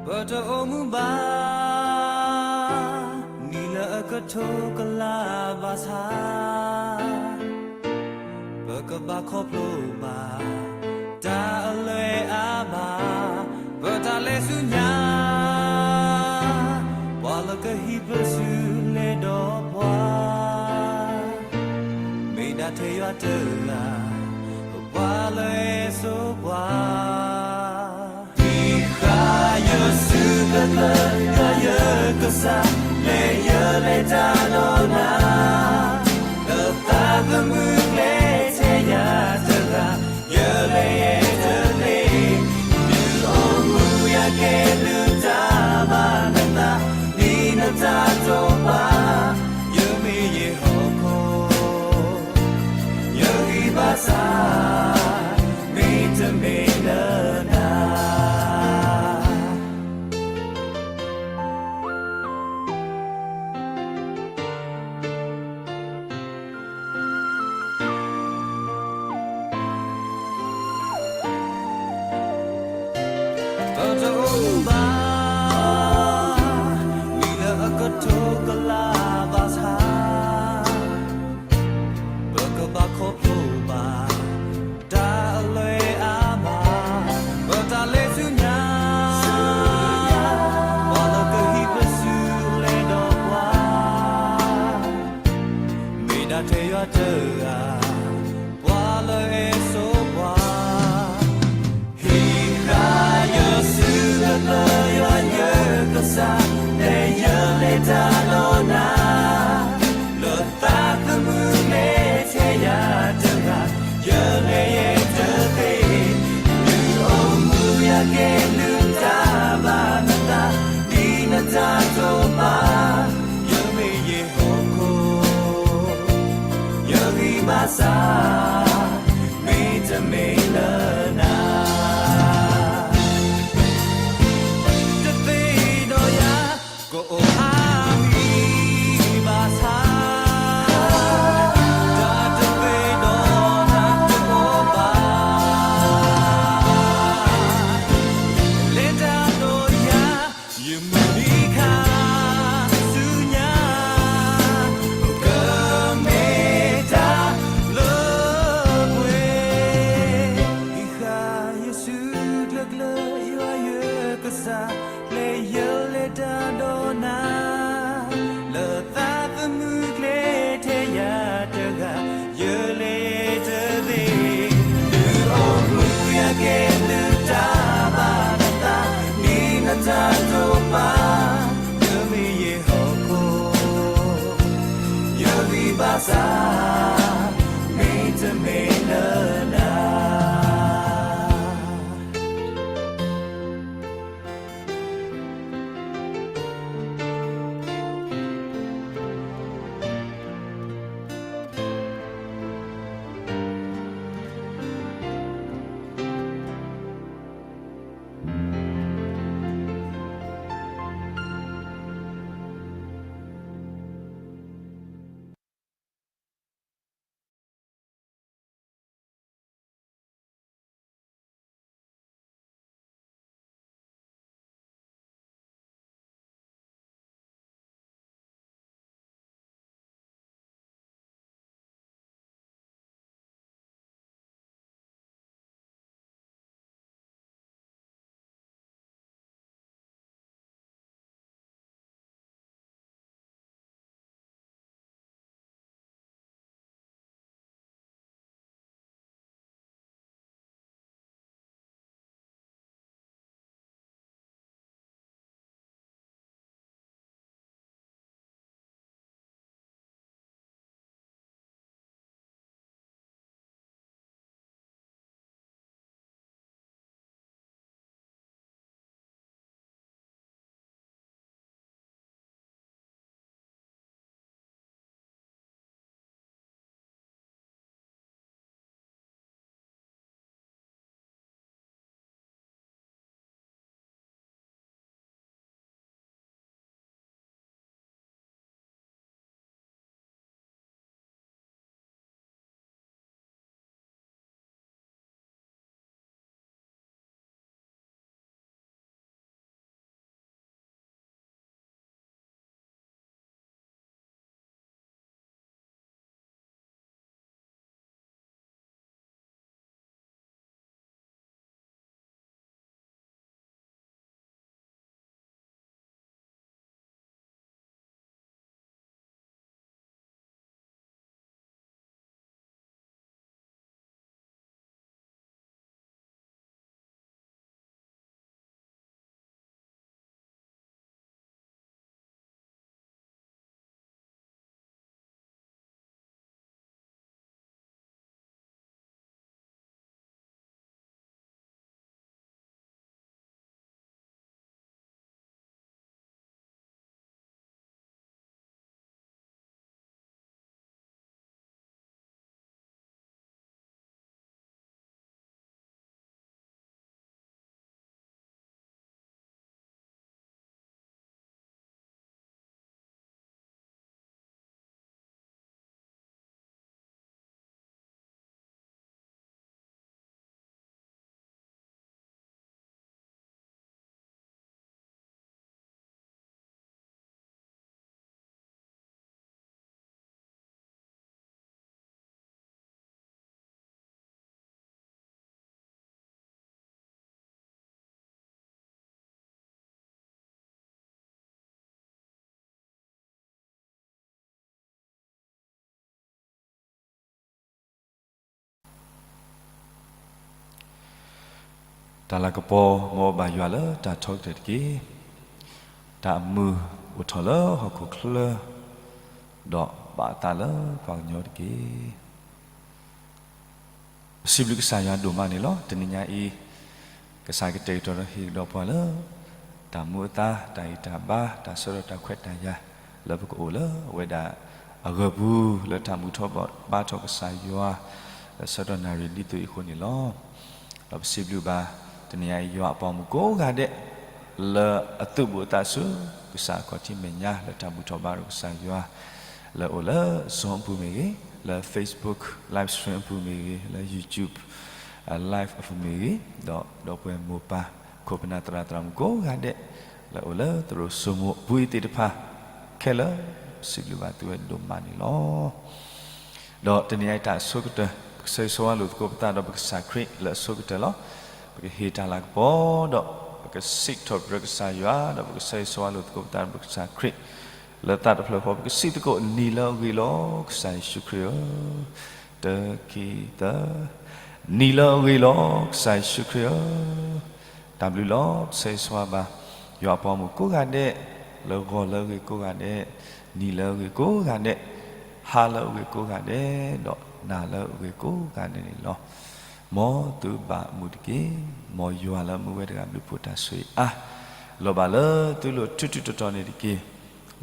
ပတအိၣ်မူဘၣ် နံၣ်လၢအကထိကလးဘၣ်ဆၣ်, ပကဘၣ်ခီဖျိဘၣ် တၢ်အလွဲအါဘၣ်, ပတၢ်လဲၤဆူညါ, ပှၤလၢကဟံးပစုလဲၤဒီးပှၤ, မ့ၢ်ဒၣ်ထဲယွၤတဂၤ ပှၤလၢအစိပှၤ ဟံးဃာ်ယစုတဖျၢၣ် ယွၤယကစၢ်, လဲၤယလဲၤတၢ်ဒီးနၤ, လၢသးသမူကျဲထဲယၤတဂၤ, ယလဲၤယဲတသ့, ဒုးအိၣ်မူယၤကဲဒုးတၢ်ဘၣ်နသး, ဒ်နတၢ်တိာ်ပာ်, ယမ့ၢ်ယဲဟီၣ်ခိၣ် ယဂံၢ်ဘါစၢ်, မ့တမ့ၢ်လၢနၤ ပတအိၣ်မူဘၣ် နံၣ်လၢအကထိကလးဘၣ်ဆၣ်, ပကဘၣ်ခီဖျိဘၣ် တၢ်အလွဲအါဘၣ်, ပတၢ်လဲၤဆူညါ, ပှၤလၢကဟံးပစုလဲၤဒီးပှၤ, မ့ၢ်ဒၣ်ထဲယွၤတဂၤ, ပှၤလၢအစိပှၤ ဟံးဃာ်ယစုတဖျၢၣ် ယွၤယကစၢ်, လဲၤယလဲၤတၢ်ဒီးနၤ, လၢသးသမူကျဲထဲယၤတဂၤ, ယလဲၤယဲတသ့, ဒုးအိၣ်မူယၤကဲဒုးတၢ်ဘၣ်နသး, ဒ်နတၢ်တိာ်ပာ်, ယမ့ၢ်ယဲဟီၣ်ခိၣ် ယဂံၢ်ဘါစၢ်, မ့တမ့ၢ်လၢနၤ တသ့ဒီးယၤ, ကအိၣ်အါမံၤဘၣ်ဆၣ်, တၢ်တသ့ဒီးနၤတအိၣ်ဘၣ်, လဲၤတၢ်ဒီးယၤ ယမုၢ်နံၤခါဆူညါ, ကမ့ၢ်တၢ်လၢပှဲၤ, ဟံးဃာ်ယစုတဖျၢၣ် ယွၤယကစၢ်, လဲၤယလဲၤတၢ်ဒီးနၤ, လၢသးသမူကျဲထဲယၤတဂၤ, ယလဲၤတသ့, ဒုးအိၣ်မူယၤကဲဒုးတၢ်ဘၣ်နသး, ဒ်နတၢ်တိာ်ပာ်, ယမ့ၢ်ယဲဟီၣ်ခိၣ် ယဂံၢ်ဘါစၢ်, မ့တမ့ၢ်လၢနၤ. တၢ်လၤကပီၤ မ်အဘၣ်ယွၤလၢတၢ်ထီကတၢၢ်တက့ၢ်. တၢ်အမုာ်အိၣ်ထီၣ်လၢဟီၣ်ခိၣ်ချၢ, ဒီးဘၣ်အသးလၢပှၤကညီတက့ၢ်. ပစံးဘျုးကစၢ်ယွၤဒိၣ်မးန့ၣ်လီၤ. တနံၤညါအံၤ ကစၢ်ကတဲာ်ကတီၤဒီးဟ့ၣ်ကဒီးပှၤလၢ တၢ်မူအသါ, တၢ်ဂံၢ်တၢ်ဘါ, တၢ်ဆၢကတီၢ်, တၢ်ခွဲးတၢ်ယာ် လၢပကအိၣ်လၢအဝဲဒၣ်အဂၢၢ်ပူၤ လၢတၢ်ဘူၣ်ထီၣ်ဘါထီၣ်ကစၢ်ယွၤ လၢဆၢကတီၢ်နၣ်ရံၣ်ဒ်သိးအံၤအဃိန့ၣ်လီၤ. ဒီးပစံးဘျုးဘၣ် တနံၤညါအံၤ ယွၤအပှၤမုၣ်ကိးဂၤဒဲး လၢအသုးဘူးအသးဆူ ကစၢ်အခီၣ်ထံးမဲာ်ညါ လၢတၢ်ဘူၣ်ထီၣ်ဘါထီၣ်ကစၢ်ယွၤ လၢအအိၣ်လၢ Zoom အပူၤမ့ၢ်ဂ့ၤ, လၢ Facebook live stream အပူၤမ့ၢ်ဂ့ၤ, လၢ YouTube live အပူၤမ့ၢ်ဂ့ၤ, ဒီးဒီပုၢ်ဝဲၢ်မိၢ်ပၢ် ခိၣ်ပနၢ်သရၣ်သရၣ်မုၣ်ကိးဂၤဒဲး လၢအအိၣ်လၢသရိာ်စိမိၣ်ပူၤအံၤသ့ၣ်တဖၣ်ခဲလၢာ်, ပစံးဘျုးဘၣ်သုဝဲဒိၣ်မးန့ၣ်လီၤ. ဒီးတနံၤညါအံၤတၢ်အဆိကတၢၢ် ပကဆၢဂ့ၤဆၢဝါလိာ်သကိးပသးဒီးပကစၢ်ခရံာ်လၢအဆိကတၢၢ်လီၤ. ပကဟ့ၣ်တၢ်လၤကပီၤဒီး ပကစံးထီၣ်ပတြၢၤကစၢ်ယွၤ ဒီးပကဆၢဂ့ၤဆၢဝါလိာ်သကိးပသးဒီးပကစၢ်ခရံာ် လၢသးတဖျၢၣ်ဃီ ပကစံးသကိး နံၤလၢအဂ့ၤလီၤ ကစၢ်ယ့ၣ်ၡူးခရံာ်ဧၢ, တၢ ခံ သၢ, နံၤလၢအဂ့ၤလီၤ ကစၢ်ယ့ၣ်ၡူးခရံာ်ဧၢ, တၢ်ဘျုးလီၤ. ပဆၢဂ့ၤဆၢဝါဘၣ် ယွၤအပှၤမုၣ်ကိးဂၤဒဲး လၢဂီၤလၢအဂ့ၤကိးဂၤဒဲး, နံၤလၢအဂ့ၤကိးဂၤဒဲး, ဟါလၢအဂ့ၤကိးဂၤဒဲး, ဒီးနၤလၢအဂ့ၤကိးဂၤဒဲးန့ၣ်လီၤ. မ်သုဘၣ်မုာ်တက့ၢ်. မ်ယွၤလၢမူဝဲတဂၤဘျုးဖှိၣ်တၢ်ဆိၣ်ဂ့ၤအါ လီၤဘၣ်လၢသုလိၤထူထူတီတီန့ၣ်တက့ၢ်.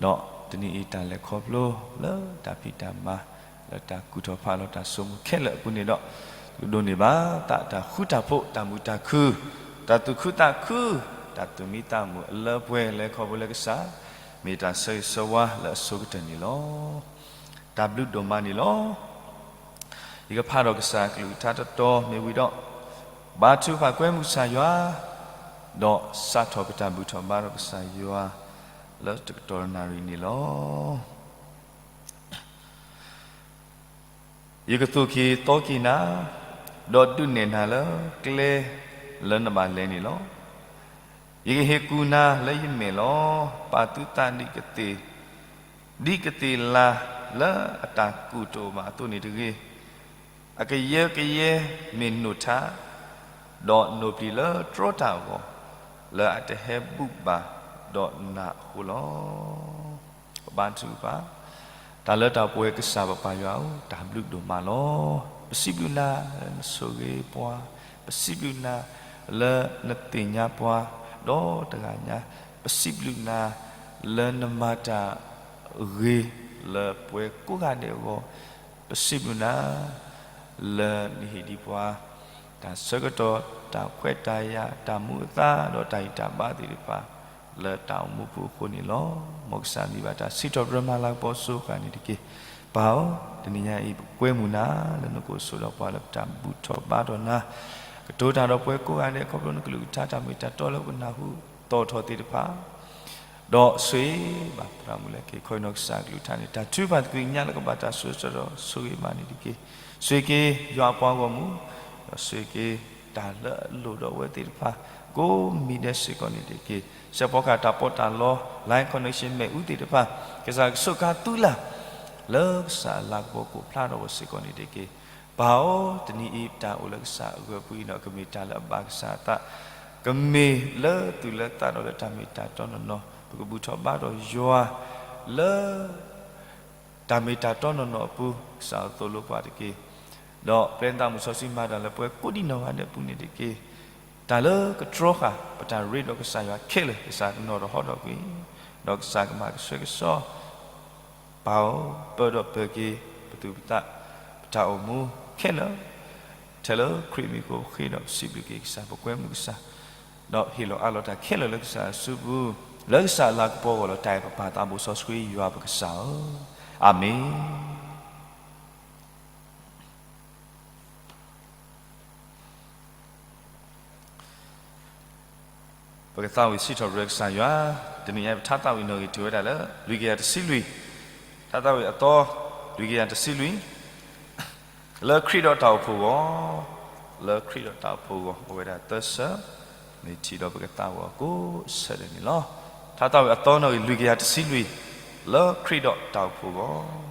ဒီးတနံၤအံၤတၢ်လဲၤခီဖျိလၢတၢ်ဖံးတၢ်မၤ လၢတၢ်ကူၣ်ထီၣ်ဖးလီၤတၢ်ဆိကမိၣ်ခဲလၢာ်အပူၤန့ၣ်ဒီး ဒိးန့ၢ်ဘၣ်သးတၢ်ဃူတၢ်ဖိး တၢ်မုာ်တၢ်ခုၣ် တၢ်သူၣ်ခုသးခု တၢ်သူၣ်မံသးမုာ်အလၢပှဲၤလၢခီဖျိလၢကစၢ် မ့ၢ်တၢ်ဆၢဂ့ၤဆၢဝါလၢအဆိကတၢၢ်န့ၣ်လီၤ. တၢ်ဘျုးဒိၣ်မးန့ၣ်လီၤ. ယကဖးဒီးကစၢ်အကလုၢ်ကထါတတီၤမ့ၢ်ဝံၤဒီး ဘါထုကဖၣ်ကွဲမုာ်ကစၢ်ယွၤ ဒီးစးထီၣ်ပတၢ်ဘူၣ်ထီၣ်ဘါထီၣ်ကစၢ်ယွၤ လၢတကတီၢ်နၣ်ရံၣ်န့ၣ်လီၤ. ယကသိၣ်က့ၤသီက့ၤနၤ, ဒီးဒုးနဲၣ်နၤလၢကျဲလၢနဘၣ်လဲၤန့ၣ်လီၤ. ယကဟ့ၣ်ကူၣ်နၤလၢယမဲာ်လီၤ. ပာ်သုသးဒ်ကသ့ၣ်, ဒ်ကသ့ၣ်လၤလၢအတၢ်ကူၣ်တအိၣ်ဘၣ်အသိးန့ၣ်တဂ့ၤ. အကယၢကယဲမ့ၢ်နိၣ်ထး, ဒီးနိၣ်ပျံၤလၢတြီတၢ်အဂီၢ်, လၢအတဟဲဘူၣ်ဘၣ်ဒီးနၤအဃိလီၤ. ပဘါထုကဖၣ်, တၢ်လၢတၢ်ပှဲၤကစၢ်ပပၢ်ယွၤဧၢ, တၢ်ဘျုးဒိၣ်မးလီၤ. ပစံးဘျုးနၤလၢနဆိၣ်ဂ့ၤပှၤ, ပစံးဘျုးနၤလၢနသ့ၣ်ညါပှၤဒီးတဂၤညါ, ပစံးဘျုးနၤလၢနမၤတၢ်ဂ့ၤလၢပှၤကိးဂၤဒဲးအဂီၢ်, ပစံးဘျုးနၤ လၢနဟ့ၣ်ဒံးပှၤ တၢ်ဆၢကတီၢ်, တၢ်ခွဲးတၢ်ယာ်, တၢ်မူအသါ ဒီးတၢ်ဂံၢ်တၢ်ဘါသ့ၣ်တဖၣ် လၢတၢ်အိၣ်မူပူၤအဃိန့ၣ်လီၤ. မ်ကစၢ်မံၤဘၣ်တၢ်စံးထီၣ်ပတြၢၤမၤလၤကပီၤစိၤဃာ်န့ၣ်တက့ၢ်. ပၢ်ဧၢ, တနံၤညါအံၤ ပကွဲမုာ်နၤလၢနကအိၣ်ဆိးဒီးပှၤလၢပတၢ်ဘူၣ်ထီၣ်ဘါထီၣ်နၤ, ကတိၤတၢ်ဒီးပှၤကိးဂၤဒဲး ခီဖျိနကလုၢ်ကထါတၢ်မ့ၢ်တၢ်တီလၢပကနၢ်ဟူသီၣ်ထီၣ်သ့ၣ်တဖၣ် ဒီးဆိၣ်ဂ့ၤဘၣ်သရၣ်မုၣ်လၢကဟ့ၣ်ခီနီၢ်ကစၢ်အကလုၢ်ကထါန့ၣ် တၢ်ထုကဖၣ်သကွံာ်ကညးလၢကဘၣ်တၢ်ဆိၣ်ဂ့ၤဆိၣ်ဒီးဆိၣ်ဂ့ၤဘၣ်န့ၣ်တက့ၢ်. ဆိၣ်ဂ့ၤက့ၤယွၤအပှၤဂီၢ်မုၢ်, ဒီးဆိၣ်ဂ့ၤက့ၤတၢ်လၢအလိၣ်ဒီးအဝဲသ့ၣ်တဖၣ် ကိးမံၤဒဲးစ့ၢ်ကီးန့ၣ်တက့ၢ်. စဲးဖီကဟၣ်တၢ်ပီးတၢ်လီ line connection မ့ၣ်အူသ့ၣ်တဖၣ် ကစၢ်ကဆိးကါသုလၢ် လၢကစၢ်အလၤကပီၤကိးဖျါထီၣ်ဝဲစ့ၢ်ကီးန့ၣ်တက့ၢ်. ပၢ်ဧၢ, တနံၤအံၤတၢ်အိၣ်လၢကစၢ်အဂၢၢ်ပူၤအံၤဒီး ကမ့ၢ်တၢ်လၢအဘၣ်ကစၢ်အသး, ကမ့ၢ်လၢသူၣ်လၢသးဒီးလၢတၢ်မ့ၢ်တၢ်တီနီၢ်နီၢ်, ပကဘူၣ်ထီၣ်ဘါထီၣ်ယွၤလၢ တၢ်မ့ၢ်တၢ်တီနီၢ်နီၢ်အပူၤ ကစၢ်သိၣ်လိပှၤတက့ၢ်. ဒီးပျဲနသးမုၢ်စီဆှံမၤတၢ်လၢပှၤကိးဒံးနီၢ်ဂၤဒဲးအပူၤန့ၣ်တက့ၢ်. တၢ်လၢကတြီဃာ်ပတၢ်ရ့ဒီးကစၢ်ယွၤခဲလၢာ် ကစၢ်ကနီၤထီၣ်ဟီထီၣ်ကွံာ်, ဒီးကစၢ်ကမၤကဆှဲကဆှီ ပၢ်ဧၢ, ပၢဒီးပၢၤက့ၤ ပသူၣ်ပသး ပတၢ်အိၣ်မူခဲလၢာ်, ထဲလၢခရံာ်မံၤအဃိ ပဃ့ဒီးပစံးဘျုးက့ၤကစၢ် ပကွဲမုာ်ကစၢ်, ဒီးဟ့ၣ်လီၤအးလီၤတၢ်ခဲလၢာ်လၢကစၢ်အစုပူၤ, လၢကစၢ်အလၤကပီၤအဂီၢ်လီၤ. တၢ်အဲၣ်ပပၢ်သးဘိစီဆှံယွၤပကစၢ်ဧၢ, အၤမ့ၣ်. ပကသးဝံၣ်စံးထီၣ်ပတြၢၤကစၢ်ယွၤ, တနံၤအံၤပထါသးဝံၣ်နီၣ်ဂံၢ်တုၤဝဲဒၣ်လၢ လွံၢ်ကယၤတဆံလွံၢ်, ထါသးဝံၣ်အသီ လွံၢ်ကယၤတဆံလွံၢ်, လၢခရံာ်ဒီးတၢ်အိၣ်ဖှိၣ်အဂီၢ်, လၢခရံာ်ဒီးတၢ်အိၣ်ဖှိၣ်အဂီၢ် အိၣ်ဝဲဒၣ်သၢဆၢ, မ့ၢ်ထံၣ်ဒီးပကသးဝံၣ်အီၤကိးဆၢဒဲးန့ၣ်လီၤ. ထါသးဝံၣ်အသီနီၣ်ဂံၢ် လွံၢ်ကယၤတဆံလွံၢ်, လၢခရံာ်ဒီးတၢ်အိၣ်ဖှိၣ်အဂီၢ်.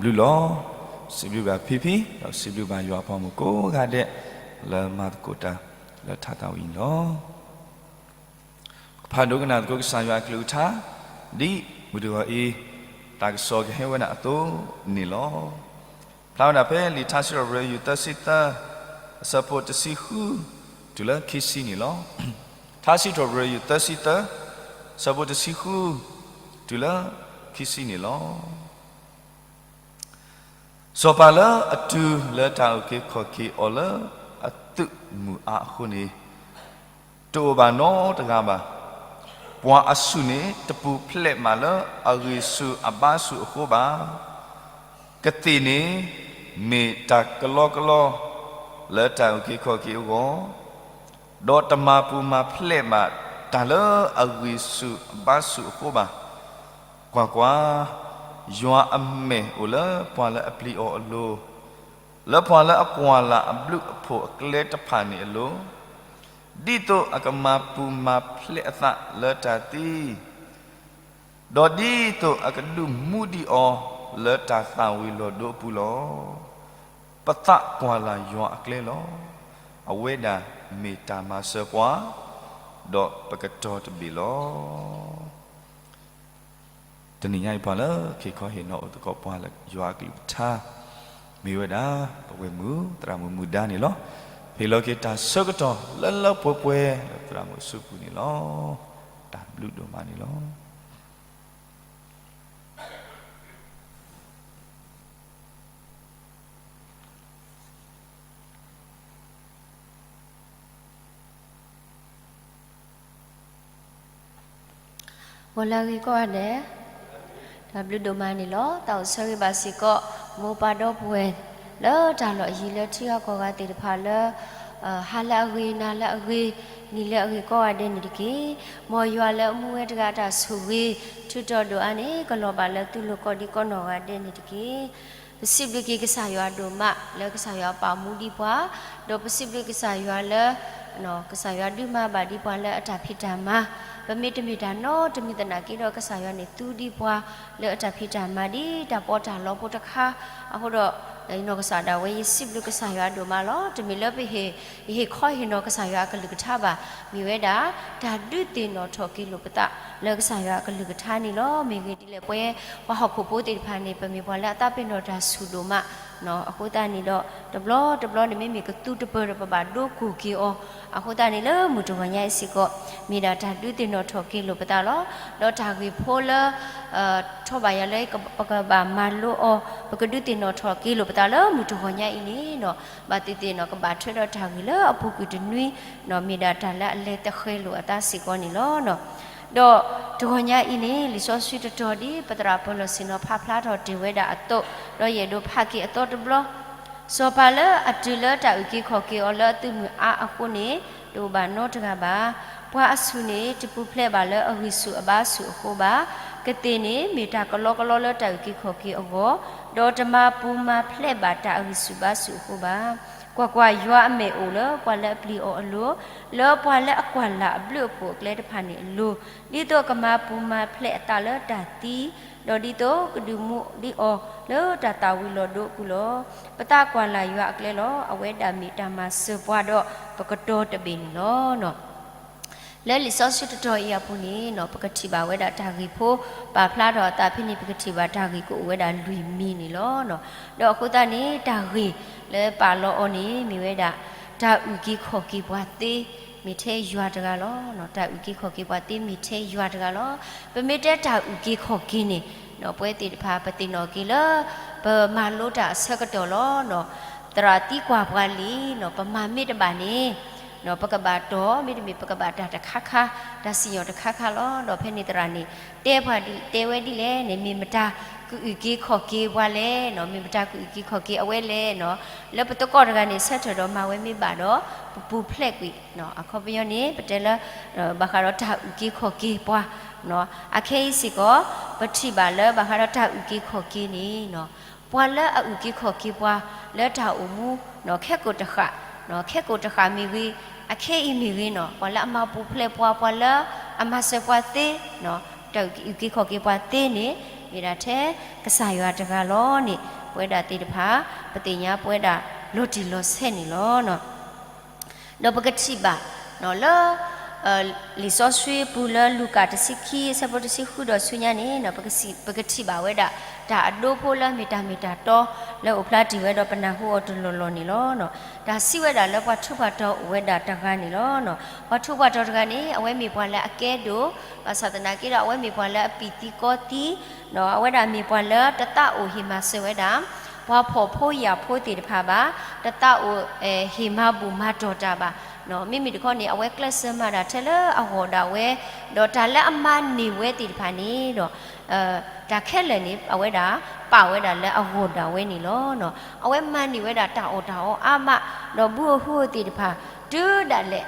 ဘျုးလီၤ. စံးဘျုးဘၣ်ဖံဖံ, ဒီးစံးဘျုးဘၣ်ယွၤအပှၤမုၣ်ကိးဂၤဒဲး လၢမၤသကိးတၢ်လၢထးသးဝံၤန့ၣ်လီၤ. ကဖးဒိကနၣ်သကိးကစၢ်ယွၤအကလုၢ်ကထါ ဒ်မုၢ်တဂီၤအံၤ တၢ်ကစီၣ်ကဟဲဝဲဒၣ်အသိးန့ၣ်လီၤ. ဖျါဝဲဒၣ်ဖဲလံာ်ထါစံးထီၣ်ပတြၢၤ ယူၢ်သၢဆံသၢ အဆၢဖိတဆံဃု တုၤလၢခံဆံန့ၣ်လီၤ. ထါစံးထီၣ်ပတြၢၤ ယူၢ်သၢဆံသၢ အဆၢဖိတဆံဃု တုၤလၢခံဆံန့ၣ်လီၤ. စီၤပၤလၢအတုၤလၢတၢ်အုၣ်က့ၤခီၣ်က့ၤအီၤလၢအသုးမုၢ်အါအဃိန့ၣ် တအိၣ်ဘၣ်နီတဂၤဘၣ်. ပှၤအဆူၣ်န့ၣ် တပူၤဖျဲးမးလၢအဂံၢ်ဆူၣ်အဘါဆူၣ်အဃိဘၣ်. ကသ့ၣ်န့ၣ် မ့ၢ်တၢ်ကလီကလီ လၢတၢ်အုၣ်က့ၤခီၣ်က့ၤအဂီၢ် ဒီးတမၤပူၤမၤဖျဲးဘၣ်တၢ်လၢအဂံၢ်ဆူၣ်အဘါဆူၣ်အဃိဘၣ်. ကွၢ်ကွၢ်, ယွၤအမဲာ်အိၣ်လၢပှၤလၢအပျံၤအီၤအလိၤ, လၢပှၤလၢအကွၢ်လၢ်အဘျုးအဖှိၣ်အကျဲတဖၣ်န့ၣ်အလိၤ, ဒ်သိးအကမၤပူၤမၤဖျဲးအသးလၢတၢ်သံ ဒီးဒ်သိးအကဒုးမူဒံးအီၤလၢတၢ်သၣ်ဝံၤလီၤဒိအပူၤလီၤ. ပသးကွၢ်လၢ်ယွၤအကျဲလီၤ. အဝဲဒၣ်မ့ၢ်တၢ်မၤစၢၤပှၤ, ဒီးပကတီၤတဘ့ၣ်လီၤ. တနံၤညါအံၤ ပှၤလၢအဟ့ၣ်ခီဟ့ၣ်နီၤအိၣ်သကိးပှၤလၢယွၤအကလုၢ်ကထါ မ့ၢ်ဝဲဒၣ် ပဝဲၢ်မုၣ်သရၣ်မုၣ်မုၢ်ဒါန့ၣ်လီၤ. ဟ့ၣ်လီၤက့ၤတၢ်ဆၢကတီၢ်လၢလၢပှဲၤပှဲၤလၢသရၣ်မုၣ်အစုပူၤန့ၣ်လီၤ. တၢ်ဘျုးဒိၣ်မးန့ၣ်လီၤ. ဂီၤလၢအဂ့ၤကိးဂၤဒဲး, တၢ်ဘျုးဒိၣ်မးန့ၣ်လီၤ. တၢ်အိၣ်ဆၢဂ့ၤဘၣ်စ့ၢ်ကီး မိၢ်ပၢ်ဒီပုၢ်ဝဲၢ် လၢတၢ်လီၢ်အယံၤလၢထံဂၤကီၢ်ဂၤသ့ၣ်တဖၣ်လၢ ဟါလၢအဂ့ၤ နၤလၢအဂ့ၤ နံၤလၢအဂ့ၤကိးဂၤဒဲးန့ၣ်တက့ၢ်. မ်ယွၤလၢအမူဝဲတဂၤအတၢ်ဆိၣ်ဂ့ၤ ထူးတီၤဒိၣ်အါန့ၣ် ကလီၤဘၣ်လၢသုလိၤကိးဒံးကိးနီၢ်ဂၤဒဲးန့ၣ်တက့ၢ်. ပစံးဘျုးက့ၤကစၢ်ယွၤဒိၣ်မး လၢကစၢ်ယွၤပာ်မူဒံးပှၤ, ဒီးပစံးဘျုးကစၢ်ယွၤလၢ ကစၢ်ယွၤဒုးမၤဘၣ်ဒံးပှၤလၢအတၢ်ဖံးတၢ်မၤ, ပမ့ၢ်တမ့ၢ်တၢ်နီတမံၤသနာ်က့ဒီး ကစၢ်ယွၤန့ၣ်သူဒံးပှၤ လၢအတၢ်ဖံးတၢ်မၤဒ်တၢ်ပီးတၢ်လီဖိတခါ, အဃိဒီး နီၢ်ကစၢ်ဒၣ်ဝဲ ယစံးဘျုးကစၢ်ယွၤဒိၣ်မးလီၤ. တမ့ၢ်လၢပဟ့ၣ် ယဟ့ၣ်ခီဟ့ၣ်နီၤကစၢ်ယွၤအကလုၢ်ကထါဘၣ်, မ့ၢ်ဝဲဒၣ် တၢ်ဒုးသ့ၣ်နီၣ်ထီၣ်က့ၤလိာ်ပသးလၢကစၢ်ယွၤအကလုၢ်ကထါန့ၣ်လီၤ. မ့ၢ်ဂ့ၢ်ဒ်လဲၣ် ပဝဲ ပှၤဟီၣ်ခိၣ်ဖိသ့ၣ်တဖၣ်န့ၣ် ပမ့ၢ်ပှၤလၢအသးပ့ၤနီၣ်တၢ်ဆူၣ်ဒိၣ်မး, အဃိသတးန့ၣ်ဒီး တဘျီတဘျီန့ၣ် မ့မ့ၢ်ကသူတပၢၢ်ဒီးပဘၣ်ဒိကိၢ်က့ၤအီၤ, အဃိသတးန့ၣ်လၢမုၢ်တဂီၤညါအံၤစ့ၢ်ကီး မ့ၢ်ဒၣ်တၢ်ဒုးသ့ၣ်နီၣ်ထီၣ်က့ၤလိာ်ပသးလီၤ. ဒီးတၢ်ဂ့ၢ်ဖိလၢ ထီၣ်ဘၣ်ယၤလၢ ပကဘၣ်မၤလိအီၤ ပကဒုးသ့ၣ်နီၣ်ထီၣ်က့ၤလိာ်ပသးလၢမုၢ်တဂီၤညါအံၤန့ၣ် ဘၣ်သ့ၣ်သ့ၣ်န့ၣ် ကဘၣ်ထွဲဒီးတၢ်ဂ့ၢ်လၢအပူၤကွံာ်တနွံ မ့ၢ်ဒၣ်တၢ်လၢအလဲၤသဃဲၤလိာ်အသးစ့ၢ်ကီးန့ၣ်လီၤ. ဒီးတဂီၤညါအံၤန့ၣ် လံာ်စီဆှံတတီၤဒ်ပသရၣ်ပၢၤလီၢ်ဆ့ၣ်နီၤဖးဖျါထီၣ်တ့ၢ်ဝဲဒၣ်အသိး, ဒီးယအဲၣ်ဒိးဖးက့ၤအသီတဘျီ, စီၤပၤလၢအတုၤလၢတၢ်အုၣ်က့ၤခီၣ်က့ၤအီၤလၢအသုးမုၢ်အါအဃိန့ၣ် တအိၣ်ဘၣ်နီတဂၤဘၣ်. ပှၤအဆူၣ်န့ၣ် တပူၤဖျဲးဘၣ်လၢအဂံၢ်ဆူၣ်အဘါဆူၣ်အဃိဘၣ်. ကသ့ၣ်န့ၣ် မ့ၢ်တၢ်ကလီကလီလၢတၢ်အုၣ်က့ၤခီၣ်က့ၤအဂီၢ်, ဒီးတမၤပူၤမၤဖျဲးဘၣ်တၢ်အဂံၢ်ဆူၣ်ဘါဆူၣ်အဃိဘၣ်. ကွၢ်ကွၢ်, ယွၤအမဲာ်အိၣ်လၢပှၤလၢအပျံၤအီၤအလိၤ, လၢပှၤလၢအကွၢ်လၢ်အဘျုးအဖှိၣ်အကျဲတဖၣ်န့ၣ်အလိၤ, ဒ်သိးကမၤပူၤမၤဖျဲးအသးလၢတၢ်သံ, ဒီးဒ်သိးကဒုးမူဒံးအီၤလၢတၢ်သၣ်ဝံၤလီၤဒိအပူၤလီၤ. ပသးကွၢ်လၢ်ယွၤအကျဲလီၤ. အဝဲဒၣ်မ့ၢ်တၢ်မၤစၢၤပှၤဒီးပကတီၤတဘ့ၣ်န့ၣ်လီၤ. လၢလံာ်စီဆှံတတီၤအံၤအပူၤန့ၣ် ပကထံၣ်ဘၣ်ဝဲဒၣ်တၢ်ဂ့ၢ်ဖိ ပာ်ဖျါထီၣ်အသးဖဲန့ၣ် ပကထံၣ်ဘၣ်တၢ်ဂ့ၢ်ကအိၣ်ဝဲဒၣ်လွံၢ်မံၤန့ၣ်လီၤ. ဒီးအဃိသတးန့ၣ် တၢ်ဂ့ၢ်လၢပာ်လီၤအီၤန့ၣ် မ့ၢ်ဝဲဒၣ် တၢ်အုၣ်က့ၤခီၣ်က့ၤပှၤသ့ မ့ၢ်ထဲယွၤတဂၤလီၤ. တၢ်အုၣ်က့ၤခီၣ်က့ၤပှၤသ့မ့ၢ်ထဲယွၤတဂၤလီၤ. ပမ့ၢ်တဲတၢ်အုၣ်က့ၤခီၣ်က့ၤန့ၣ် ပဝဲသ့ၣ်တဖၣ်ပသ့ၣ်နီၣ်က့ၤလၢ ပမၤလိတၢ်အဆၢကတီၢ်လီၤ. သရၣ်သံကွၢ်ပှၤလံ, ပမၤမ့ၢ်တဘၣ်န့ၣ် ပကဘၣ်တီၢ် မ့တမ့ၢ်ပကဘၣ်တၢ်တခါခါ တၢ်စံၣ်ညီၣ်တခါခါလီၤ. ဒီးဖဲန့ၣ်သရၣ်န့ၣ် တဲပှၤဒ် တဲဝဲဒ်လဲၣ်န့ၣ် မ့ၢ်မတၤကအုၣ်က့ၤခီၣ်က့ၤပှၤလဲၣ်, မ့ၢ်မတၤကအုၣ်က့ၤခီၣ်က့ၤအဝဲလဲၣ်, လၢပသကိးတဂၤန့ၣ် ဆၢထၢၣ်ဒီးမၤဝဲမ့ၢ်ဘၣ်ဒီး ပပူၤဖျဲးကွံာ်, အခီပညီန့ၣ် ပတဲလၢ ဘၣ်ဃးဒီးတၢ်အုၣ်က့ၤခီၣ်က့ၤပှၤ အခဲအံၤစ့ၢ်ကီး ပထံၣ်ဘၣ်လၢဘၣ်ဃးဒီးတၢ်အုၣ်က့ၤခီၣ်က့ၤန့ၣ် ပှၤလၢအအုၣ်က့ၤခီၣ်က့ၤပှၤလၢတၢ်အိၣ်မူ ခဲကိာ်တဃာ်, ခဲကိာ်တဃာ်မ့ၢ်ဂ့ၤ, အခဲအံၤမ့ၢ်ဂ့ၤန့ၣ် ပှၤလၢအမၤပူၤဖျဲးပှၤ, ပှၤလၢအမၤစၢၤပှၤသ့, တၢ်အုၣ်က့ၤခီၣ်က့ၤပှၤသ့န့ၣ် မ့ၢ်ဒၣ်ထဲကစၢ်ယွၤတဂၤလီၤန့ၣ် ပဝဲဒၣ်သ့ၣ်တဖၣ် ပသ့ၣ်ညါပဝဲဒၣ်လီၤတံၢ်လီၤဆဲးန့ၣ်လီၤ. ဒီးပကထံၣ်ဘၣ်လၢ လံာ်စီဆှံပူၤလၢလူၤကၣ်တဆံခံ အဆၢဖိတဆံဃုဒီးဆူညါန့ၣ် ပကထံၣ်ဘၣ်ဝဲဒၣ် တၢ်အဒိဖိလၢအမ့ၢ်တၢ်မ့ၢ်တၢ်တီ လၢအိၣ်ဖျါတ့ၢ်ဝဲဒီးပနၢ်ဟူအီၤတလီၢ်လီၢ်န့ၣ်လီၤ. တၢ်စံးဝဲဒၣ်လၢပှၤထူးပှၤတီၤအိၣ်ဝဲဒၣ်တဂၤန့ၣ်လီၤ. ပှၤထူးပှၤတီၤတဂၤန့ၣ် အဝဲမ့ၢ်ပှၤလၢအကဲဒိၣ်, ဘၣ်ဆၣ်သနာ်က့ဒီး အဝဲမ့ၢ်ပှၤလၢအပံာ်သံကီသံ, အဝဲဒၣ်မ့ၢ်ပှၤလၢတသးအိၣ်ဟ့ၣ်မၤစၢၤဝဲဒၣ် ပှၤဖှီၣ်ဖိယာ်ဖိသ့ၣ်တဖၣ်ဘၣ်, တသးအိၣ်ဟ့ၣ်မၤဘူၣ်မၤတီၢ်တၢ်ဘၣ်. မ့မ့ၢ်တခီန့ၣ် အဝဲကျဲးစၢးမၤတၢ်ထဲလၢအဂီၢ်ဒၣ်ဝဲ, ဒီးတၢ်လၢအမၤန့ၢ်ဝဲသ့ၣ်တဖၣ်န့ၣ်ဒီး တၢ်ခဲလၢာ်န့ၣ် အဝဲဒၣ်ပာ်ဝဲဒၣ်လၢအဂီၢ်ဒၣ်ဝဲန့ၣ်လီၤ. အဝဲမၤန့ၢ်ဝဲဒၣ်တၢ်အီၣ်တၢ်အီအါမး, ဒီးဘုဧိၤဟုဧိၤသ့ၣ်တဖၣ် တုၤဒၣ်လဲာ်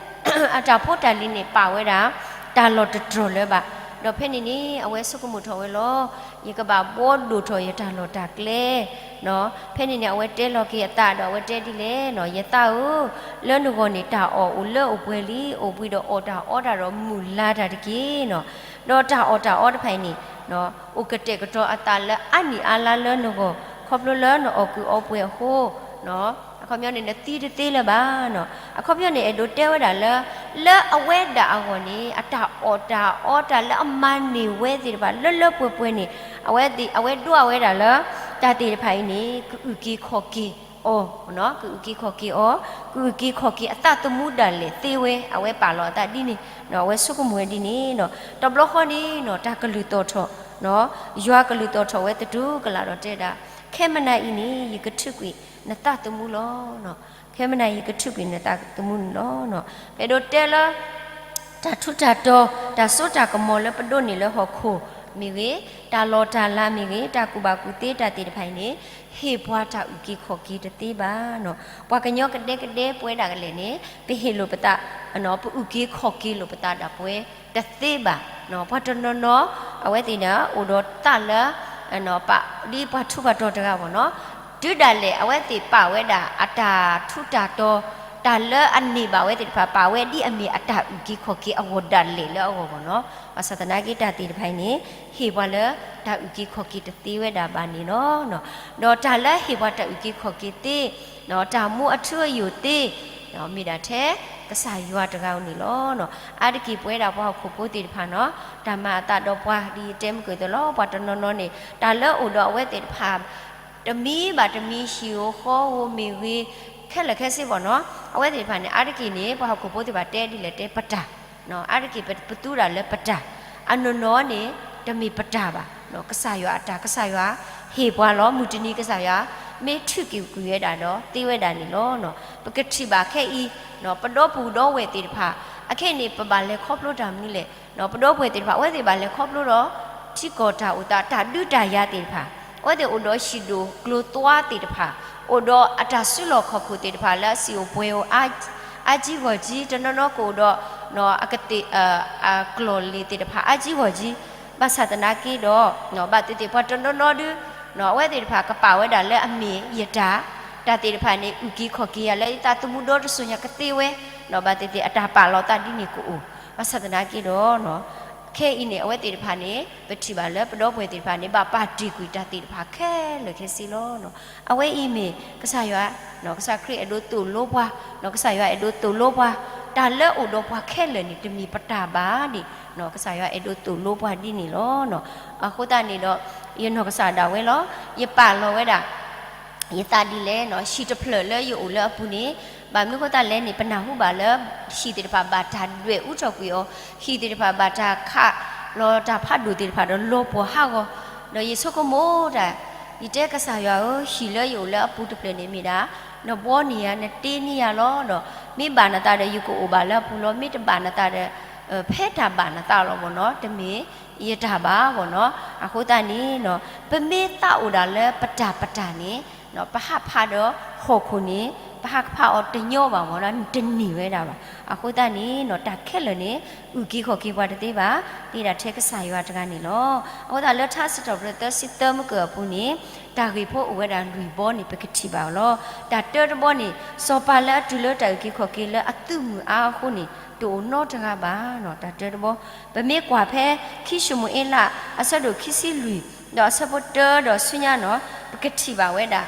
အတၢ်ဖိတၢ်လံၤန့ၣ်ပာ်ဝဲဒၣ် တၢ်လီၢ်တတြီၢ်လၢၤဘၣ်. ဒီးဖဲန့ၣ်န့ၣ် အဝဲဆိကမိၣ်ထီၣ်ဝဲလီၤ. ယကဘၣ်ဘှီဒိၣ်ထီၣ်ယတၢ်လီၢ်တၢ်ကျဲ ဖဲန့ၣ်န့ၣ် အဝဲတဲလီၤက့ၤအသးဒီးအဝဲတဲဒ်လဲၣ်, ယသးဧၢ, လၢနဂီၢ်န့ၣ် တၢ်အီၣ်အိၣ်လၢအိၣ်ပှဲၤလံ, အိၣ်ဘှံးဒီးအီၣ်တၢ်အီတၢ်ဒီးမုာ်လၤတၢ်တက့ၢ်. ဒီးတၢ်အီၣ်တၢ်အီတဖၣ်အံၤန့ၣ် အိၣ်ကတဲာ်ကတီၤအသးလၢအါနံၣ်အါလါလၢနဂီၢ် ခီဖျိလၢနအီၣ်ကုးအီပှဲၤအဃိ, အခီပညီန့ၣ် နသံတသ့လၢၤဘၣ်. အခီပညီန့ၣ် အဲၣ်ဒိးတဲဝဲဒၣ်လၢ လၢအဝဲဒၣ်အဂီၢ်န့ၣ် အတၢ်အီၣ်တၢ်အီတၢ်လၢအမၤန့ၢ်ဝဲသ့ၣ်တဖၣ် လၢလၢပှဲၤပှဲၤန့ၣ် အဝဲဒိးဝဲဒၣ်လၢ တၢ်သ့ၣ်တဖၣ်အံၤန့ၣ် ကအုၣ်က့ၤခီၣ်က့ၤအီၤ, ကအုၣ်က့ၤခီၣ်က့ၤအီၤ, ကအုၣ်က့ၤခီၣ်က့ၤအသးသမူဒၣ်လဲာ်သ့ဝဲ အဝဲပာ်လီၤအသးဒ်န့ၣ်, အဝဲဆိကမိၣ်ဝဲဒ်န့ၣ်, တဘျီဃီန့ၣ် တၢ်ကလုၢ်သီၣ်ထီၣ်, ယွၤကလုၢ်သီၣ်ထီၣ်ဝဲသတူၢ်ကလာ်ဒီးတဲဒၣ်, ခဲမနၤအံၤန့ၣ် ယကထုးကွံာ်နသးသမူလီၤ. ခဲမနၤယကထုးကွံာ်နသးသမူန့ၣ်လီၤ. ပအဲၣ်ဒိးတဲလၢ တၢ်ထူးတၢ်တီၤ တၢ်စိတၢ်ကမီၤလၢပဒိးန့ၢ်လၢဟီၣ်ခိၣ်မ့ၢ်ဂ့ၤ, တၢ်လီၢ်တၢ်လၤမ့ၢ်ဂ့ၤ, တၢ်ကူၣ်ဘၣ်ကူၣ်သ့တၢ်သ့ၣ်တဖၣ်အံၤန့ၣ် ဟ့ၣ်ပှၤတၢ်အုၣ်က့ၤခီၣ်က့ၤတသ့ဘၣ်. ပှၤကညီကဒဲကဒဲပဝဲဒၣ်ကလဲာ်န့ၣ် ပဟ့ၣ်လိာ်ပသး, ပအုၣ်က့ၤခီၣ်က့ၤလိာ်ပသးဒၣ်ပဝဲတသ့ဘၣ်. ပှၤတနီၤနီၤ အဝဲသ့ၣ်န့ၣ် အိၣ်ဒီးသးလၢ ဒ်ပှၤထူးပှၤတီၤတဂၤဘၣ်နီၤ, တုၤဒၣ်လဲာ်အဝဲသ့ၣ်ပာ်ဝဲဒၣ်အတၢ်ထူးတၢ်တီၤ, တၢ်လၢအန့ၢ်ဘၣ်ဝဲသ့ၣ်တဖၣ် ပာ်ဝဲဒ်အမ့ၢ်အတၢ်အုၣ်က့ၤခီၣ်က့ၤအဂီၢ်ဒၣ်လဲာ်လၢအဂီၢ်ဘၣ်နီၤ. ဘၣ်ဆၣ်သနာ်က့တၢ်သ့ၣ်တဖၣ်အံၤန့ၣ် ဟ့ၣ်ပှၤလၢတၢ်အုၣ်က့ၤခီၣ်က့ၤတသ့ဝဲဒၣ်ဘၣ်န့ၣ်လီၤ. ဒီးတၢ်လၢဟ့ၣ်ပှၤတၢ်အုၣ်က့ၤခီၣ်က့ၤသ့, တၢ်မူအထူအယိာ်သ့ မ့ၢ်ဒၣ်ထဲကစၢ်ယွၤတဂၤဧိၤန့ၣ်လီၤ. အါတက့ၢ်ပဝဲဒၣ်ပှၤဟီၣ်ခိၣ်ဖိသ့ၣ်တဖၣ်နီၤ, တၢ်မၤအသးဒီးပှၤဒ်ယတဲမုၢ်ကၢၢ်သိးလီၤ. ပှၤတနီၤနီၤန့ၣ် တၢ်လၢအိၣ်ဒီးအဝဲသ့ၣ်တဖၣ် တမံၤဘၣ်တမံၤဟံၣ်ဧိၤဃီဧိၤမ့ၢ်ဂ့ၤ, ခဲလၢာ်ခဲဆ့ဘၣ်နီၤ, အဝဲသ့ၣ်တဖၣ်န့ၣ် အါတက့ၢ်န့ၣ် ပှၤဟီၣ်ခိၣ်ဖိသ့ၣ်တဖၣ်တဲဒ်လဲၣ်တဲပတၢ်, အါတက့ၢ်ပသူဒၣ်လၢပတၢ်, အနီၢ်နီၢ်န့ၣ် တမ့ၢ်ပတၢ်ဘၣ်. ကစၢ်ယွၤအတၢ် ကစၢ်ယွၤဟ့ၣ်ပှၤလီၤ. မုၢ်တနံၤကစၢ်ယွၤ မ့ၢ်ထုးက့ၤကွံာ်ဝဲဒၣ်ဒီးသ့ဝဲဒၣ်န့ၣ်လီၤ. ပကထံၣ်ဘၣ်ခဲအံၤ ပဒီပုၢ်ဒီဝဲၢ်သ့ၣ်တဖၣ် အခဲအံၤန့ၣ် ပဘၣ်လဲၤခီဖျိတၢ်မနုၤလဲၣ်. ပဒီပုၢ်ဝဲၢ်သ့ၣ်တဖၣ် အဝဲသ့ၣ်ဘၣ်လဲၤခီဖျိဒီး ထံကီၢ်တၢ်အိၣ်သး တၢ်ဒုးတၢ်ယၤသ့ၣ်တဖၣ်, အဝဲသ့ၣ်အိၣ်ဒီးဟံၣ်ဒိၣ်ကျိၤသွါသ့ၣ်တဖၣ်, အိၣ်ဒီးအတၢ်စုလီၢ်ခီၣ်ခိၣ်သ့ၣ်တဖၣ်လၢအစံၣ်အိၣ်ပှဲၤအိၣ် အါကံဂီၢ်ကံ, တနီၤနီၤကအိၣ်ဒီး အကသ့ၣ် အကျီၢ်လ့ၣ်သ့ၣ်တဖၣ် အါကံဂီၢ်ကံ, ဘၣ်ဆၣ်သနာ်က့ဒီး ဘၣ်သ့ၣ်သ့ၣ်ပှၤတနီၤနီၤဒု အဝဲသ့ၣ်တဖၣ်ကပာ်ဝဲဒၣ်လၢအမ့ၢ်ယတၢ်, တၢ်သ့ၣ်တဖၣ်န့ၣ် အုၣ်က့ၤခီၣ်က့ၤယၤလၢယသးသမူဒီတစိၤညါကသ့ဝဲ, ဘၣ်သ့ၣ်သ့ၣ်အတၢ်ပာ်လီၤသးဒ်န့ၣ်ကအိၣ်, ဘၣ်ဆၣ်သနာ်က့ဒီး ခဲအံၤန့ၣ် အဝဲသ့ၣ်တဖၣ်န့ၣ် ပထံၣ်ဘၣ်လၢပဒီပုၢ်ဝဲၢ်သ့ၣ်တဖၣ်န့ၣ် ဘၣ်ပာ်တ့ၢ်ကွံာ်တၢ်သ့ၣ်တဖၣ်ခဲလၢာ်ခဲဆ့လီၤ. အဝဲအံၤမ့ၢ်ကစၢ်ယွၤ, ကစၢ်ခရံာ်အဲၣ်ဒိးသိၣ်လိပှၤ, ကစၢ်ယွၤအဲၣ်ဒိးသိၣ်လိပှၤ, တၢ်လၢအိၣ်ဒီးပှၤခဲလၢာ်န့ၣ် တမ့ၢ်ပတၢ်ဘၣ်န့ၣ် ကစၢ်ယွၤအဲၣ်ဒိးသိၣ်လိပှၤဒ်န့ၣ်လီၤ. အဃိသတးန့ၣ်ဒီး ယနီၢ်ကစၢ်ဒၣ်ဝဲလီၤ, ယပာ်လီၤဝဲဒၣ် ယသးဒ်လဲၣ်, ဟံၣ်တဖျၢၣ်လၢယအိၣ်လၢအပူၤန့ၣ် ဘၣ်မနုၤအဃိသတးလဲၣ်န့ၣ် ပနၢ်ဟူဘၣ်လၢ ဟံၣ်သ့ၣ်တဖၣ်ဘၣ်တၢ်ဒွဲၣ်အူထီၣ်ကွံာ်အီၤ, ဟံၣ်သ့ၣ်တဖၣ်ဘၣ်တၢ်ခးလီၤတၢ်ဖးဒိၣ်သ့ၣ်တဖၣ်ဒီးလီၤပှီၢ်ဟးဂီၤ, ဒီးယဆိကမိၣ်တၢ်, ယတဲကစၢ်ယွၤဧၢ, ဟံၣ်လၢယအိၣ်လၢအပူၤတဖျၢၣ်န့ၣ်မ့ၢ်ဒၣ် နဘှီန့ၢ်ယၤ နတ့န့ၢ်ယၤလီၤ. ဒီးမ့ၢ်ဘၣ်နသးဒီး ယကအိၣ်ဘၣ်လၢအပူၤလီၤ, မ့ၢ်တဘၣ်နသးဒီး ဖဲတၢ်ဘၣ်နသးလီၤဘၣ်နီၤ, တမ့ၢ်ယတၢ်ဘၣ်ဘၣ်နီၤ. အဃိသတးန့ၣ် ပမ့ၢ်သးအိၣ်ဒၣ်လၢပတၢ်ပတၢ်န့ၣ် ပဟးဖးဒီးဟီၣ်ခိၣ်န့ၣ် ပဟးကဖးအီၤတညီဘၣ်မ့ၢ်နီၤ, တန့ၢ်ဝဲဒၣ်ဘၣ်. အဃိသတးန့ၣ် တၢ်ခဲလၢာ်န့ၣ် အုၣ်က့ၤခီၣ်က့ၤပှၤတသ့ဘၣ်, သ့ဒၣ်ထဲကစၢ်ယွၤတဂၤန့ၣ်လီၤ. အဃိသတးလၢထါစံးထီၣ်ပတြၢၤသၢဆံသၢမုၢ်ကၢၢ်အပူၤန့ၣ် တၢ်ဂ့ၢ်ဖိအိၣ်ဝဲဒၣ်လွံၢ်ဘီန့ၣ် ပကထံၣ်ဘၣ်အီၤလီၤ. တၢ်တၢတဘီန့ၣ် စီၤပၤလၢအတုၤလၢတၢ်အုၣ်က့ၤခီၣ်က့ၤလၢအသုးမုၢ်အါအဃိန့ၣ် တအိၣ်နီတဂၤဘၣ်နီၤ, တၢ်တၢတဘီ. ပမ့ၢ်ကွၢ်ဖဲခံၡမူၤအ့လး အဆၢဒိၣ်ခံဆံလွံၢ် ဒီးအဆၢဖိတၢဒီးဆူညါနီၤ ပကထံၣ်ဘၣ်ဝဲဒၣ်,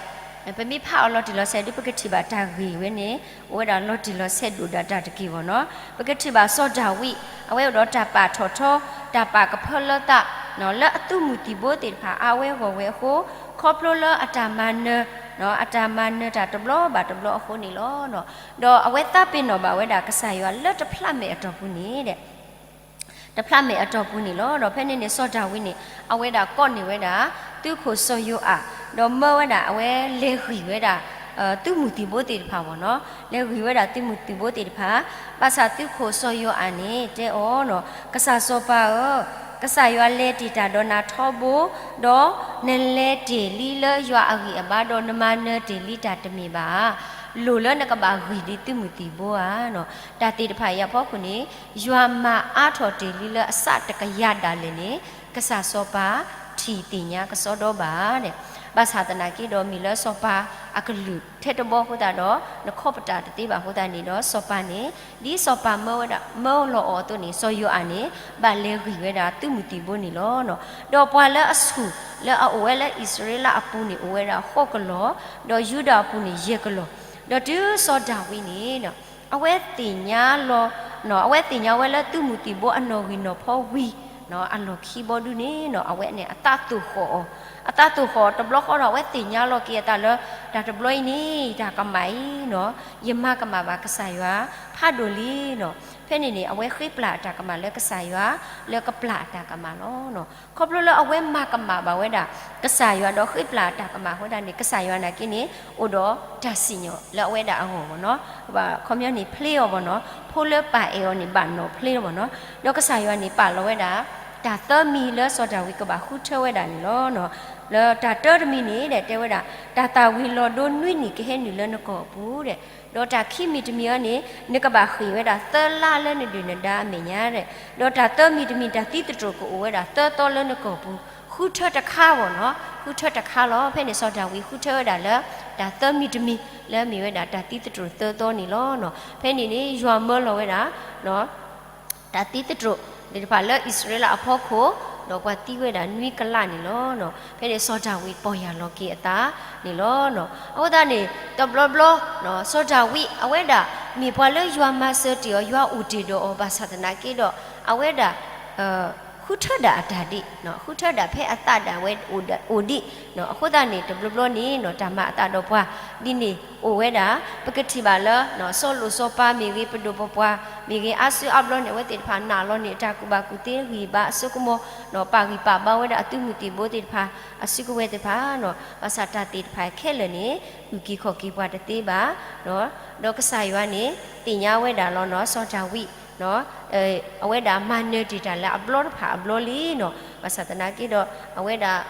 ပမ့ၢ်ဖးအီၤလီၤတံၢ်လီၤဆဲးဒုး ပကထံၣ်ဘၣ်တၢ်ဂ့ၢ်ဝဲန့ၣ် အိၣ်ဝဲဒၣ်လီၤတံၢ်လီၤဆဲးဒိၣ်ဒၣ်တၢ်တက့ၢ်ဘၣ်နီၤ. ပကထံၣ်ဘၣ်စီၤဒၤဝံး အဝဲအိၣ်ဒီးတၢ်ပာ်ထီၣ်ထီ, တၢ်ပာ်ကဖၢလၢသး လၢအသုးမုၢ်သံၣ်ဘိသ့ၣ်တဖၣ်အါဝဲဂီၢ်ဝဲအဃိ, ခီဖျိလၢအတၢ်မၤနၢၤ, အတၢ်မၤနၢၤတၢ်တဘျီဘၣ်တဘျီအဃိန့ၣ်လီၤ. ဒီးအဝဲသးပ့ၤနီၣ်ဘၣ်ဝဲဒၣ်ကစၢ်ယွၤလၢတဖျးမဲာ်အတီၢ်ပူၤန့ၣ် တဖျးမဲာ်အတီၢ်ပူၤန့ၣ်လီၤ. ဒီးဖဲန့ၣ်န့ၣ် စီၤဒၤဝံးန့ၣ် အဝဲဒၣ်ကိးန့ၢ်ဝဲဒၣ် သုးခိၣ်စီၤယိၤအး, ဒီးမၢဝဲဒၣ်အဝဲလဲၤဂံၢ်ဝဲဒၣ် သုးမုၢ်သံၣ်ဘိသ့ၣ်တဖၣ်ဘၣ်နီၤ, လဲၤဂံၢ်ဝဲဒၣ်သုးမုၢ်သံၣ်ဘိသ့ၣ်တဖၣ်, ဘၣ်ဆၣ်သုးခိၣ်စီၤယိၤအးန့ၣ် တဲအီၤနီၤ, ကစၢ်စီၤပၤဧၢ, ကစၢ်ယွၤလဲၤတ့ၢ်တၢ်ဒီးနၤထီဘိ, ဒီးနလဲၤတ့ၢ်လံလၢယွၤအဂံၢ်အဘါ, ဒီးနမၤနၢၤတ့ၢ်လံတၢ်တမ့ၢ်ဘၣ်ဧါ, လိၣ်လၢနကဘၣ်ဂံၢ်ဒ်သုးမုၢ်သံၣ်ဘိဧါနီၤ. တၢ်သ့ၣ်တဖၣ်အံၤအဖီခိၣ်န့ၣ် ယွၤမၤအါထီၣ်တ့ၢ်လံလၢအစးတကယၤဒၣ်လဲာ်န့ၣ် ကစၢ်စီၤပၤထံၣ်သ့ၣ်ညါကစီဒီဘၣ်ဒီး, ဘၣ်ဆၣ်သနာ်က့ဒီး မ့ၢ်လၢစီၤပၤအကလုၢ်ထဲတဘီအဃိသတးဒီး နခီပတာ်တသ့ဘၣ်အဃိသတးန့ၣ်ဒီး စီၤပၤန့ၣ် ဒ်စီၤပၤမၢဝဲဒၣ် မၢလီၤအီၤအသိးန့ၣ် စီၤယိၤအၤန့ၣ် ဘၣ်လဲၤဂံၢ်ဝဲဒၣ်သုးမုၢ်သံၣ်ဘိန့ၣ်လီၤ. ဒီးပှၤလၢအဆူၣ်လၢအအိၣ်ဝဲလၢအံၣ်စရ့လးအပူၤန့ၣ် အိၣ်ဝဲဒၣ်ဃိးကလီၢ်, ဒီးယူဒၤအပူၤန့ၣ် ယဲၢ်ကလီၢ်, ဒီးတုၤစီၤဒၤဝံးန့ၣ် အဝဲသ့ၣ်ညါလီၤ, အဝဲသ့ၣ်ညါဝဲလၢသုးမုၢ်သံၣ်ဘိအနီၣ်ဂံၢ်နီၣ်ဖီဝံၤ အလီၢ်ခံဘီဒုန့ၣ် အဝဲန့ၣ်အသးသိၣ်ဃီၣ်အီၤ, အသးသိၣ်ဃီၣ်အီၤတဘျီဃီဒီး အဝဲသ့ၣ်ညါလီၤက့ၤအသးလၢ တၢ်တဘျီအံၤန့ၣ် တၢ်ကမၣ်အံၤနီၤ ယမၤကမၣ်ဘၣ်ကစၢ်ယွၤဖးဒိၣ်လံနီၤ. ဖဲန့ၣ်န့ၣ် အဝဲဃ့ပျၢ်အတၢ်ကမၣ်လၢကစၢ်ယွၤ လၢကပျၢ်အတၢ်ကမၣ်လီၤ. ခီဖျိလၢအဝဲမၤကမၣ်ဘၣ်ဝဲဒၣ် ကစၢ်ယွၤဒီးဃ့ပျၢ်အတၢ်ကမၣ်အဃိဒၣ်န့ၣ် ကစၢ်ယွၤနာ်က့န့ၣ် အိၣ်ဒီးတၢ်စံၣ်ညီၣ်လၢအဝဲဒၣ်အဂီၢ်ဘၣ်နီၤ. အခီပညီန့ၣ် ဖျ့အီၤဘၣ်နီၤ, ဖိလၢပာ်အဲၣ်အီၤန့ၣ် ဘၣ်နီၤဖျ့လီၤဘၣ်နီၤ. ဒီးကစၢ်ယွၤန့ၣ် ပာ်လီၤဝဲဒၣ် တၢ်သၢမံၤလၢစီၤဒၤဝံးကဘၣ်ဃုထၢဝဲဒၣ်န့ၣ်လီၤ. လၢတၢ်တၢတမံၤန့ၣ်ဒီး တဲဝဲဒၣ် တၢ်သၣ်ဝံၤလီၤဒိနွံနံၣ်ကဟဲနုာ်လၢနကီၢ်အပူၤဒီး, ဒီးတၢ်ခံမံၤတမံၤအံၤန့ၣ် နကဘၣ်ဃ့ၢ်ဝဲဒၣ်သၢလါလၢနဒုၣ်နဒါအမဲာ်ညါဒီး, ဒီးတၢ်သၢမံၤတမံၤ တၢ်သံသတြိာ်ကအိၣ်ဝဲဒၣ်သၢသီလၢနကီၢ်ပူၤ, ဃုထၢတခါဘၣ်နီၤ, ဃုထၢတခါလီၤ. ဖဲန့ၣ်စီၤဒၤဝံးဃုထၢဝဲဒၣ်လၢ တၢ်သၢမံၤတမံၤလၢမ့ၢ်ဝဲဒၣ်တၢ်သံသတြိာ်သၢသီန့ၣ်လီၤ. ဖဲန့ၣ်န့ၣ် ယွၤမၢလီၤဝဲဒၣ် တၢ်သံသတြိာ်သ့ၣ်တဖၣ်လၢအံၣ်စရ့လးအဖီခိၣ်, ဒီးပှၤသံဝဲဒၣ်နွံကလးန့ၣ်လီၤ. ဖဲန့ၣ်စီၤဒၤဝံးပီၢ်ယၢ်လီၤက့ၤအသးန့ၣ်လီၤ. အဃိသတးန့ၣ် တဘျီဘျီ စီၤဒၤဝံးအဝဲဒၣ် မ့ၢ်ပှၤလၢယွၤမၤစၢၤတ့ၢ်အီၤ ယွၤအိၣ်တ့ၢ်ဒီးအီၤ ဘၣ်ဆၣ်သနာ်က့ဒီး အဝဲဒၣ် ဃုထၢဒၣ်အတၢ်ဒံး, ဃုထၢဒၣ်ဖဲအသးဒၣ်ဝဲအိၣ်ဒံး, အဃိသတးန့ၣ် တဘျီဘျီန့ၣ်နီၤ တၢ်မၤအသးဒီးပှၤ ဒ်န့ၣ်အိၣ်ဝဲဒၣ်, ပကထံၣ်ဘၣ်လၢ စီၤလိာ်စီၤပၤမ့ၢ်ဂ့ၤ ပဒိၣ်ပပှၢ်မ့ၢ်ဂ့ၤ အါစုအါဘျီန့ၣ် အဝဲသ့ၣ်တဖၣ်နာ်လီၤန့ၢ်အတၢ်ကူၣ်ဘၣ်ကူၣ်သ့ဂံၢ်ဘါအစိကမီၤ, ပာ်ဂံၢ်ပာ်ဘါဝဲဒၣ်အသုးမုၢ်သံၣ်ဘိသ့ၣ်တဖၣ် အစုကဝဲၤသ့ၣ်တဖၣ်, ဘၣ်ဆၣ်တၢ်သ့ၣ်တဖၣ်ခဲလၢာ်န့ၣ် အုၣ်က့ၤခီၣ်က့ၤပှၤတသ့ဘၣ်, ဒီးကစၢ်ယွၤန့ၣ် သ့ၣ်ညါဝဲဒၣ်လီၤနီၤ စီၤဒၤဝံး အဝဲဒၣ်မၤနၢၤတ့ၢ်တၢ်လၢအဘျီတဖၣ်အဘျီလံနီၤ. ဘၣ်ဆၣ်သနာ်က့ဒီး အဝဲဒၣ်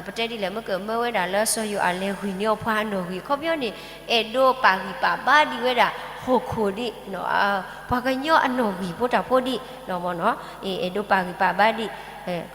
ပတဲဒ်လဲၣ် မ့ၢ်ကမၢဝဲဒၣ်လၢစီၤယိၤအၤလဲၤဂံၢ်န့ၢ်အီၤပှၤအနီၣ်ဂံၢ် အခီပညီန့ၣ် အဲၣ်ဒိးပာ်ဂံၢ်ပာ်ဘါဒံးဝဲဒၣ် ဟီၣ်ခိၣ်ဒံး ပှၤကညီအနီၣ်ဂံၢ်ဖိတၢ်ဖိဒံး အဲၣ်ဒိးပာ်ဂံၢ်ပာ်ဘါဒံး,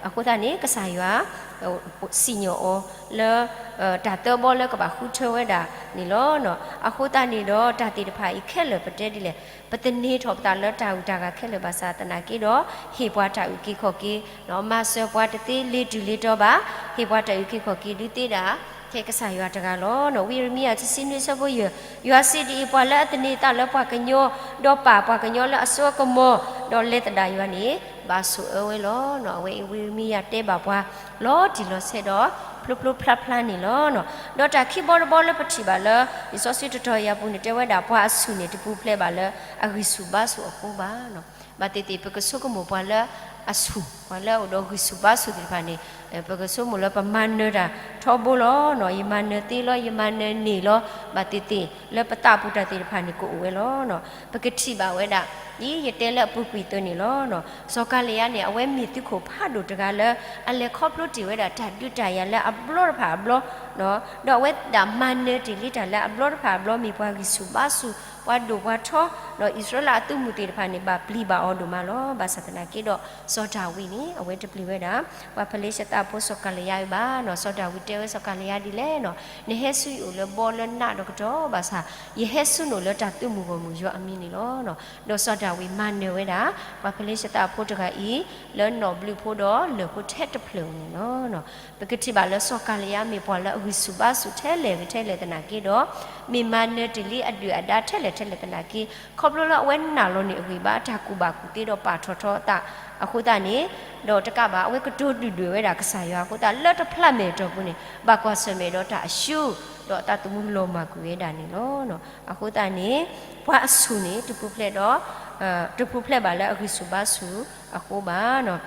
အဃိသတးန့ၣ် ကစၢ်ယွၤ စံၣ်ညီၣ်အီၤလၢ တၢ်သၢဘီလၢကဘၣ်ဃုထၢဝဲဒၣ်န့ၣ်လီၤ. အဃိသတးန့ၣ်ဒီး တၢ်သ့ၣ်တဖၣ်အံၤခဲလၢာ် ပတဲဒ်လဲၣ် ပသန့ၤထီၣ်ပသးလၢတၢ်ဂုၤတၢ်ဂၤခဲလၢာ်ဘၣ်ဆၣ်သနာ်က့ဒီး ဟ့ၣ်ပှၤတၢ်အုၣ်က့ၤခီၣ်က့ၤ, မၤစၢၤပှၤတသ့လ့ၤတုၤလ့ၤတီၤဘၣ်, ဟ့ၣ်ပှၤတၢ်အုၣ်က့ၤခီၣ်က့ၤဒုးသ့ဒၣ် ထဲကစၢ်ယွၤတဂၤလီၤ. ဝံယံးရမံယၤ တဆံနွံ အဆၢဖိယဲၢ်, ယွၤစံးဒ်အံၤ, ပှၤလၢအသန့ၤအသးလၢပှၤကညီ, ဒီးပာ်ပှၤကညီလၢအစိအကမီၤ, ဒီးလဲၤသဒၣ်ယွၤန့ၣ် ဘၣ်ဆိၣ်အၢဝဲလီၤ. အဝဲအံၤဝံယံးရမံယၤတဲဘၣ်ပှၤ လီၤတံၢ်လီၤဆဲးဒီး ဖျိဖျိဖျါဖျါန့ၣ်လီၤ. ဒီးတၢ်ခံဘီတဘီလၢပထံၣ်ဘၣ်လၢ လံာ်စီဆှံတတီၤယၤပူၤန့ၣ် တဲဝဲဒၣ် ပှၤအဆူၣ်န့ၣ် တပူၤဖျဲးဘၣ်လၢအဂံၢ်ဆူၣ်ဘါဆူၣ်အဃိဘၣ်. ဘၣ်သ့ၣ်သ့ၣ် ပကဆိကမိၣ်ပှၤလၢအဆူၣ်, ပှၤလၢအအိၣ်ဒီးဂံၢ်ဆူၣ်ဘါဆူၣ်သ့ၣ်တဖၣ်န့ၣ် ပကဆိကမိၣ်လၢပမၤနၢၤတၢ်ထီဘိလီၤ. ယမၤနၢၤသ့လီၤ, ယမၤနၢၤန့ၢ်လီၤ. ဘၣ်သ့ၣ်သ့ၣ် လၢပသးပူၤတၢ်သ့ၣ်တဖၣ်န့ၣ် ကအိၣ်ဝဲလီၤ. ပကထံၣ်ဘၣ်ဝဲဒၣ် ဒ်ယတဲလၢအပူၤကွံာ်အသိးန့ၣ်လီၤ. စီၤကၤလံယါန့ၣ် အဝဲမ့ၢ်သုးခိၣ်ဖးဒိၣ်တဂၤလၢ အလဲၤခီဖျိတ့ၢ်ဝဲဒၣ်တၢ်ဒုးတၢ်ယၤလၢအဘျီတဖၣ်အဘျီ, ဒီးအဝဲဒၣ်မၤနၢၤတ့ၢ်လံတၢ်လၢအဘျီတဖၣ်အဘျီ မ့ၢ်ပှၤဂံၢ်ဆူၣ်ဘါဆူၣ် ပှၤဒိၣ်ပှၤထီ, ဒီးအံၣ်စရ့လးအသုးမုၢ်သ့ၣ်တဖၣ်န့ၣ် ဘၣ်ပျံၤဘၣ်အီၤဒိၣ်မးလီၤ. ဘၣ်ဆၣ်သနာ်က့ဒီး စီၤဒၤဝံးန့ၣ် အဝဲတပျံၤဝဲဒၣ် ပှၤဖလ့ၡသးဖိစီၤကၤလယါအံၤဘၣ်နီၤ. စီၤဒၤဝံးတဲဝဲစီၤကၤလယါဒ်လဲၣ်နီၤ, နဟဲဆူယအိၣ်လၢဘီလၢနးဒီးကတီၢ်ဘၣ်ဆၣ်, ယဟဲဆူနအိၣ်လၢတၢ်သုးမုၢ်ဂီၢ်မုၢ်ယွၤအမံၤန့ၣ်လီၤ. ဒီးစီၤဒၤဝံးမၤနၢၤဝဲဒၣ် ပှၤဖလ့ၡသးဖိတဂၤအံၤ လၢနီၣ်ဘျုးဖိဒီးလၢၢ်ဖိထဲတဖျၢၣ်န့ၣ်လီၤ. ပကထံၣ်ဘၣ်လၢစီၤကၤလယါမ့ၢ်ပှၤလၢအဂံၢ်ဆူၣ်ဘါဆူၣ်ထဲလဲၣ်ဂ့ၤထဲလဲၣ်သနာ်က့ဒီး, မ့ၢ်မၤနၢၤတ့ၢ်လံအဒုၣ်အဒါထဲလဲၣ်ထဲလဲၣ်သနာ်က့, ခီဖျိလၢအဝဲနာ်လီၤန့ၢ်အဂံၢ်ဘါအတၢ်ကူၣ်ဘၣ်ကူၣ်သ့ဒီးပာ်ထီၣ်ထီအသးအဃိသတးန့ၣ်, ဒီးတကးဘၣ် အဝဲကတိၤဒုၣ်ဒွဲၣ်ဝဲဒၣ်ကစၢ်ယွၤအဃိသတး လၢတဖျးမဲာ်အတီၢ်ပူၤန့ၣ် ဘၣ်ကွၢ်ဆၢၣ်မဲာ်ဒီးတၢ်အၡူ ဒီးအသးသမူလီၤမၢ်ကွံာ်ဝဲဒၣ်န့ၣ်လီၤ. အဃိသတးန့ၣ် ပှၤအဆူၣ်န့ၣ် တပူၤဖျဲးဒီး တပူၤဖျဲးဘၣ်လၢအဂံၢ်ဆူၣ်ဘါဆူၣ်အဃိဘၣ်. လံာ်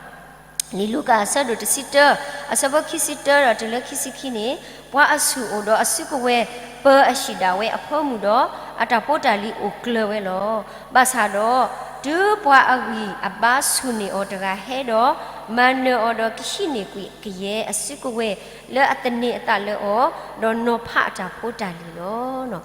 လူၤကၣ်အဆၢဒိၣ်တဆံတၢ အဆၢဖိခံဆံတၢဒီးတုၤလၢခံဆံခံန့ၣ်, ပှၤအဆူၣ်အိၣ်ဒီးအစုကဝဲၤ ပၢအဟံၣ်ဒၣ်ဝဲအဖၢမုၢ်ဒီး အတၢ်ဖိတၢ်လံၤအိၣ်ကျၢၤဝဲလီၤ. ဘၣ်ဆၣ်ဒီး တုၤပှၤအဂံၢ်အဘါဆူၣ်န့ၢ်အီၤတဂၤဟဲဒီး မၤနၢၤအီၤဒီးကဟံးန့ၢ်ကွံာ်ကယဲၢ်အစုကဝဲၤ လၢအသန့ၤအသးလၢအီၤ, ဒီးနီၤဖးအတၢ်ဖိတၢ်လံၤလီၤ.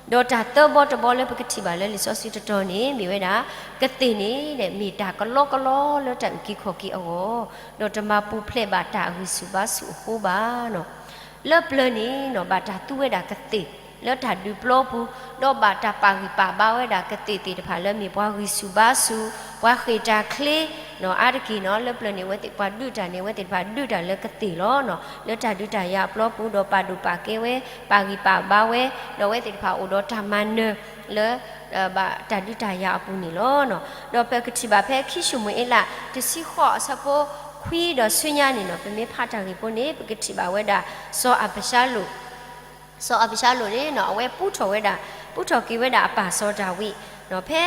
ဒီးတၢ်သၢဘီတဘီလၢပကထံၣ်ဘၣ်လၢလံာ်စီဆှံတတီၤန့ၣ် မ့ၢ်ဝဲဒၣ် ကသ့ၣ်န့ၣ် မ့ၢ်တၢ်ကလီကလီလၢတၢ်အုၣ်က့ၤခီၣ်က့ၤအဂီၢ်, ဒီးတမၤပူၤဖျဲးဘၣ်တၢ်အဂံၢ်ဆူၣ်ဘါဆူၣ်အဃိဘၣ်. လၢပျၢၤန့ၣ် ဘၣ်တၢ်သူဝဲဒၣ်ကသ့ၣ် လၢတၢ်ဒုးပျီပူၤ, ဒီးဘၣ်တၢ်ပာ်ဂံၢ်ပာ်ဘါဝဲဒၣ်ကသ့ၣ်သ့ၣ်တဖၣ်လၢမ့ၢ်ပှၤဂံၢ်ဆူၣ်ဘါဆူၣ်, ပှၤဃ့ၢ်တၢ်ချ့, အါတက့ၢ်နီၤ လၢပျၢၤန့ၣ် အဝဲသ့ၣ်ပှၤဒုးတၢ်န့ၣ် အဝဲသ့ၣ်တဖၣ်ဒုးတၢ်လၢကသ့ၣ်လီၤ. လၢတၢ်ဒုးတၢ်ယၤအပျီပူၤ ဒီးပာ်ဒိၣ်ပာ်ကဲဝဲ, ပာ်ဂံၢ်ပာ်ဘါဝဲ, ဒီးအဝဲသ့ၣ်တဖၣ်အိၣ်ဒီးတၢ်မၤနၢၤလၢ ဘၣ်တၢ်ဒုးတၢ်ယၤအပူၤန့ၣ်လီၤ. ဒီးပကထံၣ်ဘၣ်ဖဲခံၡမူၤအ့လး တဆံဃိးအဆၢဖိခွံဒီးဆူညါန့ၣ်နီၤ ပမ့ၢ်ဖးတၢ်ဂ့ၢ်ဖိန့ၣ် ပကထံၣ်ဘၣ်ဝဲဒၣ် စီၤအၤဘၡါလိၣ် စီၤအၤဘၡါလိၣ်န့ၣ်နီၤ အဝဲပူထီၣ်ဝဲဒၣ်, ပူထီၣ်က့ၤဝဲဒၣ်အပၢ်စီၤဒၤဝံး, ဖဲ,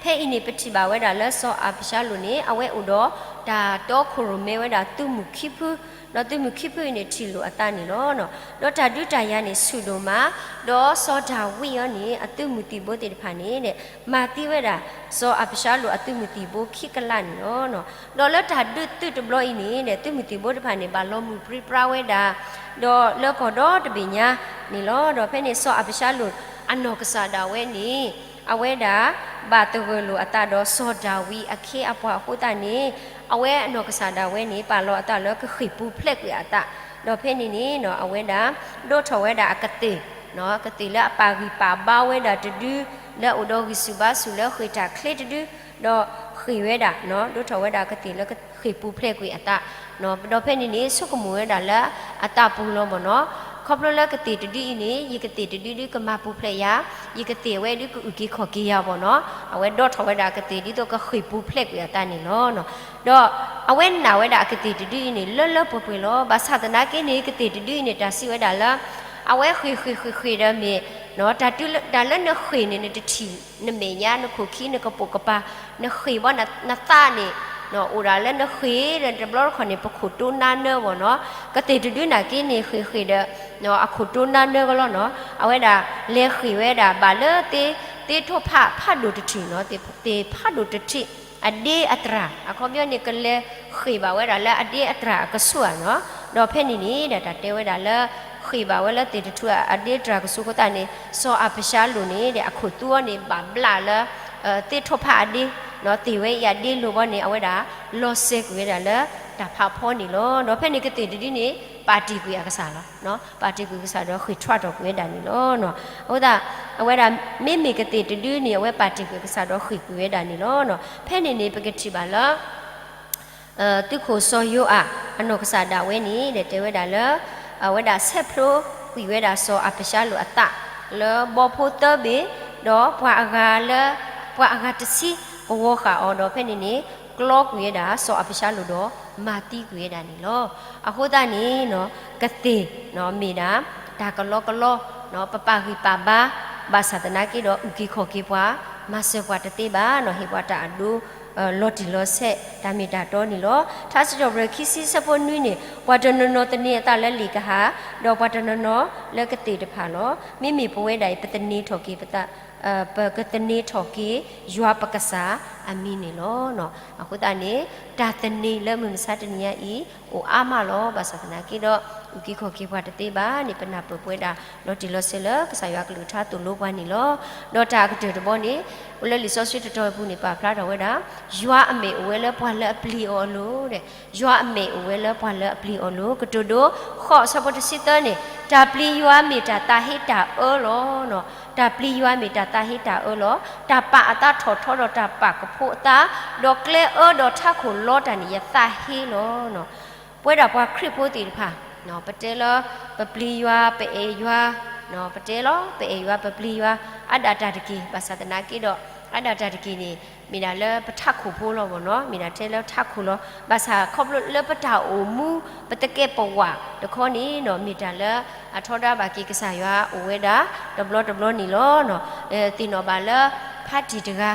ဖဲအံၤန့ၣ် ပထံၣ်ဘၣ်ဝဲဒၣ်လၢစီၤအၤဘၡါလိၣ်န့ၣ် အဝဲအိၣ်ဒီးတၢ်တီခိၣ်ရိၣ်မဲဝဲဒၣ်သုးမုၢ်ခံဖု, ဒီးသုးမုၢ်ခံဖုအံၤန့ၣ် ထံၣ်လိာ်အသးန့ၣ်လီၤ. ဒီးတၢ်ဒုးတၢ်ယၤန့ၣ်ဆူၣ်ဒိၣ်မး, ဒီးစီၤဒၤဝံးအံၤန့ၣ် အသုးမုၢ်သံၣ်ဘိသ့ၣ်တဖၣ်န့ၣ် မၤသံဝဲဒၣ် စီၤအၤဘၡါလိၣ်အသုးမုၢ်သံၣ်ဘိခံကလးန့ၣ်လီၤ. ဒီးလၢတၢ်ဒုးသုးတဘျီအံၤန့ၣ် သုးမုၢ်သံၣ်ဘိတဖၣ်န့ၣ် ဘၣ်လီၤမုၢ်ပြံပြါဝဲဒၣ်, ဒီးလၢကီၢ်ဒီတဘ့ၣ်ညါန့ၣ်လီၤ. ဒီးဖဲန့ၣ် စီၤအၤဘၡါလိၣ် အနီၢ်ကစၢ်ဒၣ်ဝဲန့ၣ် အဝဲဒၣ် ဘၣ်သဂၢၢ်လိာ်အသးဒီးစီၤဒၤဝံးအခ့အပှၤအဃိသတးန့ၣ်, အဝဲအနီၢ်ကစၢ်ဒၣ်ဝဲန့ၣ် ပာ်လီၤအသးလၢကဃ့ၢ်ပူၤဖျဲးကွံာ်အသး, ဒီးဖဲန့ၣ်န့ၣ် အဝဲဒၣ် ဒိးထီၣ်ဝဲဒၣ်အကသ့ၣ်, ကသ့ၣ်လၢအပာ်ဂံၢ်ပာ်ဘါဝဲဒၣ်တဒု, လၢအအိၣ်ဒီးဂံၢ်ဆူၣ်ဘါဆူၣ်လၢဃ့ၢ်တၢ်ချ့တဒု, ဒီးဃ့ၢ်ဝဲဒၣ်, ဒိးထီၣ်ဝဲဒၣ်ကသ့ၣ်လၢကဃ့ၢ်ပူၤဖျဲးကွံာ်အသး, ဒီးဖဲန့ၣ်န့ၣ် ဆိကမိၣ်ဝဲဒၣ်လၢအသးပူၤလီၤမ့ၢ်နီၤ, ခီဖျိလၢကသ့ၣ်တဒုအံၤန့ၣ် ယကသ့ၣ်တဒုဒုကမၤပူၤဖျဲးယၤ, ယကသ့ၣ်အဝဲဒုကအုၣ်က့ၤခီၣ်က့ၤယၤမ့ၢ်နီၤ, အဝဲဒိးထီၣ်ဝဲဒၣ်ကသ့ၣ်ဒ်သိးကဃ့ၢ်ပူၤဖျဲးကွံာ်အသးန့ၣ်လီၤ. ဒီးအဝဲနာ်ဝဲဒၣ်အကသ့ၣ်တဒုအံၤန့ၣ် လၢလၢပှဲၤပှဲၤလီၤ. ဘၣ်ဆၣ်သနာ်က့န့ၣ် ကသ့ၣ်တဒုအံၤန့ၣ် တၢ်စံးဝဲဒၣ်လၢ အဝဲဃ့ၢ်ဃ့ၢ်ဃ့ၢ်ဃ့ၢ်ဒီးမ့ၢ် တၢ်လၢနဃ့ၢ်န့ၣ် နတထံၣ် နမဲာ်ညါ နခိၣ်ခံ နကပိာ်ကပၤ နဃ့ၢ်ဘီ နသးန့ၣ် အိၣ်ဒၣ်လၢနဃ့ၢ်ဒီး တဘျီတခီၣ်န့ၣ် ပခိၣ်တိနါနၢဘၣ်နီၤ, ကသ့ၣ်တဒုနာ်က့န့ၣ် ဃ့ၢ်ဃ့ၢ်ဒီး အခိၣ်တိနါနၢကလီၤနီၤ, အဝဲဒၣ်လဲၤဃ့ၢ်ဝဲဒၣ်ဘၣ်လၢ သ့ၣ်ထီၣ်ဖးဖးဒိၣ်တထံၣ်နီၤ, သ့ၣ်ဖးဒိၣ်တထံၣ် အဒ့အတြၢ် အခီပညီန့ၣ် ကလဲၤဃ့ၢ်ဘၣ်ဝဲဒၣ်လၢအဒ့အတြၢ်အကဆူးဧါနီၤ, ဒီးဖဲန့ၣ်န့ၣ် ဒီးတၢ်တဲဝဲဒၣ်လၢ ဃ့ၢ်ဘၣ်ဝဲလၢသ့ၣ်တထူၣ်အဒ့အတြၢ်ကဆူးအဃိသတးန့ၣ် စီၤအၤဘၡါလိၣ်န့ၣ် အခိၣ်သူအီၤန့ၣ် ဘၣ်ဘျးလၢ သ့ၣ်ထီၣ်ဖးအဒ့, သ့ၣ်ဝဲအံၤအဒ့လိၤဘီန့ၣ် အဝဲဒၣ်လီၤစဲးကွံာ်ဝဲဒၣ်လၢတၢ်ဖးဖီန့ၣ်လီၤ. ဒီးဖဲန့ၣ်ကသ့ၣ်တဒုန့ၣ် ပာ်တ့ၢ်ကွံာ်အကစၢ်လီၤ. ပာ်တ့ၢ်ကွံာ်ကစၢ်ဒီးဃ့ၢ်ထွဲထီၣ်ကွံာ်ဝဲဒၣ်န့ၣ်လီၤ. အဃိသတး အဝဲဒၣ် မ့မ့ၢ်ကသ့ၣ်တဒုန့ၣ် အဝဲပာ်တ့ၢ်ကွံာ်ကစၢ်ဒီးဃ့ၢ်ကွံာ်ဝဲဒၣ်န့ၣ်လီၤ. ဖဲန့ၣ်န့ၣ် ပကထံၣ်ဘၣ်လၢ သုးခိၣ်စီၤယိၤအး အနီၢ်ကစၢ်ဒၣ်ဝဲန့ၣ် တဲဝဲဒၣ်လၢ အဝဲဒၣ်ဆဲးဖျိကွံာ်ဝဲဒၣ်စီၤအၤဘၡါလိၣ်အသး လၢဘီဖိသၢဘ့ၣ်, ဒီးပှၤအဂၤလၢ ပှၤအဂၤတဆံကဝီၤဃာ်အီၤဒီး ဖဲန့ၣ်န့ၣ် ကျီကွံာ်ဝဲဒၣ်စီၤအၤဘၡါလိၣ်ဒီး မၤသံကွံာ်ဝဲဒၣ်န့ၣ်လီၤ. အဃိသတးန့ၣ် ကသ့ၣ်မ့ၢ်ဒၣ် တၢ်ကလီကလီ ပပာ်ဂံၢ်ပာ်ဘါ ဘၣ်ဆၣ်သနာ်က့ဒီး အုၣ်က့ၤခီၣ်က့ၤပှၤ, မၤစၢၤပှၤတသ့ဘၣ်နီၤ, ဟ့ၣ်ပှၤတၢ်အဒိ လီၤတံၢ်လီၤဆဲး တၢ်မ့ၢ်တၢ်တီန့ၣ်လီၤ. ထါစံးထီၣ်ပတြၢၤခံဆံဆၢဖိနွံန့ၣ် ပှၤတနီၤနီၤသန့ၤအသးလၢလ့ၣ်ကဟၣ်, ဒီးပှၤတနီၤနီၤလၢကသ့ၣ်တဖၣ်လီၤ. မ့မ့ၢ်ပဝဲဒၣ်အံၤ ပသန့ၤထီၣ်က့ၤပသး, ပကသန့ၤထီၣ်က့ၤ ယွၤပကစၢ်အမံၤန့ၣ်လီၤ. အဃိသတးန့ၣ် တၢ်သန့ၤလၢမုၢ်မဆါတနံၤညါအံၤ အိၣ်အါမးလီၤ. ဘၣ်ဆၣ်သနာ်က့ဒီး အုၣ်က့ၤခီၣ်က့ၤပှၤတသ့ဘၣ်န့ၣ် ပနၢ်ပၢၢ်ပဝဲဒၣ် လီၤတံၢ်လီၤဆဲးလၢကစၢ်ယွၤအကလုၢ်ကထါသိၣ်လိပှၤန့ၣ်လီၤ. ဒီးတၢ်အကတၢၢ်တဘီန့ၣ် လၢလံာ်စီဆှံတတီၤအပူၤန့ၣ် ပာ်ဖျါထီၣ်ဝဲဒၣ် ယွၤအမဲာ်အိၣ်ဝဲလၢပှၤလၢအပျံၤအီၤအလိၤ, ယွၤအမဲာ်အိၣ်ဝဲလၢပှၤလၢအပျံၤအီၤအလိၤ, ကတိၤဒိ ဃိး အဆၢဖိတဆံသၢန့ၣ် တၢ်ပျံၤယွၤမ့ၢ်တၢ်သးဟ့တၢ်အၢလီၤ. တၢ်ပျံၤယွၤမ့ၢ်တၢ်သးဟ့တၢ်အၢလီၤ. တၢ်ပာ်အသးထီၣ်ထီဒီးတၢ်ပာ်ကဖိအသး, ဒီးကျဲအၢဒီးထးခိၣ်လီတၢ်န့ၣ် ယသးဟ့လီၤ. ပဝဲဒၣ်ပှၤခရံာ်ဖိသ့ၣ်တဖၣ် ပတဲလၢ ပပျံၤယွၤ ပအဲၣ်ယွၤ, ပတဲလီၤ ပအဲၣ်ယွၤ ပပျံၤယွၤ, အါဒၣ်တၢ်တက့ၢ်. ဘၣ်ဆၣ်သနာ်က့ဒီး အါဒၣ်တၢ်တက့ၢ်န့ၣ် မ့ၢ်ဒၣ်လၢပထးခိၣ်ဖိလီၤမ့ၢ်နီၤ, မ့ၢ်ဒၣ်ထဲလၢထးခိၣ်လီၤ. ဘၣ်ဆၣ်ခီဖျိလၢပတၢ်အိၣ်မူ ပသကဲးပဝးတခီန့ၣ်နီၤ မ့ၢ်တၢ်လၢအထီဒါဘၣ်က့ၤကစၢ်ယွၤအိၣ်ဝဲဒၣ် တဘျီတဘျီန့ၣ်လီၤ. သ့ၣ်နီၣ်ဘၣ်လၢ ဖါတံၢ်တဂၤ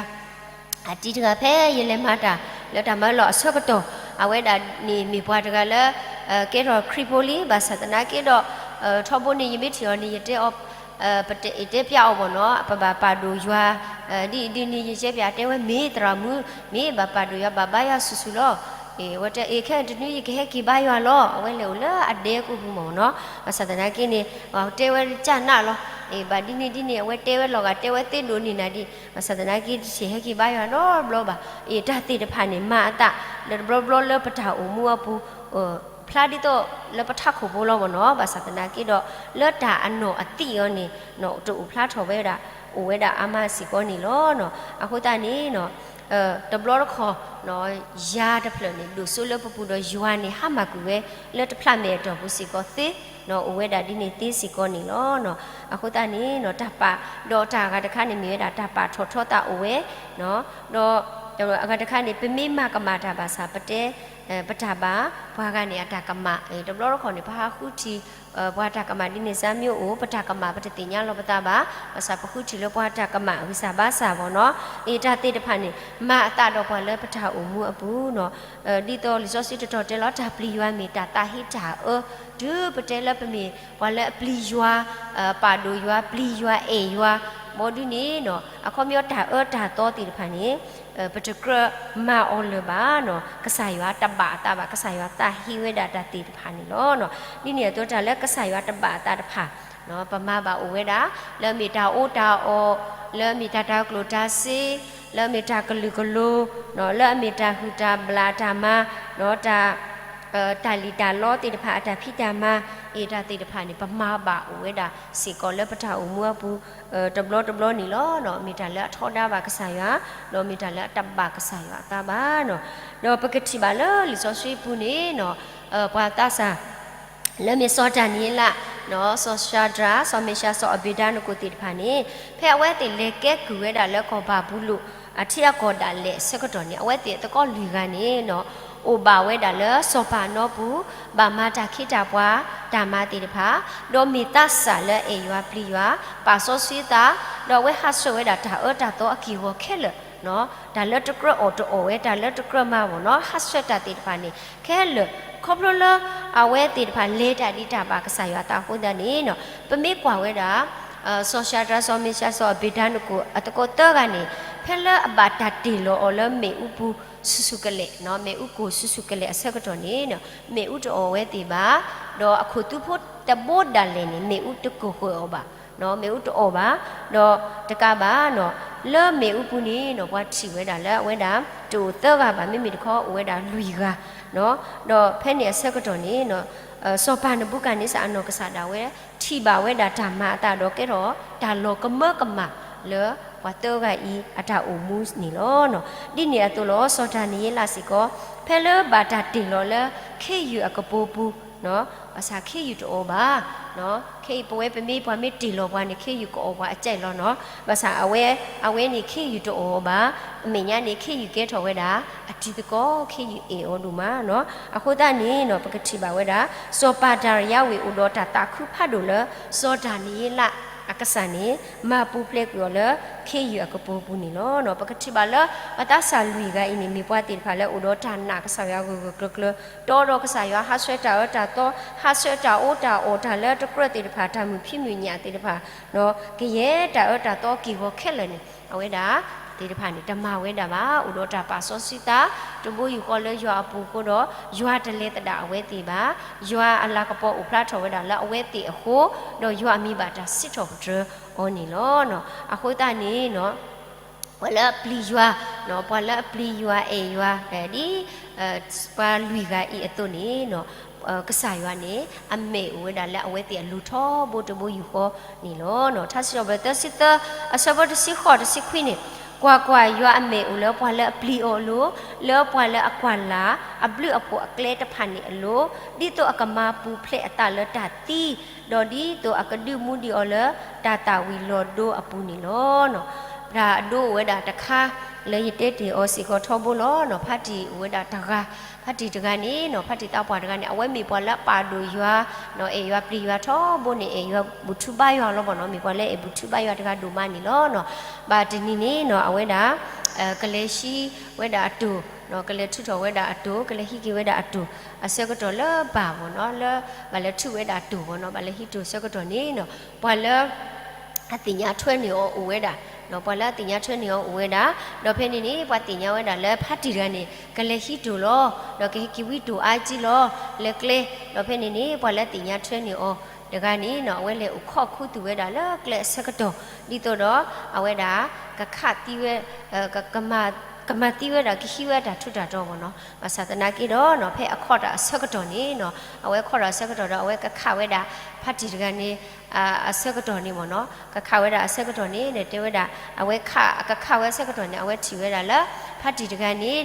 အတံၤတဂၤဖဲယလဲၤမၤတၢ်လၢတၢ်မၤလီၢ်အဆၢကတီၢ်, အဝဲဒၣ်န့ၣ်မ့ၢ်ပှၤတဂၤလၢ ကဲထီၣ်ခရံာ်ဖိလံ. ဘၣ်ဆၣ်သနာ်က့ဒီး ထီဘိန့ၣ် ယမ့ၢ်ထံၣ်အီၤန့ၣ် ယတဲအီၤ ပတဲပျးအီၤမ့ၢ်နီၤ, ပဘၣ်ပာ်ဒိၣ်ယွၤ ဒ်အံၤဒ်န့ၣ် ယတဲပျးတဲဝဲ မ့ၢ်သရၣ်မုၣ် မ့ၢ်ဘၣ်ပာ်ဒိၣ်ယွၤ ဘၣ်ဘါယွၤဆူၣ်ဆူၣ်လီၤ. အဝဲတဲအံၤ ခဲအံၤတနွံယကဟဲက့ၤဘါယွၤလီၤ. အဝဲလဲၤအိၣ်လၢအဒဲကိးပူၤမ့ၢ်နီၤ. ဘၣ်ဆၣ်သနာ်က့န့ၣ် တဲဝဲကနၣ်လီၤ. ဘၣ်ဒ်န့ၣ်ဒ်န့ၣ် အဝဲတဲဝဲလီၤဂာ် တဲဝဲသ့ဒိၣ်န့ၢ်နၤဒ် ဘၣ်ဆၣ်သနာ်က့ တဆံးဟဲက့ၤဘါယွၤနီတဘျီဘၣ်. အံၤတၢ်သ့ၣ်တဖၣ်န့ၣ် မၤအသးလၢတဘျီဘျီလၢပတၢ်အိၣ်မူအပူၤ ဖျါဒ်သိးလၢပထးခိၣ်ဖိလီၤမ့ၢ်နီၤ. ဘၣ်ဆၣ်သနာ်က့ဒီး လၢတၢ်အနီၢ်အသံၣ်အီၤန့ၣ် တအိၣ်ဖျါထီၣ်ဝဲဒၣ် အိၣ်ဝဲဒၣ်အါမးစ့ၢ်ကီးန့ၣ်လီၤ. အဃိသတးန့ၣ် တဘျီတခီၣ် ယၤတဖျၢၣ်န့ၣ် ဒိၣ်စိလၢပပူၤဒီးယွၤန့ၣ် ဟါမၢ်ကွံာ်ဝဲ လၢတဖျးမဲာ်အတီၢ်ပူၤစ့ၢ်ကီးသ့, အိၣ်ဝဲဒၣ်ဒ်န့ၣ်သ့စ့ၢ်ကီးန့ၣ်လီၤ. အဃိသတးန့ၣ် တၢ်ပာ် ဒီးတၢ်အဂၤတခါန့ၣ် မ့ၢ်ဝဲဒၣ်တၢ်ပာ်ထီၣ်ထီသးအိၣ်ဝဲ, ဒီးအဂၤတခါန့ၣ် ပမ့ၢ်မၤကမၣ်တၢ်ဘၣ်ဆၣ် ပတဲ ပတၢ်ဘၣ် ပှၤဂၤန့ၣ်အတၢ်ကမၣ်, တဘျီတခီၣ်န့ၣ် ပဟးဃုထံၣ် ပှၤတၢ်ကမၣ်ဒ်န့ၣ်စ့ၢ်မ့ၢ်အိၣ် ပတၢ်ကမၣ် ပတသ့ၣ်ညါလီၤပသးဘၣ်, ဘၣ်ဆၣ်ပဃုထံၣ်လၢပှၤတၢ်ကမၣ်ဂံၢ်စၢ်ဘါစၢ်မ့ၢ်နီၤ. အံၤတၢ်သ့ၣ်တဖၣ်န့ၣ် မၤအသးဒီးပှၤလၢပတၢ်အိၣ်မူအပူၤနီၤ. ဒ်သိးလံာ်စီဆှံတတီၤတဲလီၤ တၢ်ပျံၤယွၤမ့ၢ်တၢ်သးဟ့တၢ်အၢ, တုၤပတဲလၢပမ့ၢ်ပှၤလၢအပျံၤယွၤ, ပာ်ဒိၣ်ယွၤ, ပျံၤယွၤအဲၣ်ယွၤ, ဘီဒ်န့ၣ်နီၤ အခီပညီတၢ်အၢတၢ်သီသ့ၣ်တဖၣ်န့ၣ် ပတကြၢးမၤအီၤလၢၤဘၣ်နီၤ. ကစၢ်ယွၤတဘၣ်အသးဘၣ်, ကစၢ်ယွၤသးဟ့ဝဲဒၣ်တၢ်သ့ၣ်တဖၣ်န့ၣ်လီၤ. ဒ်န့ၣ်အသိးတၢ်လၢကစၢ်ယွၤတဘၣ်အသးတဖၣ် ပမၤဘၣ်အိၣ်ဝဲဒၣ် လၢအမ့ၢ်တၢ်အီၣ်တၢ်အီ, လၢအမ့ၢ်တၢ်တၤကျိၣ်တၤစ့, လၢအမ့ၢ်တၢ်ကလုာ်ကလိၤ, လၢအမ့ၢ်တၢ်ဟုၣ်တၢ်ဘျၣ်တၢ်မၤ, တၢ် တၢ်လံၣ်တၢ်လီသ့ၣ်တဖၣ် အတၢ်ဖံးတၢ်မၤ, အံၤတၢ်သ့ၣ်တဖၣ်န့ၣ် ပမၤဘၣ်အိၣ်ဝဲဒၣ်စ့ၢ်ကီးလၢပတၢ်အိၣ်မူအပူၤ တဘျီတဘျီန့ၣ်လီၤ. မ့ၢ်တၢ်လၢအထီဒါဘၣ်ကစၢ်ယွၤ, ဒီးမ့ၢ်တၢ်လၢအတဘၣ်ကစၢ်ယွၤအသးဘၣ်နီၤ. ဒီးပကထံၣ်ဘၣ်လၢလံာ်စီဆှံပူၤန့ၣ်နီၤ ပှၤသးစၢ် လၢမ့ၢ်စီၤဒၤနံးယ့လး, စီၤၡၤဒြး, စီၤမ့ၡး, စီၤအဘ့းနကိၤသ့ၣ်တဖၣ်န့ၣ် ဖဲအဝဲသ့ၣ်လဲၤကဲကုၢ်ဝဲဒၣ်လၢကီၢ်ဘၤဘူလိၣ် အထံအကီၢ်ဒၣ်လဲာ်အဆၢကတီၢ်န့ၣ် အဝဲသ့ၣ်အသကိးလွံၢ်ဂၤန့ၣ်နီၤ အိၣ်ဘၣ်ဝဲဒၣ်လၢစီၤပၤနီပူၤ, ဘၣ်မၤတၢ်ခ့တၢ်ပှၤတၢ်မၤသ့ၣ်တဖၣ်, ဒီးမ့ၢ်သးစၢ်လၢအဲၣ်ယွၤပျံၤယွၤ, ပာ်စီဆှံသး, ဒီးအဝဲဟးဆှဲးဝဲဒၣ်တၢ်အၢတၢ်သီအက့ၢ်အဂီၤခဲလၢာ် တၢ်လၢတကြၢးအီၣ်တအီၣ်ဝဲ, တၢ်လၢတကြၢးမၤဝဲနီၤ, ဟးဆှဲးတၢ်သ့ၣ်တဖၣ်န့ၣ် ခဲလၢာ် ခီဖျိလၢအဝဲသ့ၣ်တဖၣ်လဲၤတၢ်ဒ်တၢ်ဘၣ်ကစၢ်ယွၤအသးအဃိသတးန့ၣ်နီၤ ပမ့ၢ်ကွၢ်ဝဲဒၣ် စီၤၡၤဒြး, စီၤမ့ၡး, စီၤအဘ့းနကိၤ အသကိးသၢဂၤန့ၣ် ဖဲလၢအဘၣ်တၢ်တ့ၢ်လီၤအီၤလၢမ့ၣ်အူပူၤ ဆူၣ်ဆူၣ်ကလဲာ်, မ့ၣ်အူကိၢ်ဆူၣ်ဆူၣ်ကလဲာ်အဆၢကတီၢ်န့ၣ် မ့ၣ်အူတအီၣ်ဝဲသ့ၣ်ဘၣ်, ဒီးအခိၣ်သူဖိတဘိဒၣ်လဲာ်န့ၣ် မ့ၣ်အူတကိၢ်ဃၢၤအီၤဘၣ်, မ့ၣ်အူတအီၣ်ဘၣ်, ဒီးတကးဘၣ်နီၤ လၢမ့ၣ်အူပူၤန့ၣ်နီၤ ပှၤထံၣ်ဝဲဒၣ်လၢအဝဲဒၣ် တအိၣ်သၢဂၤဘၣ်, မ့မ့ၢ်တခီအိၣ်ဝဲဒၣ်လွံၢ်ဂၤ, ဒီးဖဲန့ၣ်အဆၢကတီၢ်န့ၣ် စီၤပၤနဘူၤခၣ်န့စၢ်အနီၢ်ကစၢ်ဒၣ်ဝဲ ထံၣ်ဘၣ်ဝဲဒၣ်တၢ်မၤအသးဒီးကဲထီၣ်တၢ်လီၤကမၢကမၣ်လၢပှၤသၢဂၤအံၤအတၢ်အိၣ်မူန့ၣ်လီၤ. ဒ်န့ၣ်အသိးလီၤ စီၤဒၤနံးယ့လးစ့ၢ်ကီး ဖဲလၢဘၣ်တၢ်တ့ၢ်လီၤလၢခ့ယုၢ်အကပိာ်ပူၤ ဘၣ်ဆၣ်ခ့ယုၢ်တအီၣ်ဘၣ်, ခ့ယုၢ် ပဝဲပမ့ၢ်ပှၤမ့ၢ်တ့ၢ်လီၤပှၤန့ၣ် ခ့ယုၢ်ကအီၣ်ပှၤအစဲးလီၤနီၤ. ဘၣ်ဆၣ်အဝဲ အဝဲန့ၣ်ခ့ယုၢ်တအီၣ်ဘၣ်, အမဲာ်ညါန့ၣ်ခ့ယုၢ်ကဲထီၣ်ဝဲဒၣ် အတံၤသကိး ခ့ယုၢ်အဲၣ်အီၤဒိၣ်မးနီၤ. အဃိသတးန့ၣ်နီၤ ပကထံၣ်ဘၣ်ဝဲဒၣ် စီၤပၤဒၤရံယါဝ့ၢ်အိၣ်ဒီးတၢ်သးခုဖးဒိၣ်လၢ စီၤဒၤနံးယ့လးအကစၢ်န့ၣ် မၤပူၤဖျဲးကွံာ်အီၤလၢခ့ယုၢ်အကပိာ်ပူၤန့ၣ်လီၤ. ပကထံၣ်ဘၣ်လၢ ပှၤသးစၢ်လွံၢ်ဂၤအံၤန့ၣ် မ့ၢ်ပှၤသ့ၣ်တဖၣ်လၢအိၣ်ဒီးတၢ်နာ်ကစၢ်ယွၤဂၢၢ်ဂၢၢ်ကျၢၤကျၢၤ, တီဒီးကစၢ်ယွၤ ဟးဆှဲးတၢ်အၢတၢ်သီ, ဟးဆှဲးတၢ်အီၣ်တၢ်အီတၢ်လၢတကြၢးသ့ၣ်တဖၣ် တၢ်မုာ်ဖံးမုာ်ညၣ်သ့ၣ်တဖၣ် ကယဲၢ်တၢ်အၢတၢ်သီက့ၢ်ဂီၤခဲလၢာ်န့ၣ် အဝဲဒၣ် သ့ၣ်တဖၣ်န့ၣ် တမၤဝဲဒၣ်ဘၣ်. အိၣ်ဒီးတၢ်ပာ်စီဆှံသး တဘိယူၢ်ဃီလၢယွၤအပူၤအဃိဒီး ယွၤတလဲၤသဒၣ်အဝဲသ့ၣ်ဘၣ်. ယွၤအလၤကပီၤအိၣ်ဖျါထီၣ်ဝဲဒၣ်လၢအဝဲသ့ၣ်အဃိ, ဒီးယွၤအမံၤဘၣ်တၢ်စံးထီၣ်ပတြၢၤအီၤန့ၣ်လီၤ. အဃိသတးန့ၣ် ပှၤလၢအပျံၤယွၤ, ပှၤလၢအပျံၤယွၤအဲၣ်ယွၤ, ဒ် ပှၤလွံၢ်ဂၤအံၤအသိးန့ၣ် ကစၢ်ယွၤန့ၣ် အမဲာ်အိၣ်ဝဲဒၣ်လၢအဝဲသ့ၣ်အလိၤထီဘိတဘိယူၢ်ဃီန့ၣ်လီၤ. ထါစံးထီၣ်ပတြၢၤသၢဆံသၢ အဆၢဖိတဆံဃိး တဆံခွံန့ၣ်, ကွၢ်ကွၢ်, ယွၤအမဲာ်အိၣ်လၢပှၤလၢအပျံၤအီၤအလိၤ, လၢပှၤလၢအကွၢ်လၢ်အဘျုးအဖှိၣ်အကျဲတဖၣ်န့ၣ်အလိၤ, ဒ်သိးအကမၤပူၤဖျဲးအသးလၢတၢ်သံ, ဒီးဒ်သိးအကဒုးမူဒံးအီၤလၢတၢ်သၣ်ဝံၤလီၤဒိအပူၤန့ၣ်လီၤ. တၢ်အဒိအိၣ်ဝဲဒၣ်တခါ လၢယတဲတ့ၢ်အီၤစ့ၢ်ကီးထီဘိလီၤ. ဖါတံၢ်အိၣ်ဝဲဒၣ်တဂၤ, ဖါတံၢ်တဂၤန့ၣ် ဖါတံၢ်သးပှၢ်တဂၤန့ၣ် အဝဲမ့ၢ်ပှၤလၢအပာ်ဒိၣ်ယွၤ, အဲၣ်ယွၤပျံၤယွၤထီဘိန့ၣ် အဲၣ်ယွၤဘူၣ်ထူဘါယွၤလီၤဘၣ်နီၤ, မ့ၢ်ပှၤလၢအဲၣ်ဘူၣ်ထူဘါယွၤတဂၤဒိၣ်မးန့ၣ်လီၤ. ဘၣ်တနံၤန့ၣ် အဝဲဒၣ် ကလဲၤဟံးဝဲဒၣ်အတိၢ်, ကလဲၤထုးထီၣ်ဝဲဒၣ်အတိၢ်, ကလဲၤဟံးက့ၤဝဲဒၣ်အတိၢ် အဆၢကတီၢ်လၢဘၣ်ဘၣ်နီၤ, လၢ ဘၣ်လဲၤထုးဝဲဒၣ်တိၢ်ဘၣ်နီၤ, ဘၣ်လဲၤဟံးတိၢ်ဆၢကတီၢ်န့ၣ် ပှၤလၢ အသ့ၣ်ညါထွဲန့ၢ်အီၤအိၣ်ဝဲဒၣ်, ပှၤလၢအသ့ၣ်ညါထွဲန့ၢ်အီၤအိၣ်ဝဲဒၣ်, ဒီးဖဲန့ၣ်န့ၣ် ပှၤသ့ၣ်ညါဝဲဒၣ်လၢဖါတံၢ်တဂၤန့ၣ် ကလဲၤဟံးတိၢ်လီၤ, ဒီးကဟဲက့ၤဝံတိၢ်အါကံလီၤ, လဲၤကျဲ, ဒီးဖဲန့ၣ်န့ၣ် ပှၤလၢအသ့ၣ်ညါထွဲန့ၢ်အီၤတဂၤန့ၣ် အဝဲလဲၤအိၣ်ခိးခူသူၣ်ဝဲဒၣ်လၢကျဲအဆၢကတီၢ် ဒ်သိးဒီး အဝဲဒၣ် ကခးသံဝဲ ကမၤသံဝဲဒၣ် ကဟံးဝဲတၢ်ထူးတၢ်တီၤဘၣ်နီၤ, ဘၣ်ဆၣ်သနာ်က့ဒီး ဖဲအခီၣ်တၢ်အဆၢကတီၢ်န့ၣ် အဝဲခီၣ်တၢ်အဆၢကတီၢ်ဒီး အဝဲကခးဝဲဒၣ် ဖါတံၢ်တဂၤန့ၣ် အဆၢကတီၢ်န့ၣ်ဘၣ်နီၤ, ကခးဝဲဒၣ်အဆၢကတီၢ်န့ၣ် တဲဝဲဒၣ် အဝဲခး ကခးဝဲအဆၢကတီၢ်န့ၣ် အဝဲထံၣ်ဝဲဒၣ်လၢ ဖါတံၢ်တဂၤန့ၣ်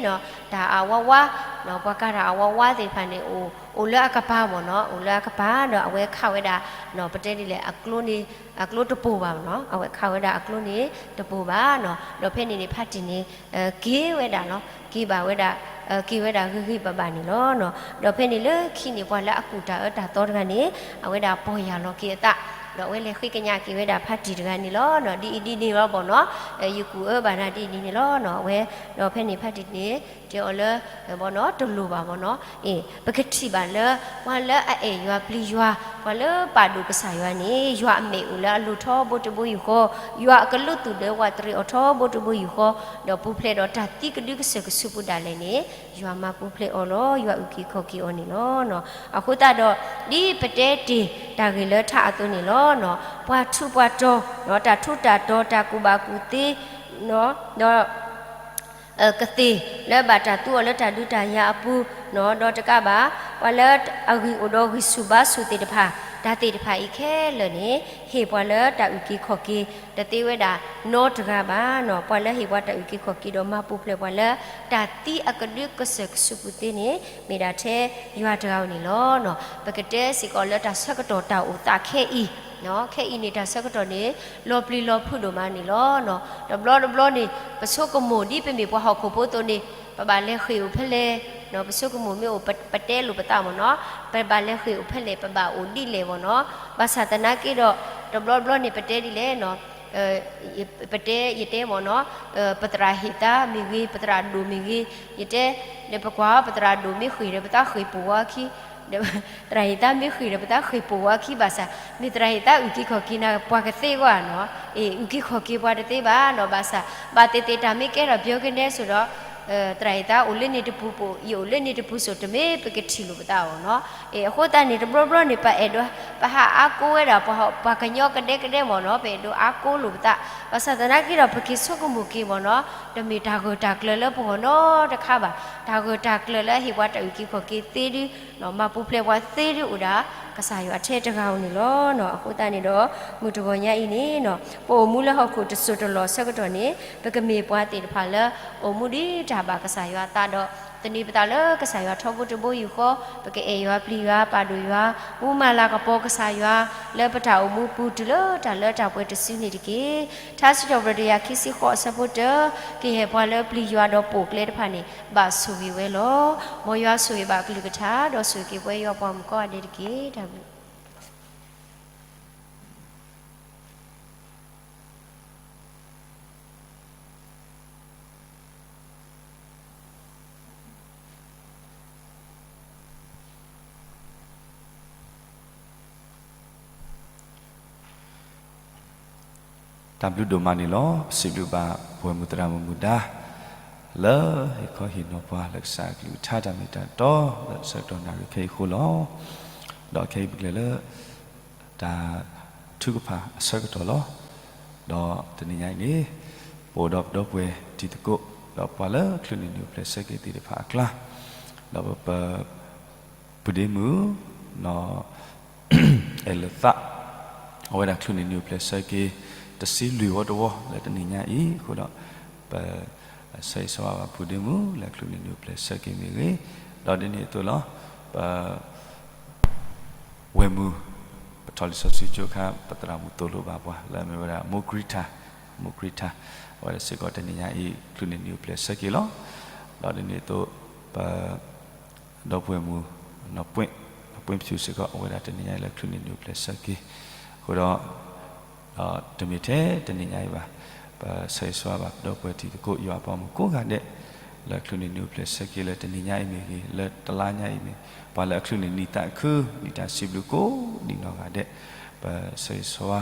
တၢ်အဝါဝါ, ပှၤကၤတၢ်အဝါဝါသ့ၣ်တဖၣ်န့ၣ် အိၣ်လၢအကပၤဘၣ်နီၤ, အိၣ်လၢအကပၤဒီး အဝဲခးဝဲဒၣ် ပတဲဒ်လဲၣ် အကျိန့ၣ် အကျိတပိာ်ဘၣ်နီၤ, အဝဲခးဝဲဒၣ်အကျိန့ၣ်တပိာ်ဘၣ်နီၤ, ဒီးဖဲန့ၣ်န့ၣ် ဖါတံၢ်န့ၣ် က့ၤဝဲဒၣ်လီၤ, က့ၤဘၣ်ဝဲဒၣ် က့ၤဝဲဒၣ်ဂ့ၤဂ့ၤဘၣ်ဘၣ်န့ၣ်လီၤ. ဒီးဖဲန့ၣ်လၢခံန့ၣ် ပှၤလၢအကူၣ်တၢ်အၢတၢ်သီတဂၤန့ၣ် အဝဲဒၣ်ပီၢ်ယၢ်လီၤက့ၤအသး, ဒီးအဝဲလဲၤဃ့ကညးက့ၤဝဲဒၣ်ဖါတံၢ်တဂၤန့ၣ်လီၤ. ဒ်အံၤဒ်န့ၣ်လီၤဘၣ်နီၤ, ယကူၣ်အၢဘၣ်နၤဒ်အံၤဒ်န့ၣ်လီၤနီၤ, အဝဲ ဒီးဖဲန့ၣ်ဖါတံၢ်န့ၣ် တဲအီၤလၢ ဘၣ်နီၤ တလိၣ်ဘၣ်ဘၣ်နီၤ, အ့ၣ် ပကထံၣ်ဘၣ်လၢ ပှၤလၢအအဲၣ်ယွၤပျံၤယွၤ ပှၤလၢပာ်ဒိၣ်ကစၢ်ယွၤန့ၣ် ယွၤအမဲာ်အိၣ်လၢအလိၤထီဘိတဘိယူၢ်ဃီ, ယွၤအကလုၢ်သူၣ်ဒၢဝးတရံးအီၤထီဘိတဘိယူၢ်ဃီ, ဒီးပူၤဖျဲးဒီးတၢ်သံကဒုကစၢၢ်ကဆူးပူၤဒၣ်လဲာ်န့ၣ် ယွၤမၤပူၤဖျဲးအီၤလီၤ, ယွၤအုၣ်က့ၤခီၣ်က့ၤအီၤန့ၣ်လီၤ. အဃိသတးဒီး ဒ်ပတဲတ့ၢ်တၢ်ဂ့ၢ်လၢထါအသိးန့ၣ်လီၤ. ပှၤထူးပှၤတီၤ တၢ်ထူးတၢ်တီၤ တၢ်ကူၣ်ဘၣ်ကူၣ်သ့ ဒီး ကသ့ၣ်လၢဘၣ်တၢ်သူအီၤလၢတၢ်ဒုးတၢ်ယၤအပူၤ, ဒီးတကးဘၣ် ပှၤလၢအဂံၢ်အိၣ်ဒီးဂံၢ်ဆူၣ်ဘါဆူၣ်သ့ၣ်တဖၣ်, တၢ်သ့ၣ်တဖၣ်အံၤခဲလၢာ်န့ၣ် ဟ့ၣ်ပှၤလၢတၢ်အုၣ်က့ၤခီၣ်က့ၤ တသ့ဝဲဒၣ်နီတဂၤဘၣ်နီၤ, ပှၤလၢဟ့ၣ်ပှၤတၢ်အုၣ်က့ၤခီၣ်က့ၤဒီးမၤပူၤဖျဲးပှၤလၢ တၢ်သံအကဒုကစၢၢ်ကဆူးပူၤသ့န့ၣ် မ့ၢ်ဒၣ်ထဲယွၤတဂၤဧိၤန့ၣ်လီၤ. ပကတဲစ့ၢ်ကီးလၢတၢ်ဆၢကတီၢ်တၢ်အိၣ်သးခဲအံၤ, ခဲအံၤန့ၣ် တၢ်ဆၢကတီၢ်န့ၣ် လီၤပျံၤလီၤဖုးဒိၣ်မးန့ၣ်လီၤ. တဘျီတဘျီန့ၣ် ပဆိကမိၣ်ဒ်ပမ့ၢ်ပှၤဟီၣ်ခိၣ်ဖိအသိးန့ၣ် ပဘၣ်လဲၤဃ့ၢ်အိၣ်ဖဲလဲၣ်, ပဆိကမိၣ်မ့ၢ်အိၣ်ပတဲလိာ်ပသးမ့ၢ်နီၤ, ပဘၣ်လဲၤဃ့ၢ်အိၣ်ဖဲလဲၣ် ပဘၣ်အိၣ်ဒ်လဲၣ်မ့ၢ်နီၤ, ဘၣ်ဆၣ်သနာ်က့ဒီး တဘျီတဘျီန့ၣ် ပတဲဒ်လဲၣ် ပတဲ ယတဲမ့ၢ်နီၤ, ပသရၣ်ဟ့ၣ်သါမ့ၢ်ဂ့ၤ ပသရၣ်ဒိၣ်မ့ၢ်ဂ့ၤ, ယတဲ ဒီးပကွၢ် ပသရၣ်ဒိၣ်မ့ၢ်ဃ့ၢ်ဒီး ပသးဃ့ၢ်ပိာ်ဝဲအခံ, သရၣ်ဟ့ၣ်သါမ့ၢ်ဃ့ၢ်ဒီး ပသးဃ့ၢ်ပိာ်ဝဲအခံဘၣ်ဆၣ်, မ့ၢ်သရၣ်ဟ့ၣ်သါအုၣ်က့ၤခီၣ်က့ၤနၤ ပှၤကသ့ကွၢ်နီၤ, အ့ၣ် အုၣ်က့ၤခီၣ်က့ၤပှၤတသ့ဘၣ်နီၤ, ဘၣ်ဆၣ် ဘၣ်သ့ၣ်သ့ၣ်တၢ်မ့ၢ်ကဲထီၣ်ပယီၤကနဲဆိဒီး သရၣ်ဟ့ၣ်သါအိၣ်လၢန့ၣ်တပူၤပိာ် ယအိၣ်လၢန့ၣ်တပူၤဆိ တမ့ၢ်ပကထံၣ်လိာ်ပသးအီၤနီၤ. အဃိသတးန့ၣ် တဘျီဘျီန့ၣ် ပအဲၣ်ဒိး ပဟးအါကိးဝဲဒၣ် ပှၤကညီကဒဲကဒဲမ့ၢ်နီၤ, ပအဲၣ်ဒိးအါကိးလိာ်ပသး, ဘၣ်ဆၣ်သနာ်က့ဒီး ပက့ၤဆိကမိၣ်က့ၤမ့ၢ်နီၤ, တမ့ၢ်တၢ်ဂၢၢ်တၢ်ကျၢၤလၢပဂီၢ်နီတခါဘၣ်, တၢ်ဂၢၢ်တၢ်ကျၢၤလၢအဟ့ၣ်ပှၤတၢ်အုၣ်က့ၤခီၣ်က့ၤသ့ဒု မၤပူၤဖျဲးပှၤသ့ဒု အိၣ်ဒၣ်ကစၢ်ယွၤထဲတဂၤဧိၤန့ၣ်လီၤ. အဃိသတးန့ၣ်ဒီး မုၢ်တဂီၤညါအံၤန့ၣ် ပအိၣ်မူလၢဟီၣ်ခိၣ်တစိၢ်တလီၢ်အဆၢကတီၢ်န့ၣ် ပကမ့ၢ်ပှၤသ့ၣ်တဖၣ်လၢ အိၣ်မူဒ်တၢ်ဘၣ်ကစၢ်ယွၤအသးဒီး သန့ၤပသးလၢကစၢ်ယွၤထီဘိတဘိယူၢ်ဃီ, ပကအဲၣ်ယွၤပျံၤယွၤ ပာ်ဒိၣ်ယွၤ, မူမၤလၤကပီၤကစၢ်ယွၤ လၢပတၢ်အိၣ်မူပူၤတုၤလၢတၢ်လၢတၢ်ပှဲၤတစုန့ၣ်တက့ၢ်. ထါစံးထီၣ်ပတြၢၤတကယၤခံဆံဃိးအဆၢဖိတၢ, ကယဲၢ်ပှၤလၢပျံၤယွၤဒီးပိာ်ကျဲတဖၣ်န့ၣ် ဘၣ်ဆိၣ်ဂ့ၤဝဲလီၤ. မ်ယွၤဆိၣ်ဂ့ၤဘၣ်အကလုၢ်ကထါ ဒီးဆိၣ်ဂ့ၤက့ၤပဝဲယွၤပှၤမုၣ်ကိးဂၤဒဲးတက့ၢ်. တၢ်ဘျုး တၢ်ဘျုးဒိၣ်မးန့ၣ်လီၤ. ပစံးဘျုးဘၣ်ပဝဲၢ်မုၢ်သရၣ်မုၣ်မူဒါ လၢဟ့ၣ်ခီဟ့ၣ်နီၤပှၤလၢကစၢ်အကလုၢ်ကထါတၢ်မ့ၢ်တၢ်တီ လၢဆၢကတီၢ်နၣ်ရံၣ်ခဲအံၤအဃိလီၤ. ဒီးခဲအံၤပကလဲၤလၢ တၢ်ထုကဖၣ်အဆၢကတီၢ်လီၤ. ဒီးတနံၤညါအံၤန့ၣ် ပအိၣ်ဒီးပဒီပုၢ်ဝဲၢ်တံၤသကိး ဒီးပှၤလၢချုးန့ၢ်နံၣ်အိၣ်ဖျဲၣ်ဆၢက့ၤသ့ၣ်တဖၣ်အကျါ ဒီးပ ပုၢ်ဒ့မုၣ် နီၢ်အဲၣ်လၢသး အဝဲဒၣ်ချုးန့ၢ်နံၣ်အိၣ်ဖျဲၣ်ဆၢက့ၤ တဆံလွံၢ်ဝီတဝီလၢတနံၤညါအံၤအဃိဒီး ပ ဆၢဂ့ၤဆၢဝါဘၣ်ပုၢ်ဒ့မုၣ်လၢချုးန့ၢ်နံၣ်အိၣ်ဖျဲၣ်ဆၢက့ၤမ့ၢ်ဂ့ၤ, ဒီးဒ်န့ၣ်အသိးလီၤ ပ ဝဲၢ်မုၢ် ပထီၣ်လံာ်စီဆှံကၠိအခါ ပသရၣ်မုၣ်သိၣ်လိဘၣ်ပှၤ လၢအမ့ၢ်ဝဲဒၣ် မိၢ်ကြံထၣ်, မိၢ်ကြံထၣ်, အဝဲဒၣ်စ့ၢ်ကီးတနံၤညါအံၤ ချုးန့ၢ်နံၣ်အိၣ်ဖျဲၣ်ဆၢက့ၤလီၤ. ဒီးဒ်န့ၣ်အသိး ပ ဒီပုၢ်ဝဲၢ်မုၣ် နီၢ်ပှ့ၢ်, နီၢ်ပှ့ၢ်ပျူၢ်စ့ၢ်ကီး အဝဲဒၣ်တနံၤညါအံၤလၢချုးန့ၢ်နံၣ်အိၣ်ဖျဲၣ်ဆၢက့ၤ, အဃိဒီး ဒီးတမ့ၢ်ထဲတနံၤညါအံၤဘၣ်, ပဆၢဂ့ၤဆၢဝါဘၣ်ပဒီပုၢ်ဝဲၢ်တံၤသကိး ယွၤအပှၤမုၣ်ကိးဂၤဒဲး လၢချုးန့ၢ်နံၣ်အိၣ်ဖျဲၣ်ဆၢက့ၤလၢတနံၤညါအံၤမ့ၢ်ဂ့ၤ, လၢတလါညါအံၤမ့ၢ်, ပှၤလၢအချုးန့ၢ်နံၣ်သးခု နံၣ်တၢ်စံးဘျုးကိးဒံးနီၢ်ဂၤဒဲး, ပဆၢဂ့ၤဆၢဝါ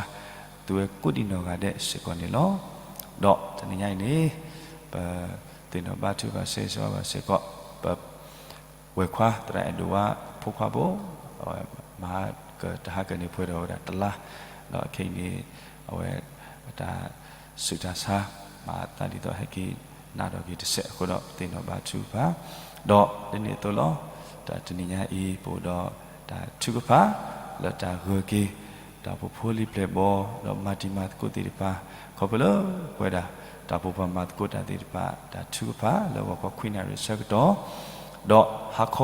သုဝဲကိးဒံးနီၢ်ဂၤဒဲးစ့ၢ်ကီးန့ၣ်လီၤ. ဒီးတနံၤညါအံၤန့ၣ် ပသ့ၣ်နီၣ်ဘါထုကဖၣ်ဆၢဂ့ၤဆၢဝါဘၣ်စ့ၢ်ကီး ပ ဝဲၢ်ခွါသရၣ်အဲၣ်ဒိးဝါအဖိခွါဖိ, အဝဲမၤကတဟါကန့ၢ်ပှဲၤဒီးဝဲဒၣ်တလါ, ဒီးခဲအံၤန့ၣ် အဝဲ တၢ်ဆူးတၢ်ဆါ မၤအသးဒ်သိးဟဲက့ၤနးထီၣ်က့ၤတစဲးအဃိဒီး ပသ့ၣ်နီၣ်ဘါထုကဖၣ်, ဒီးဒ်န့ၣ်အသိးလီၤ. တၢ်တနံၤညါအံၤ ပအိၣ်ဒီးတၢ်ထုကဖၣ် လၢတၢ်ဂၢၢ်က့ၤ တၢ်အိၣ်ဖှိၣ်ဖိလံၤပျဲၢ်ဘီ ဒီးမၤတံၤမၤသကိးသ့ၣ်တဖၣ် ခီဖျိလၢပဝဲဒၣ် တၢ်အိၣ်ဖှိၣ်ပှၤမၤသကိးတၢ်သ့ၣ်တဖၣ် တၢ်ထုကဖၣ်လၢဂီၤခီခွံနၣ်ရံၣ်ဆၢကတီၢ် ဒီးဟါခီ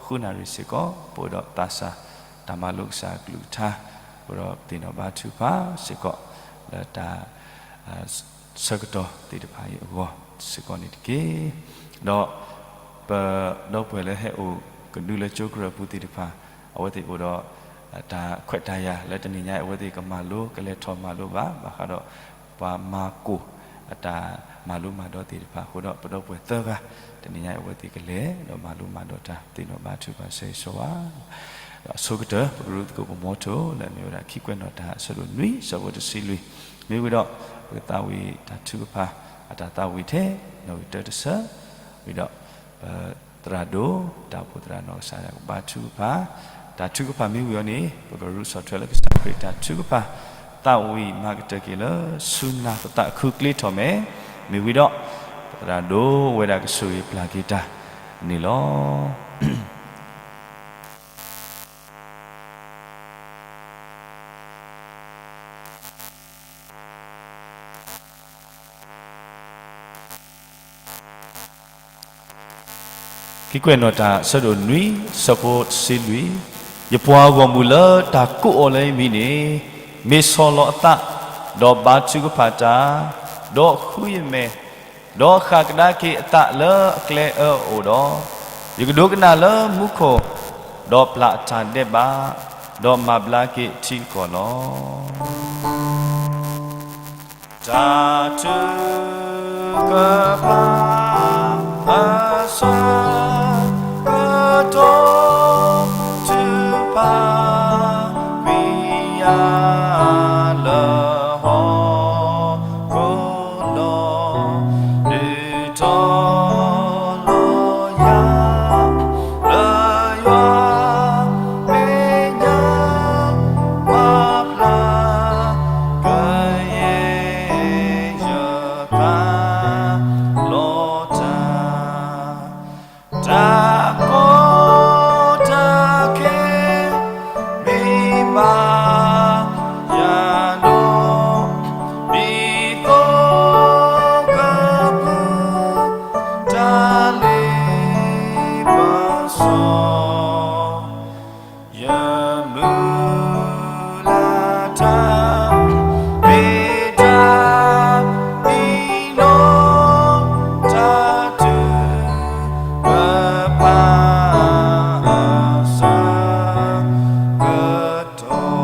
ဃုနၣ်ရံၣ်စ့ၢ်ကီး ပအိၣ်ဒီးသးစၢ် တၢ်မၤလိကစၢ်အကလုၢ်ကထါ, ပအိၣ်ဒီးသ့ၣ်နီၣ်ဘါထုကဖၣ်စ့ၢ်ကီး လၢတၢ် ဆၢကတီၢ်သ့ၣ်တဖၣ်အံၤအဂီၢ်စ့ၢ်ကီးန့ၣ်တက့ၢ်. ဒီးပဒီပုၢ်ဝဲၢ်လၢဟဲအိၣ်ကဒုလၢကၠိကရၢၢ်ပူၤသ့ၣ်တဖၣ် အဝဲသ့ၣ်အိၣ်ဒီး တၢ်ခွဲးတၢ်ယာ်လၢတနံၤညါအံၤ အဝဲသ့ၣ်ကမၤလိ ကလဲၤထီၣ်မၤလိဘၣ် ဘၣ်ဃးဒီး ပှၤမၤကိၢ်အတၢ်မၤလိမၤဒိးသ့ၣ်တဖၣ်အဃိဒီး ပဒီပုၢ်ဝဲၢ်သၢဂၤ တနံၤညါအံၤအဝဲသ့ၣ်ကလဲၤဒီးမၤလိမၤဒိးတၢ် သ့ၣ်နီၣ်ဘါထုကဖၣ်ဆၢဂ့ၤဆၢဝါ ဒီးအဆိကတၢၢ် ပကရူၢ်သကိးပမီထိ လၢအမ့ၢ်ဝဲဒၣ်ခံကွဲးနီၣ်တၢ်အဆၢဒိၣ်နွံ ဆၢဖိတဆံလွံၢ်, မ့ၢ်ဝံၤဒီး ပကသးဝံၣ်တၢ်ထုကဖၣ် အတၢ်သးဝံၣ်ထဲ နီၣ်ဂံၢ်တၢတဆၢ, ဝံၤဒီး ပသရၣ်ဒိၣ် တၢ်အိၣ်ဖှိၣ်သရၣ်နီၢ်ကစၢ်ဒၣ်ကဘါထုကဖၣ်, တၢ်ထုကဖၣ်မ့ၢ်ဝံၤအီၤန့ၣ် ပကရူးဆီၣ်ထွဲလၢကစၢ်ခရံာ်တၢ်ထုကဖၣ် သးဝံၣ်မၤကတၢၢ်က့ၤလၢဆူနၢ်ပသးအခုကျ့ထီၣ်မဲာ်, မ့ၢ်ဝံၤဒီး ပသရၣ်ဒိၣ်ဝဲဒၣ်ကဆိၣ်ဂ့ၤပျၢ်က့ၤတၢ်န့ၣ်လီၤ. ခံကွဲးနီၣ်တၢ် ဆၢဒိၣ်နွံ ဆၢဖိတဆံလွံၢ်, ယပှၤဂီၢ်မုၢ်လၢတၢ်ကိးအီၤလၢယမံၤန့ၣ်, မ့ၢ်ဆီၣ်လီၤအသး, ဒီးဘါထုကဖၣ်တၢ်, ဒီးဃုယမဲာ်, ဒီးဃၣ်ကဒါက့ၤအသးလၢအကျဲအၢအအိၣ်ဒီး, ယကဒိကနၣ်လၢမူခိၣ်, ဒီးပျၢ်အတၢ်ဒဲးဘး, ဒီးမၤဘျါက့ၤထံကီၢ်လီၤ. တၢ်ထုကဖၣ်အဆၢကတီၢ် ထုကဖၣ်ကွံာ်ယၤလၢဟီၣ်ခိၣ်ဒီး ဒုးတီၤလီၤယၤ လၢယွၤမဲာ်ညါ ပှၤဖျါ ကယဲၢ်ယသးလီၤတၢ် တၢ်ကီတၢ်ခဲ မ့ၢ်ဘၣ်ယၤဒီး ဒ်သိးကပူၤ တၢ်လ့ပစီ ယမုၢ်လၢ်တၢ် မ့ၢ်တၢ်အံၤလီၤ တၢ်ထုကဖၣ်အဆၢကတီၢ်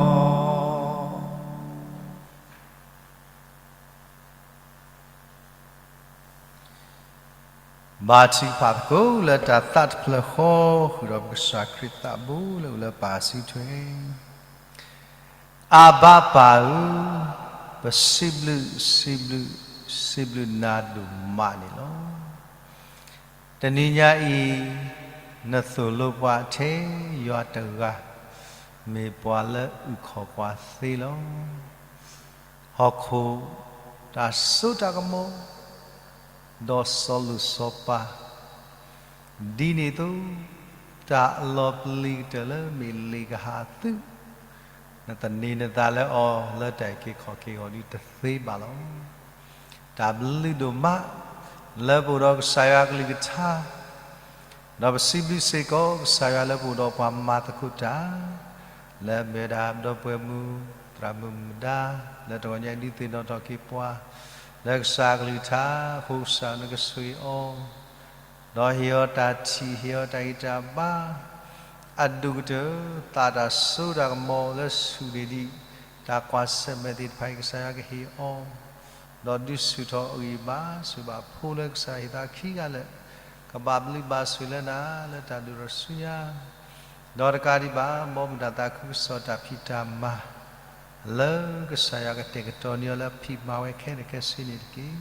ဘါထုကဖၣ်သကိးလၢတၢ်သးတဖျၢၣ်ဃီ ဃုာ်ဒီးပကစၢ်ခရံာ်သးဘိလၢအိၣ်လၢပၢ်စုထွဲ အဘၤပၢ်ဧၢ, ပစံးဘျုး, စံးဘျုး, စံးဘျုးနၤဒိၣ်မးန့ၣ်လီၤ. တနံၤညါအံၤ, နသိၣ်လိပှၤထဲယွၤတဂၤ, မ့ၢ်ပှၤလၢအုၣ်ခီၣ်ပှၤသ့လီၤ. ဟီၣ်ခိၣ်တၢ်စိတၢ်ကမီၤ, ဒီးစီၤလိၣ်စီၤပၤ, ဒ်န့ၣ်အသိး, တၢ်အလီၤပျံၤကတၢၢ်လၢမ့ၢ်လံာ်ကဟၣ်သုး, နသန့ၤနသးလၢအီၤလၢတၢ်အုၣ်က့ၤခီၣ်က့ၤအဂီၢ်ဒ်တသ့ဘၣ်လီၤ. တၢ်ဘျုးဒိၣ်မး လၢပအိၣ်ဒီးကစၢ်ယွၤကလုၢ်ကထါ, ဒီးပစံးဘျုးစ့ၢ်ကီးကစၢ်ယွၤလၢပအိၣ်ဒီးပှၤမၤသကိးတၢ်, လၢအမ့ၢ်ဝဲဒၣ်ပဒီပုၢ်ဝဲၢ်မုၣ် သရၣ်မုၣ်မုၣ်ဒါ, လၢတဂီၤညါအံၤဒုးသ့ၣ်နီၣ်ထီၣ်က့ၤပှၤ လၢကစၢ်ကလုၢ်ကထါအဃိ ကစၢ်နကဆိၣ်ဂ့ၤအီၤ ဒီးဟ့ၣ်အီၤတၢ်ထံၣ် ဟ့ၣ်အီၤတၢ်ဂံၢ်တၢ်ဘါ အဒိၣ်ကတၢၢ် သးတၢ်စိတၢ်ကမီၤလၢဆူၣ်န့ၢ်ဒံး တၢ်ကွၢ်ဆၢၣ်မဲာ်သ့ၣ်တဖၣ်အံၤ ကစၢ်ယွၤကဟ့ၣ်အီၤ, ဒီးဒုးဆူၣ်ထီၣ်အဂံၢ်အဘါ ဆူၣ်ဘၣ်ဖိလၢကစၢ်ဟ့ၣ်သးခံဂၤလၢာ်, ကဘၣ်ဘျုးဘၣ်ဆိၣ်လၢနၤလၢတၢ်ဒိၣ်ထီၣ်ဆူညါ ဒီးတကးဒံးဘၣ် ဘီမုၢ်တၢ်သးခုကစီၣ်တၢ်ဖံးတၢ်မၤ လၢကစၢ်ယွၤကတဲာ်ကတီၤန့ၢ်အီၤလၢအဖံးမၤဝဲခဲလၢာ်ခဲဆ့န့ၣ်တက့ၢ်.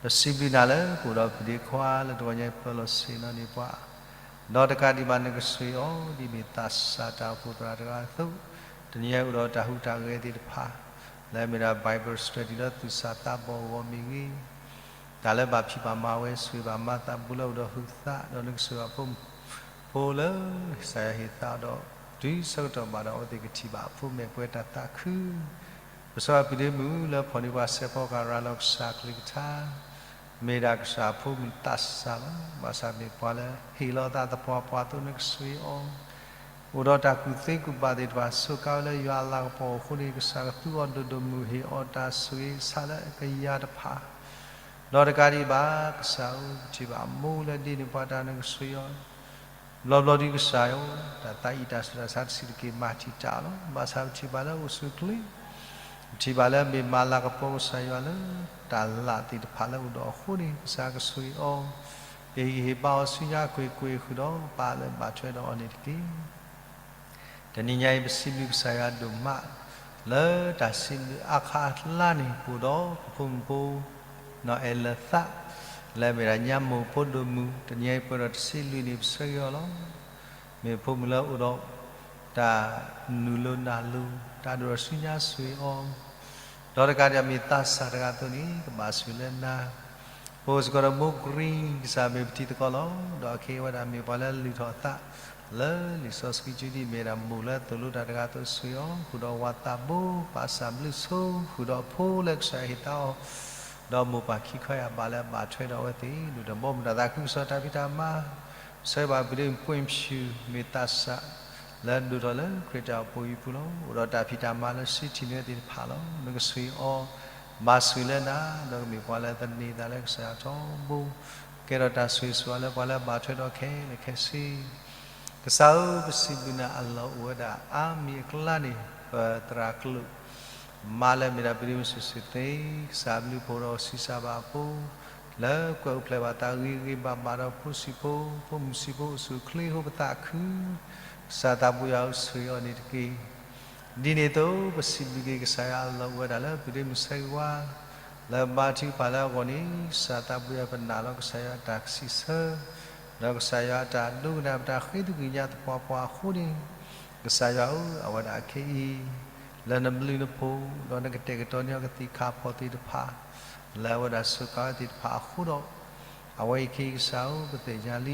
ပစံးဘျုးနၤလၢပအိၣ်ဒီးပဒ့ခွါလၢတဂီၤညါအံၤ ပၢလီၤဆ့ၣ်နီၤန့ၢ်ပှၤ, ဒီးတကးဒံးဘၣ်နကဆိၣ်ဂ့ၤအီၤ ဒ်မ့ၢ်သးစၢ်တၢ်အိၣ်ဖှိၣ်သရၣ်တဂၤအသိး, တနံၤညါအံၤအိၣ်ဒီးတၢ်ဟူးတၢ်ဂဲၤသ့ၣ်တဖၣ် လၢအမ့ၢ်ဒၣ် Bible study လၢသူၣ်စၢ်သးဘီၣ်အဂီၢ်မ့ၢ်ဂ့ၤ, တၢ်လၢဘၣ်ဖံးဘၣ်မၤဝဲ ဆိၣ်ဂ့ၤဘၣ်မၤသးဘူးလၢအိၣ်ဒီးဟုးသး ဒီးနကဆိၣ်ဂ့ၤအဖိမုၣ်ဖိလၢ ကစၢ်ယွၤဟ့ၣ်သးဒီး တုၤဆၢကတီၢ်ဘၣ်ဒီးအဝဲသ့ၣ်ကထံၣ်ဘၣ်အဖိမဲာ်ပှဲၤတၢ်သးခု ကစၢ်ယွၤပျံၤဒ့မုၣ်လၢဖီၣ်န့ၢ်ပှၤစဲးဖီကရၤလီၤကစၢ်ကလုၢ်ကထါ, မ့ၢ်ဒၣ်ကစၢ်အဖိမုၣ်သးစၢ်လီၤ. ဘၣ်ဆၣ်မ့ၢ်ပှၤလၢဟ့ၣ်လီၤအသးသပှၢ်ပှၢ်အသိးနကဆိၣ်ဂ့ၤအီၤ, အိၣ်ဒီးတၢ်ကူၣ်သ့ကူၣ်ဘၣ်သ့ၣ်တဖၣ် စူးကါဝဲလၢယွၤအလၤကပီၤအဃိန့ၣ် ကစၢ်ကသူအီၤဒိၣ်ဒိၣ်မုၢ်ဟ့ၣ်အီၤတၢ်ဆိၣ်ဂ့ၤကစၢ်လၢအကယၤတဖၣ် ဒီးတကးဒံးဘၣ် ကစၢ်ဧၢ ပထံၣ်ဘၣ်အမိၢ်လၢဒ့န့ၢ်ပှၤတၢ်နကဆိၣ်ဂ့ၤအီၤ, ဘျီဘျီဒုးကစၢ်ဧၢ, တၢ်သးအံၤတၢ်ဆူးတၢ်ဆါတဆံးတက့ၢ် မၤတံာ်တာ်လီၤ. ဘၣ်ဆၣ်ပထံၣ်ဘၣ်လၢအိၣ်ဆူၣ်အိၣ်ချ့, ပထံၣ်ဘၣ်လၢအမ့ၢ်မၤလၤကပီၤကစၢ်ယွၤလၢ တၢ်လၢ်သ့ၣ်တဖၣ်လၢအိၣ်ဒီးအဃိန့ၣ် ကစၢ်ကဆိၣ်ဂ့ၤအီၤ, ကဟ့ၣ်ဂံၢ်ဟ့ၣ်ဘါအီၤဆူညါကွ့ၢ်ကွ့ၢ်ဃုာ်ဒီး ပာ်လၢဘၣ်ထွဲဒီးအီၤန့ၣ်တက့ၢ်. တနံၤညါအံၤ ပစံးဘျုးကစၢ်ယွၤဒိၣ်မး လၢတၢ်စံးဘျုးအါခါအကျါန့ၣ် ပအိၣ်ဒီးပဖိမုၣ်ဖိ နီၢ်အဲၣ်လၢသး လၢအမ့ၢ်ဒၣ်ညါမိၢ်ဖိဒိၣ်မုၣ် တနံၤညါအံၤပှဲၤဒီးတဆံလွံၢ်နံၣ် ပဆၢဂ့ၤအီၤလီၤ. မ့ၢ်ဖိမုၣ်လၢအိၣ်ဒီး တၢ်နုာ်လီၤနၢ်လီၤ တၢ်ဒိၣ်ထီၣ်ဆူညါဆိၣ်ဂ့ၤအီၤ ဒီးတကးဒံးမ့ၢ်သးစၢ်တဂၤအသိးန့ၣ် ကဘၣ်ဆိၣ်ဂ့ၤလၢနၤ, ပအိၣ်စ့ၢ်ကီးဒီးမိၢ်ကရံ ကစၢ်မ့ၢ်ပထံသကိးလီၤ. ဒီးခဲအံၤဝဲဒၣ်မ့ၢ်ပှၤလၢလုၢ်ထီၣ်အသး လၢလံာ်စီဆှံကၠိဒ်မ့ၢ်ဒၣ်မိၢ်လၢသိၣ်လိတၢ်တဂၤအသိးဆိၣ်ဂ့ၤအီၤ ဃုာ်ဒီးဝၤသးဘိ ပာ်စၢ်ဘျုးဆိ ဃုာ်ဒီးအဖိလၢကစၢ်ဟ့ၣ်သးအီၤ ဒီးမိၢ်ပၢ်ခံခီယၢ်ဘးလၢအဘၣ်ထွဲဒီးအဝဲသ့ၣ် ဒိၣ်ဒီးဘီမုၢ်တၢ်သးခုကစီၣ်တၢ်ဖံးတၢ်မၤ ဆၢဘၣ်ပဒ့မုၣ်ပှ့ၤဖၠူၣ် မ့ၢ်သးစၢ် လၢဒိၣ်ထီၣ်လၢခရံာ်တၢ်အိၣ်ဖှိၣ်အံၤပူၤလီၤ. အိၣ်ဒီးတၢ်ဖံးတၢ်မၤလၢစံးထံၣ်န့ၢ်သ့ၣ်တဖၣ်လီၤ. နကဆိၣ်ဂ့ၤအီၤ ဘၣ်ဆိၣ်ဂ့ၤလၢနၤ ဒီးကမ့ၢ်ပှၤလၢသန့ၤသးလၢကစၢ်ယွၤထီဘိ ကဲထီၣ်တၢ်ဆိၣ်ဂ့ၤဆိၣ်ဝါလၢပှၤလၢအဘၣ်ထွဲဒီးခဲလၢာ်ခဲဆ့ ကစၢ်ဧၢ ပစံးဘျုးနၤအလီၢ်အိၣ်ဝဲဒၣ်အါမံၤအကျါန့ၣ် ပသရၣ်ကျိာ် မါလၢအမ့ၢ်ဒၣ်ပဒ့မုၣ်စီၤစုၤသ့ ကစၢ်ဘျုးဖှိၣ်ဒီးဆံးစၢ်ဘၣ်အဖိ လၢကွဲးအိၣ်ဖျဲၣ်ဘၣ်သးဂ့ၤဂ့ၤဘၣ်ဘၣ်ဒီးဖိဆံးဖိ ဖိမုၣ်ဆံးဖိအိၣ်ဆူၣ်အိၣ်ချ့အဃိပသးခု ကစၢ်သးဘိယွၤဧၢ ဆိၣ်ဂ့ၤအီၤန့ၣ်တက့ၢ်. ဒ်န့ၣ်အသိး ပစံးဘျုးက့ၤကစၢ်ယွၤအလီၢ်အိၣ်ဝဲဒၣ်လၢပဒ့မုၣ်ဆၢဂ့ၤဝါ လၢဘါထုကဖၣ်လၢအဂီၢ်န့ၣ် ကစၢ်သးဘိယွၤပနာ်လီၤကစၢ်ယွၤအတၢ်ကစံးဆၢ ဒီးကစၢ်ယွၤအတၢ်ဒိကနၣ်ပတၢ်ဃ့သကွံာ်ညါသပှၢ်ပှၢ်အဃိန့ၣ် ကစၢ်ယွၤဧၢ အဝဲဒၣ်အခဲအံၤ လၢနဘျုးနဖှိၣ် ဒီးနကတဲာ်ကတီၤန့ၢ်အီၤကသံၣ်ခါဖီၣ်သ့ၣ်တဖၣ် လၢအဝဲဒၣ်စူးကါဝဲသ့ၣ်တဖၣ်အဃိဒီး အဝဲအံၤခဲအံၤကစၢ်ဧၢ ပသ့ၣ်ညါလံ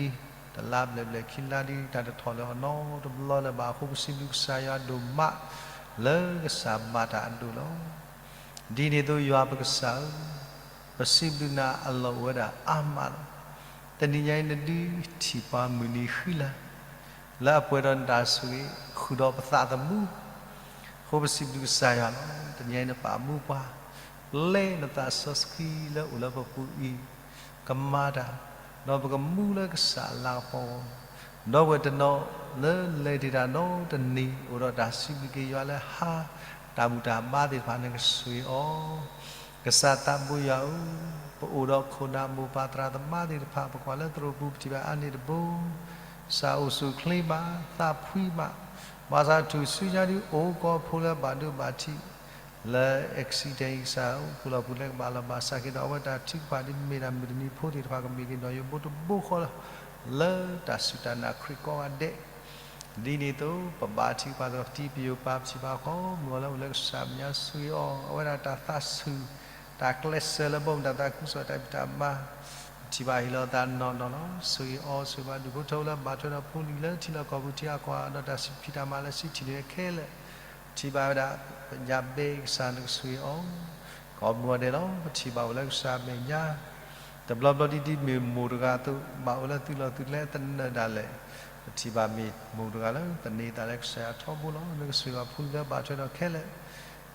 တလါဘျဲၣ်ဘျဲၣ်ခံလါဒ် တၢ်တထီၣ်လၢၤအီၤနီတဘျီလၢၤဘၣ်အဃိ ပစံးဘျုးကစၢ်ယွၤဒိၣ်မး လၢကစၢ်ဘၣ်တၢ်အဒိၣ်လီၤ. ဒ်န့ၣ်အသိးယွၤပကစၢ်ဧၢ ပစံးဘျုးနၤအလီၢ်အိၣ်ဝဲဒၣ်အါမးလီၤ. တနံၤညါအံၤ နဒုးထံၣ်ပှၤမုၢ်နံၤဃံလၤ လၢအပှဲၤဒီးနတၢ်ဆိၣ်ဂ့ၤ ဃုာ်ဒီးပသးသမူ အဃိပစံးဘျုးကစၢ်ယွၤလီၤ. တနံၤညါအံၤနပာ်မူပှၤ ပျဲနသးစီဆှံလၢအိၣ်လၢပပူၤအံၤ ကမၤတၢ် ဒီးပကမူလၢကစၢ်အလၤကပီၤအဂီၢ် ဒီပုၢ်ဝဲၢ်တနီၤလၢလဲၤတ့ၢ်တၢ်နီတနံၤ အိၣ်ဒီးတၢ်စံးဘျုးက့ၤယွၤလၢဟါ တၢ်ဘူၣ်တၢ်ဘါသ့ၣ်တဖၣ် နကဆိၣ်ဂ့ၤအီၤ ကစၢ်သးဘိယွၤဧၢ, ပအိၣ်ဒီးခိၣ်နၢ်မိၢ်ပၢ်သရၣ်သမါသ့ၣ်တဖၣ် ပကွၢ်လၢသရိာ်ပူၤ ပထံၣ်ဘၣ်အါန့ၢ်တဘိ, ကစၢ်အိၣ်ဆူၣ်အိၣ်ချ့ဘၣ်, သးဖှံဘၣ်, ဘၣ်ဆၣ်ထူၣ်စုညါဒ်အိၣ်ကီၢ်ဖိလၢဘၣ်ဒိဘၣ်ထံး, လၢ accident အံၤကစၢ် အိၣ်ပူၤလီၢ်ပူၤလၢကဘၣ်လီၤဘၣ်စးက့ၤဒီး အဝဲတၢ်ထုကဖၣ်ဒ်မ့ၢ်တၢ်မုၢ်တနံၤဖိသ့ၣ်တဖၣ်ကမ့ၢ်က့ၤနီၣ်ယိၤဘိတဘိဃီလီၤ. လၢတၢ်စူၢ်တၢ်နာ်ခရံာ်ကိးဂၤဒဲး ဒ်န့ၣ်အသိး ပဘါထုကဖၣ်သကိး ပတံၤပယိာ်ပၢ် ပထံၣ်ဘၣ်ခီ မုၢ်ဂီၤလၢအိၣ်လၢကစၢ်မဲာ်ညါ ဆိၣ်ဂ့ၤအီၤ အဝဲဒၣ်တၢ်သးဆူၣ် တၢ်ကျဲးစၢးလၢဘီမုၢ်တၢ်သးခုကစီၣ် တၢ်ဖံးတၢ်မၤ ပထံၣ်ဘၣ်ဟ့ၣ်လီၤသးနီၢ်နီၢ်လီၤ. ဆိၣ်ဂ့ၤအီၤ ဆိၣ်ဂ့ၤဘၣ်ဒူၣ်ဖိထၢဖိလၢဘၣ်ထွဲဒီးဖိလံၤလၢထံလီၢ်ကီၢ်ပူၤ ထံအကီၢ်ဒီးတၢ်စံးဖံးတၢ်မၤလၢစံးထီၣ်န့ၣ်ခဲလၢာ် ပထံၣ်ဘၣ်ဝဲဒၣ် ပညါဘဲကစၢ်နကဆိၣ်ဂ့ၤအီၤ ကိးမုၢ်ဂီၤဒဲးလီၤ. ပထံၣ်ဘၣ်အိၣ်လၢကစၢ်မဲာ်ညါ တဘျီဘျီဒ်ဒ်မ့ၢ်မိၢ်တဂၤအသိး ဘၣ်အိၣ်လၢသုးလီၢ်သုးကျဲသနၢၣ်ဒၣ်လဲာ် ပထံၣ်ဘၣ်မ့ၢ်မိၢ်တဂၤလၢသန့ၤသးလၢကစၢ်ယွၤထီဘိလီၤ. နကဆိၣ်ဂ့ၤဘၣ်ဖိလံၤလၢဘၣ်ထွဲဒီးခဲလၢာ်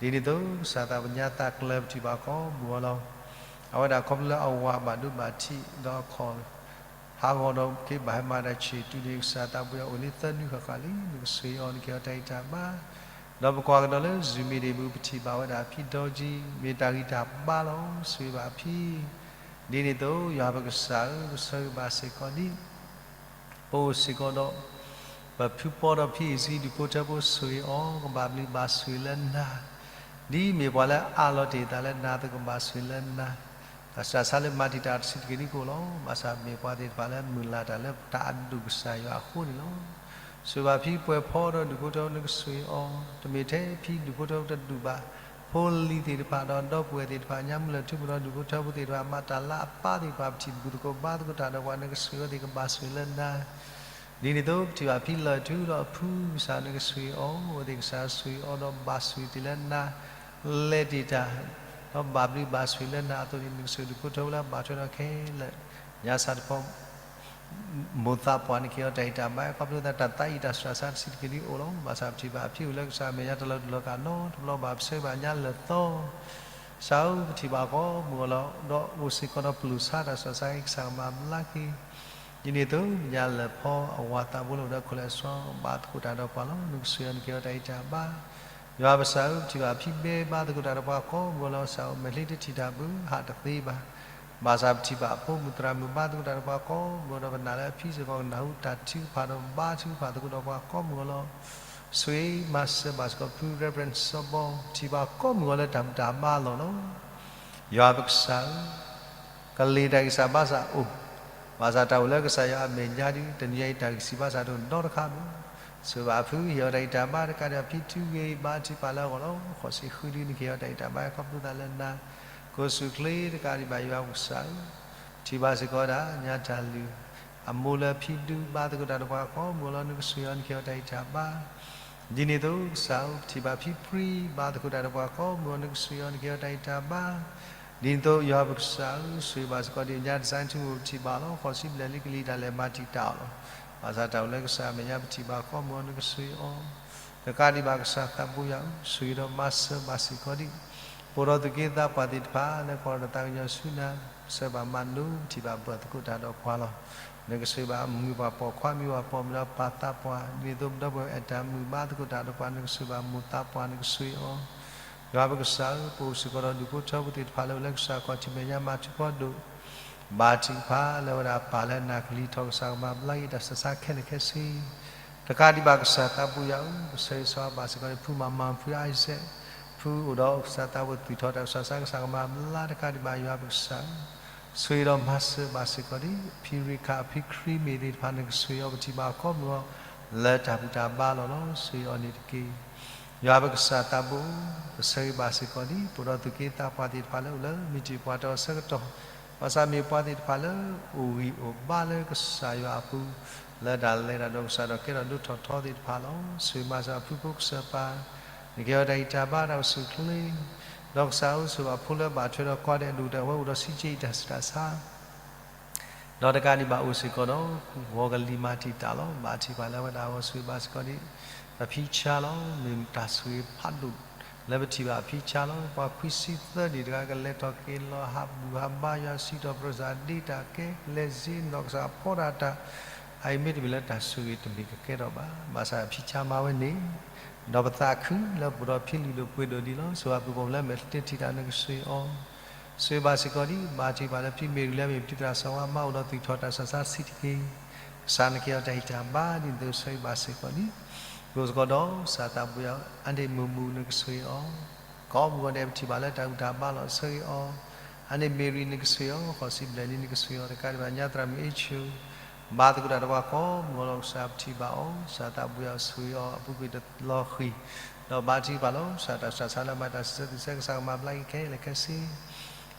ဒ်န့ၣ်အသိး ကစၢ်သးပညါသးကျၢၤ ပထံၣ်ဘၣ်ကိးမုၢ်ဂီၤလီၤ. အဝဲဒၣ်ခီဖျိလၢအဝၤဘၣ်ဒိဘၣ်ထံးဒီးအခီၣ် ဟးဂီၤဒီးက့ၤဘၣ်ဟဲမၤတၢ်ဆံးတုၤန့ၣ် ကစၢ်သးပူၤအအိၣ်လံသၢနွံဃၣ်ဃၣ်လံ. နကဆိၣ်ဂ့ၤအီၤ နကဟ့ၣ်အီၤတၢ်ဂံၢ်တၢ်ဘါ ဒီးပကွၢ်ကဒီးလၢ Zoom meeting ပူၤ ပထံၣ်ဘၣ်ဝဲဒၣ်အဖံဒီကံ မ့ၢ်တၢ်ဂံၢ်တၢ်ဘါလီၤ. ဆိၣ်ဂ့ၤဘၣ်အဖံ ဒ်န့ၣ်အသိး ယွၤပကစၢ်ဧၢ ပဆၢဂ့ၤဘၣ်စ့ၢ်ကီးဒ် ပအိၣ်စ့ၢ်ကီးဒီး ပဖုပီဒီးဖံအံၤဆံ ဒူၣ်ဖိထၢဖိဆိၣ်ဂ့ၤအီၤ ကဘၣ်ဘျုးဘၣ်ဆိၣ်ဂ့ၤလၢနၤ ဒ်မ့ၢ်ပှၤလၢအအးလီၤတ့ၢ်သးလၢနၤအသိး ကဘၣ်ဆိၣ်ဂ့ၤလၢနၤ တၢ်စံးတၢ်ဆါလၢမၤတံာ်တာ်တဆံးတက့ၢ်ဒ်ကအိၣ်လီၤ. ဘၣ်ဆၣ်မ့ၢ်ပှၤသ့ၣ်တဖၣ်လၢမုၢ်လၢ်တၢ်လၢတၢ်အဒိၣ်ကစၢ်ယွၤအဃိန့ၣ်လီၤ. ဆိၣ်ဂ့ၤဘၣ်ဖံပှဲၤဖီဒီးဒူၣ်ဖိထၢဖိ နကဆိၣ်ဂ့ၤအီၤ တမ့ၢ်ထဲဖံဒူၣ်ဖိထၢဖိတဒူၣ်ဘၣ် ဖိလံၤသ့ၣ်တဖၣ်ဒီးဒီပုၢ်ဝဲၢ်သ့ၣ်တဖၣ် ညါမုၢ်လၢၢ်ထူၣ်ပူၤဒီးဒူၣ်ဖိထၢဖိသ့ၣ်တဖၣ် မၤတၢ်လၢအပၢ်သ့ၣ်တဖၣ် ပထံၣ်ဘူၣ်သကိးဘါသကိးတၢ်ဒီးပှၤ နကဆိၣ်ဂ့ၤအီၤသ့ၣ် ကဘၣ်ဆိၣ်ဂ့ၤလၢနၤ ဒ်န့ၣ်အသိး ပထံၣ်ဘၣ်ဖံလၢၢ်ထူဒီးအဖုကစၢ် နကဆိၣ်ဂ့ၤအီၤ အဝဲသ့ၣ်ကစၢ်ဆိၣ်ဂ့ၤအီၤဒီးဘၣ်ဆိၣ်ဂ့ၤသ့ၣ်လၢနၤ လဲၤတ့ၢ်တၢ် ဒီးဘၣ်ဘျုးဘၣ်ဆိၣ်ဂ့ၤလၢနၤအသိးန့ၣ် နကဆိၣ်ဂ့ၤဒူၣ်ဖိထၢဖိလၢဘၣ်ထွဲဒီးခဲလၢာ် ညါစးတဖီ မိၢ်သးပှၢ် နကဟ့ၣ်အီၤတၢ်ဂံၢ်တၢ်ဘါ ခီဖျိသးတၢ်သးအံၤတၢ်စှၤဆါတဆံးတက့ၢ်ဒ်ကအိၣ်လီၤ. ဘၣ်ဆၣ်ပထံၣ်ဘၣ်အဖံအိၣ်လၢကစၢ်မဲာ်ညါတလီၤတူာ်လီၤကာ်နီတဘျီဘၣ် ပဆၢဂ့ၤဘၣ်ညါလၢၢ်သီ ကစၢ်ဧၢ ပထံၣ်ဘၣ်ကိးမုၢ်ဂီၤလီၤ ဒီးအိၣ်စ့ၢ်ကီးဒီးပျိာ်ဆါတၢ်စှၤဆါ ကစၢ်ကမၤဘျါက့ၤ ဒ်န့ၣ်အသိး ပညါလၢၢ်ဖီအဝၤသးဘိလၢအိၣ်ဒီးခိၣ်လဲၣ်စီ ဘါသကိးတၢ်ဒီးပှၤလီၤ. နကဆိၣ်ဂ့ၤအီၤ နကဟ့ၣ်အီၤတၢ်ဂံၢ်တၢ်ဘါ ယွၤပကစၢ်ဧၢ ပထံၣ်ဘၣ်ဖံဘဲဘါသကိးတၢ်ဒီးပှၤကိးမုၢ်ဂီၤလီၤ. ကစၢ်ဧၢ မဲာ်ချံတထံၣ်တၢ်ဘၣ် ဟးတသ့ဘၣ်. ဘၣ်ဆၣ်ပထံၣ်ဘၣ်အဖိမုၣ်သရၣ်မုၣ်ဘါသကိးတၢ်ဒီးပှၤကိးမုၢ်ဂီၤဒီး ပနာ်လၢအဖံစ့ၢ်ကီးကနၢ်ဟူတၢ်ထုကဖၣ်ဒီးဘါထုကဖၣ်သကိးဒီးပှၤကိးမုၢ်ဂီၤလီၤ. ဆိၣ်ဂ့ၤမၤစၢၤဘၣ်စ့ၢ်ကီးဖု Reverend စီၤဘီ ပထံၣ်ဘၣ်ကိးမုၢ်ဂီၤလၢတၢ်ဘူၣ်တၢ်ဘါလီၢ်လီၤ. ယွၤပကစၢ်ဧၢ ကလံၤတၢ်ဂံၢ်စၢ်ဘါစၢ်အိၣ်, ဘၣ်ဆၣ်တၢ်အိၣ်လၢကစၢ်ယွၤအမဲာ်ညါဒီး တနံၤအံၤတၢ်ဂံၢ်စၢ်ဘါစၢ်တအိၣ်နီတခါဘၣ်. ဆိၣ်ဂ့ၤဘၣ်ဖု ဟ့ၣ်အီၤတၢ်ဂံၢ်တၢ်ဘါ တကးဒံးဘၣ်ဖံထုဂ့ၤဘါထုကဖၣ်လၢအဂီၢ်လီၤ. ဃိးဆံဃုဒု နကဟ့ၣ်အီၤတၢ်ဂံၢ်တၢ်ဘါ ခီဖျိသးလၢနၤ ကိးဆူၣ်ချ့ တကးဒံးဘၣ်ယွၤပကစၢ်ဧၢ, ပထံၣ်ဘၣ်စ့ၢ်ကီးဝဲဒၣ် ညါတၢ်လုၢ် အမိၢ်လၢဖံဒုဘါသကိးတၢ်ဒီးပှၤကိးမုၢ်ဂီၤလီၤ. နကဆိၣ်ဂ့ၤအီၤ နကဟ့ၣ်အီၤတၢ်ဂံၢ်တၢ်ဘါ ဒ်န့ၣ်အသိးကစၢ်ဧၢ, ပထံၣ်ဘၣ်ဖံပြံ ဘါသကိးတၢ်ဒီးပှၤကိးမုၢ်ဂီၤ, နကဆိၣ်ဂ့ၤအီၤ နကဟ့ၣ်အီၤတၢ်ဂံၢ်တၢ်ဘါ, ဒ်န့ၣ်အသိးယွၤပကစၢ်ဧၢ, ဆိၣ်ဂ့ၤဘၣ်စ့ၢ်ကီးဒ်ညါ တစဲးထူမူ ပထံၣ်ဘၣ်လီၤ. ဃိးဆံဘျဲၣ်လံကလံၤတၢ်လဲၤမၤတံာ်တာ်အီၤလီၤ. ဘၣ်ဆၣ်တၢ်အိၣ်လၢကစၢ်အမဲာ်ညါ ပထံၣ်ဘၣ်ကိးမုၢ်ဂီၤ နကဆိၣ်ဂ့ၤအီၤ တကးဒံးဘၣ်ကစၢ်သးဘိယွၤဧၢ, ဆိၣ်ဂ့ၤဒီးမၤစၢၤဘၣ်စ့ၢ်ကီးဒ် ပအိၣ်ဒီးသူၣ်က့သးပှၢ်သ့ၣ်တဖၣ် လၢကအိၣ်ဒီးတၢ်သးကညီၤဆူနၤ, ပဆၢဘၣ်မၤလိ ပထံၣ်ဘၣ်ပၢၢ်သကိးတၢ်ဒီးပှၤလီၤ. နကဆိၣ်ဂ့ၤဘၣ်မုၣ်ပှၢ်ပိာ်ခွါ မုၣ်ပှၢ်ပိာ်မုၣ်ဒီးပၢ်သးပှၢ်, ဒ်န့ၣ်အသိးပဒီပုၢ်ဝဲၢ်အဲၣ်တၢ်မုာ်ဘါသကိးတၢ်ဒီးပှၤ, နကဆိၣ်ဂ့ၤဘၣ်မိၢ်သးပှၢ် နကဆိၣ်ဂ့ၤအီၤ ယွၤပကစၢ်ဧၢ, ပအိၣ်စ့ၢ်ကီးဒီးဒူၣ်ဖိထၢဖိသ့ၣ်တဖၣ်လၢအိၣ်လၢကစၢ်ခီၣ်ထံးမဲာ်ညါ မၤထူးဖီဒိၣ် ဘါထုကဖၣ်လၢဝဲဒၣ်ပၢ်လၢနၢ်ကလံၤထီၣ် ကစၢ်ကမၤဘျါက့ၤတၢ်ဆၢဆါခဲလၢာ်ခဲဆ့, တကးဒံးဘၣ်ကစၢ်သးဘိယွၤဧၢ, ပဆၢဂ့ၤဆၢဝါဘၣ်စ့ၢ်ကီးန့ၣ် ဖုမၤမၤ ဖုအါစဲး, ဖုအိၣ်ဒီးကစၢ်သးဘိသူၣ်ထီၣ်တၢ်ဆၢဆါ ကစၢ်ကမၤဘျါတကးဒံးဘၣ်ယွၤပကစၢ်ဧၢ, ဆိၣ်ဂ့ၤဒီးမၤစၢၤဘၣ်စ့ၢ်ကီးဒ် ဖံရံခၣ် ဖံခရံမ့ၢ်သ့ၣ်တဖၣ် နကဆိၣ်ဂ့ၤအီၤ ပထံၣ်ဘၣ်ကိးမုၢ်ဂီၤ လၢတၢ်ဘူၣ်တၢ်ဘါလီၢ်လီၤ. ဆိၣ်ဂ့ၤအီၤန့ၣ်တက့ၢ်. ယွၤပကစၢ်သးဘိဧၢ, ပဆၢဂ့ၤဘၣ်စ့ၢ်ကီးဒ် ပအိၣ်ဒီးသူၣ်က့သးပှၢ်သ့ၣ်တဖၣ်လၢအိၣ်လၢမုၢ်တ့ၢ်ပှၢ်တၢၢ်အဆၢကတီၢ်, ဘၣ်ဆၣ်မ့ၢ်ပှၤသ့ၣ်တဖၣ်လၢအိၣ်ဂံၢ်အိၣ်ဘါလၢကစၢ်ယွၤအပူၤ, လၢတၢ်လဲၤတၢ်ဒီးကစၢ်ဒီးကဲထီၣ်ဒိၣ်ထီၣ်ထီသ့ၣ်တဖၣ်လီၤ. ဆိၣ်ဂ့ၤမၤစၢၤဘၣ်ဖုဖိကစၢ်ပၢ်, နကဟ့ၣ်အီၤတၢ်ဂံၢ်တၢ်ဘါတၢ်အိၣ်ဆူၣ်အိၣ်ချ့, ဒီးကစၢ်ဧၢ ဆိၣ်ဂ့ၤဘၣ်ဖိလၢဘၣ်ထွဲဒီးကီၢ်ဒဲး ဒိၣ်ဒဲးဝဲအိၣ်ဒီးစံးက့ၤတၢ်ဆူးတၢ်ဆါ ဒီးတကးဒံးဘၣ်အိၣ်စ့ၢ်ကီးဒီး ဂီၤကလံၤမၤတံာ်တာ်လီၤ. ဘါထုကဖၣ်လၢဝဲဒၣ်အဂီၢ် ဆိၣ်ဂ့ၤဘၣ်စ့ၢ်ကီးဒ် ပဖံဆါလီၤ. မ့ၢ်တၢ်ဆိၣ်ဂ့ၤဖးဒိၣ် လၢပထံၣ်ဘၣ်အဖံဆါလီၤ. ပှၤခွံဆံသၢနံၣ်တဂၤ ကလဲၤထီၣ်က့ၤလီၤ ဟးဘူၣ်ဟးဘါ ယွၤစံးထီၣ်ပတြၢၤစၢ်ဒ့တၢ်ကဲ လဲၤစ့နီၢ်ကစၢ်ဖီတၢ်တၢ်, အအံၤမ့တမ့ၢ်လၢတၢ်ဆိၣ်ဂ့ၤ တမ့ၢ်ကကဲထီၣ်ဘၣ်. ဘၣ်ဆၣ်အဖံဆါမၤဝဲန့ၣ် ဒီးပသးခုလၢပအိၣ်ဒီးဖံလုၢ်ဒိၣ်ပှ့ၤဒိၣ်ဒ်လီၤ. ဆိၣ်ဂ့ၤဘၣ်ဖုပိာ်မုၣ်လၢမဲာ်ချံတထံၣ်တၢ် နကဆိၣ်ဂ့ၤအီၤ ဆိၣ်ဂ့ၤဘၣ်စ့ၢ်ကီးဒ် ဘါထုကဖၣ်လၢဖံမ့ၢ်ဂ့ၤလၢ မ့ၢ်ပတံၤသရၣ်စီၤဝါမါအိၣ်ဒီးသူၣ်ထီၣ်တၢ်ဆၢဆါဆံးတက့ၢ်. ကစၢ်နကဟ့ၣ်အီၤတၢ်ဂံၢ်တၢ်ဘါ ဒ်သိးဆိၣ်ဂ့ၤဘၣ်စ့ၢ်ကီးဒ် ပအိၣ်စ့ၢ်ကီးဒီးကစၢ်သးဘိယွၤ အါန့ၢ်မုာ်မုာ် နကဆိၣ်ဂ့ၤအီၤ ကိးမုၢ်ဂီၤဒဲး ပထံၣ်ဘၣ်လၢတၢ်ဂံၢ်တၢ်ဘါလီၤ ဆၢဂ့ၤအီၤ. အန့ၣ်မ့ၢ်ရံနကစၢ်အီၤ ဃီၤစံဘျဲၣ်လံနကစၢ်အီၤ တကးဒံးဘၣ် ညါသရၣ်မုၣ်အ့ၣ်ဆူၣ် ဘါသကိးတၢ်ဒီးပှၤကိးမုၢ်ဂီၤလီၤ ကစၢ်ပထံၣ်ဘၣ်အီၤ ကစၢ်သးဘိယွၤဆၢဂ့ၤအီၤ အပူၤကွံာ်တလီၤဃံၤ ဒီးဘါထုကဖၣ်လီၤ ကစၢ်တၢ်ဆူးတၢ်ဆါလၢအမၤတၢ်စံးဆၢကစၢ်ကမၤဘျါက့ၤခဲလၢာ်ခဲဆ့ ဒ်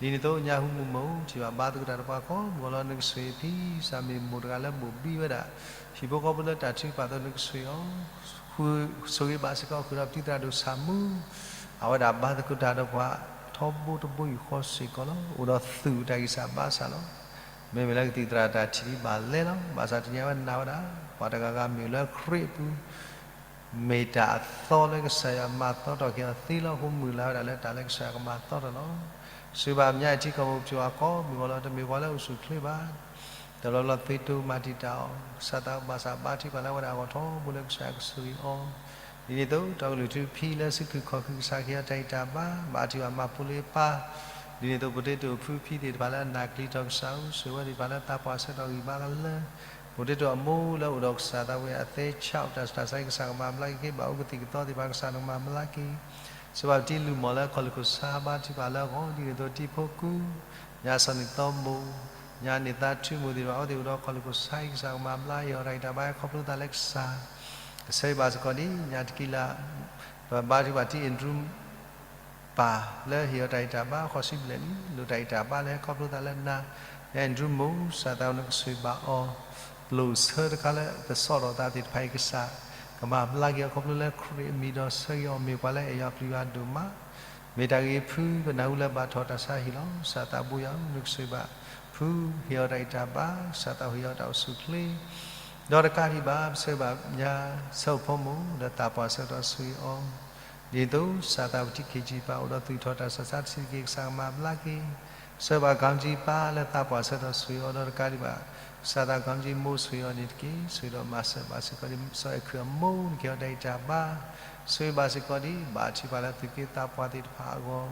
န့ၣ်အသိး ညါဟူမုၢ်မုၢ် ထံၣ်ဘၣ်ဘါသကိးတၢ်ဒီးပှၤကိးမုၢ်ဂီၤလီၤ နကစၢ်အံၤဖံ ကစၢ်မ့ၢ်မိၢ်တဂၤလၢမိၢ်ဘံဝဲဒၣ် ဟံၣ်ဖိဃီဖိလၢတၢ်ထုကဖၣ်အသိး နကစၢ်အံၤအီၤ ဆိၣ်ဂ့ၤဘၣ်စ့ၢ်ကီး ဃုာ်ဒီးပတံၤသရၣ်ဒိၣ်ဆၣ်မူ အဝဲဒၣ်ဘါသကိးတၢ်ဒီးပှၤထီဘိတဘိယူၢ်ဃီစ့ၢ်ကီးလီၤ. အိၣ်ဒီးသူၣ်တၢ်ဂံၢ်စၢ်ဘါစၢ်လီၤ. မ့မ့ၢ်လၢကသံၣ်သရၣ်တၢ်ထံၣ်ဘၣ်လဲလီၤ. ဘၣ်ဆၣ်တနံၤအဝဲနာ်ဝဲဒၣ် ပှၤတဂၤဂၤမ့ၢ်လၢခရံာ်အပူၤ မ့ၢ်တၢ်အသီလၢကစၢ်ယွၤမၤသီထီၣ်က့ၤအီၤသ့လီၤ. အဃိမုၢ်လၢ်ဝဲဒၣ်လၢတၢ်လၢကစၢ်ယွၤကမၤသီထီၣ်လီၤ. ဆိၣ်ဂ့ၤဘၣ်ပညါအံၤထံကီၢ်ပူၤ ပထံၣ်ဘၣ်ကိးမုၢ်ဂီၤလီၤ တမ့ၢ်ပှၤလၢအိၣ်ဆူၣ်အိၣ်ချ့ဘၣ် တဘျီဘျီသ့တိၤမၤတံာ်တာ်အီၤ ကစၢ်သးဘိယွၤဘၣ်ဆၣ်ဘါထုကဖၣ်လၢအဝဲဒၣ်အဂီၢ်ထီဘိလၢကစၢ်ယွၤကဆိၣ်ဂ့ၤအီၤ ဒ်န့ၣ်အသိး ဒီကလုာ်ထူဖံလၢစုခုၣ်ခီၣ်ခုၣ်ကစၢ်ကဟ့ၣ်အီၤတၢ်ဂံၢ်တၢ်ဘါ ဘါထုကဖၣ်မၤဖိလ့ပၢ် ဒ်န့ၣ်အသိး ပတ့တိၣ်ဖုဖံသ့ၣ်တဖၣ်လၢအနာ်ကလံၤထီၣ်ကစၢ်ဧၢ ဆိၣ်ဂ့ၤဝဲသ့ၣ်တဖၣ်လၢသးပှၢ်ဆၢထီၣ်ဂံၢ်ဘါကလၢ ပတ့တိၣ်အမိၢ်လၢအိၣ်ဒီးကစၢ်သးဝဲအသဲဆးအိၣ်တၢ်ဆူးတၢ်ဆါ ကစၢ်ကမၤဘျါက့ၤ ဘၣ်အိၣ်ကသံၣ်ကသီသ့ၣ်တဖၣ် ကစၢ်နကမၤဘျါက့ၤ ဆိၣ်ဂ့ၤဘၣ်ပတံၤလုၢ်မီၢ်လၢခီၣ်လိာ်ခိၣ်ဆါဘါထုကဖၣ်လၢအဂီၢ် ဒ်န့ၣ်အသိးတံၤဖိကူ ညါစီၤနံၣ်သီမိၢ် ညါန့ၢ်သးထူမိၢ်သ့ၣ်တဖၣ် အဝဲသ့ၣ်အိၣ်ဒီးခီၣ်လိာ်ခိၣ်ဆါအံၤ ကစၢ်ကမၤဘျါ ဟ့ၣ်အီၤတၢ်ဂံၢ်တၢ်ဘါ ဟဲခီဖျိသးလၢကစၢ် ကဆၢဂ့ၤဘၣ်စ့ၢ်ကီးဒ် ညါတကံလၢ် ပဘါထုကဖၣ်တံၤအ့ၣ်ဒရူ ပၢ်လၢဟ့ၣ်အီၤတၢ်ဂံၢ်တၢ်ဘါ ဃီၤစံဘျဲၣ်လံ လိၣ်တၢ်ဂံၢ်တၢ်ဘါလၢဟဲခီဖျိသးလၢနၤ ညါအ့ၣ်ဒရူမိၢ် ကစၢ်သးဘိယွၤနကဆိၣ်ဂ့ၤဘၣ်အီၤ ပျိာ်ဆၢတခါလၢအသစိာ်ထီၣ်သးသ့ၣ်တဖၣ်အံၤ ကစၢ် ကမၤဘျါက့ၤအီၤခီဖျိလၢခရံာ်အမံၤဒီးဆၢဂ့ၤအီၤ မ့ၢ်ပှၤလၢအဲၣ်ယွၤပျံၤယွၤဒိၣ်မး မ့ၢ်တၢ်ဂ့ၤဖုကနၢ်ဟူလၢဘၣ်ထီၣ်တၢ်ဆါဟံၣ်လီၤ. ကစၢ်သးဘိယွၤဧၢ နကဆိၣ်ဂ့ၤဘၣ် ဖုဟ့ၣ်အီၤတၢ်ဂံၢ်တၢ်ဘါ ကစၢ်သးဘိယွၤဟ့ၣ်အီၤတၢ်အိၣ်ဆူၣ်အိၣ်ချ့ ဒီးတကးဒံးဘၣ် ပဆၢဂ့ၤဘၣ်ညါ ဆၢအိၣ်ဖိမိၢ် ဒီးသးပှၢ်ဆၢကတီၢ်ဆိၣ်ဂ့ၤအီၤ ဒ်သိး ကစၢ်သးပတံၤခ့ၣ်ကၠံပၢ် အိၣ်ဒီးသူၣ်ထီၣ်တၢ်ဆူးတၢ်ဆါတဆံးတက့ၢ် ကစၢ်ကမၤဘျါက့ၤ ဆၢဂ့ၤဘၣ်ကီၤကၠံပၢ်လၢသးပှၢ်ဆၢကတီၢ်ဆိၣ်ဂ့ၤအီၤ ဒီးတကးဒံးဘၣ် ကစၢ်သးကီၤကၠံမိၢ်ဆိၣ်ဂ့ၤအီၤန့ၣ်တက့ၢ် ဆိၣ်ဂ့ၤဒီးမၤစၢၤဘၣ်စ့ၢ်ကီးဒ် စီၤအဲၣ်ခုၣ်အမိၢ် နကဟ့ၣ်အီၤတၢ်ဂံၢ်တၢ်ဘါ ဆိၣ်ဂ့ၤဘၣ်စ့ၢ်ကီးဒ် ဘါထုကဖၣ်လၢသုးက့သးပှၢ်သ့ၣ်တဖၣ်အဂီၢ်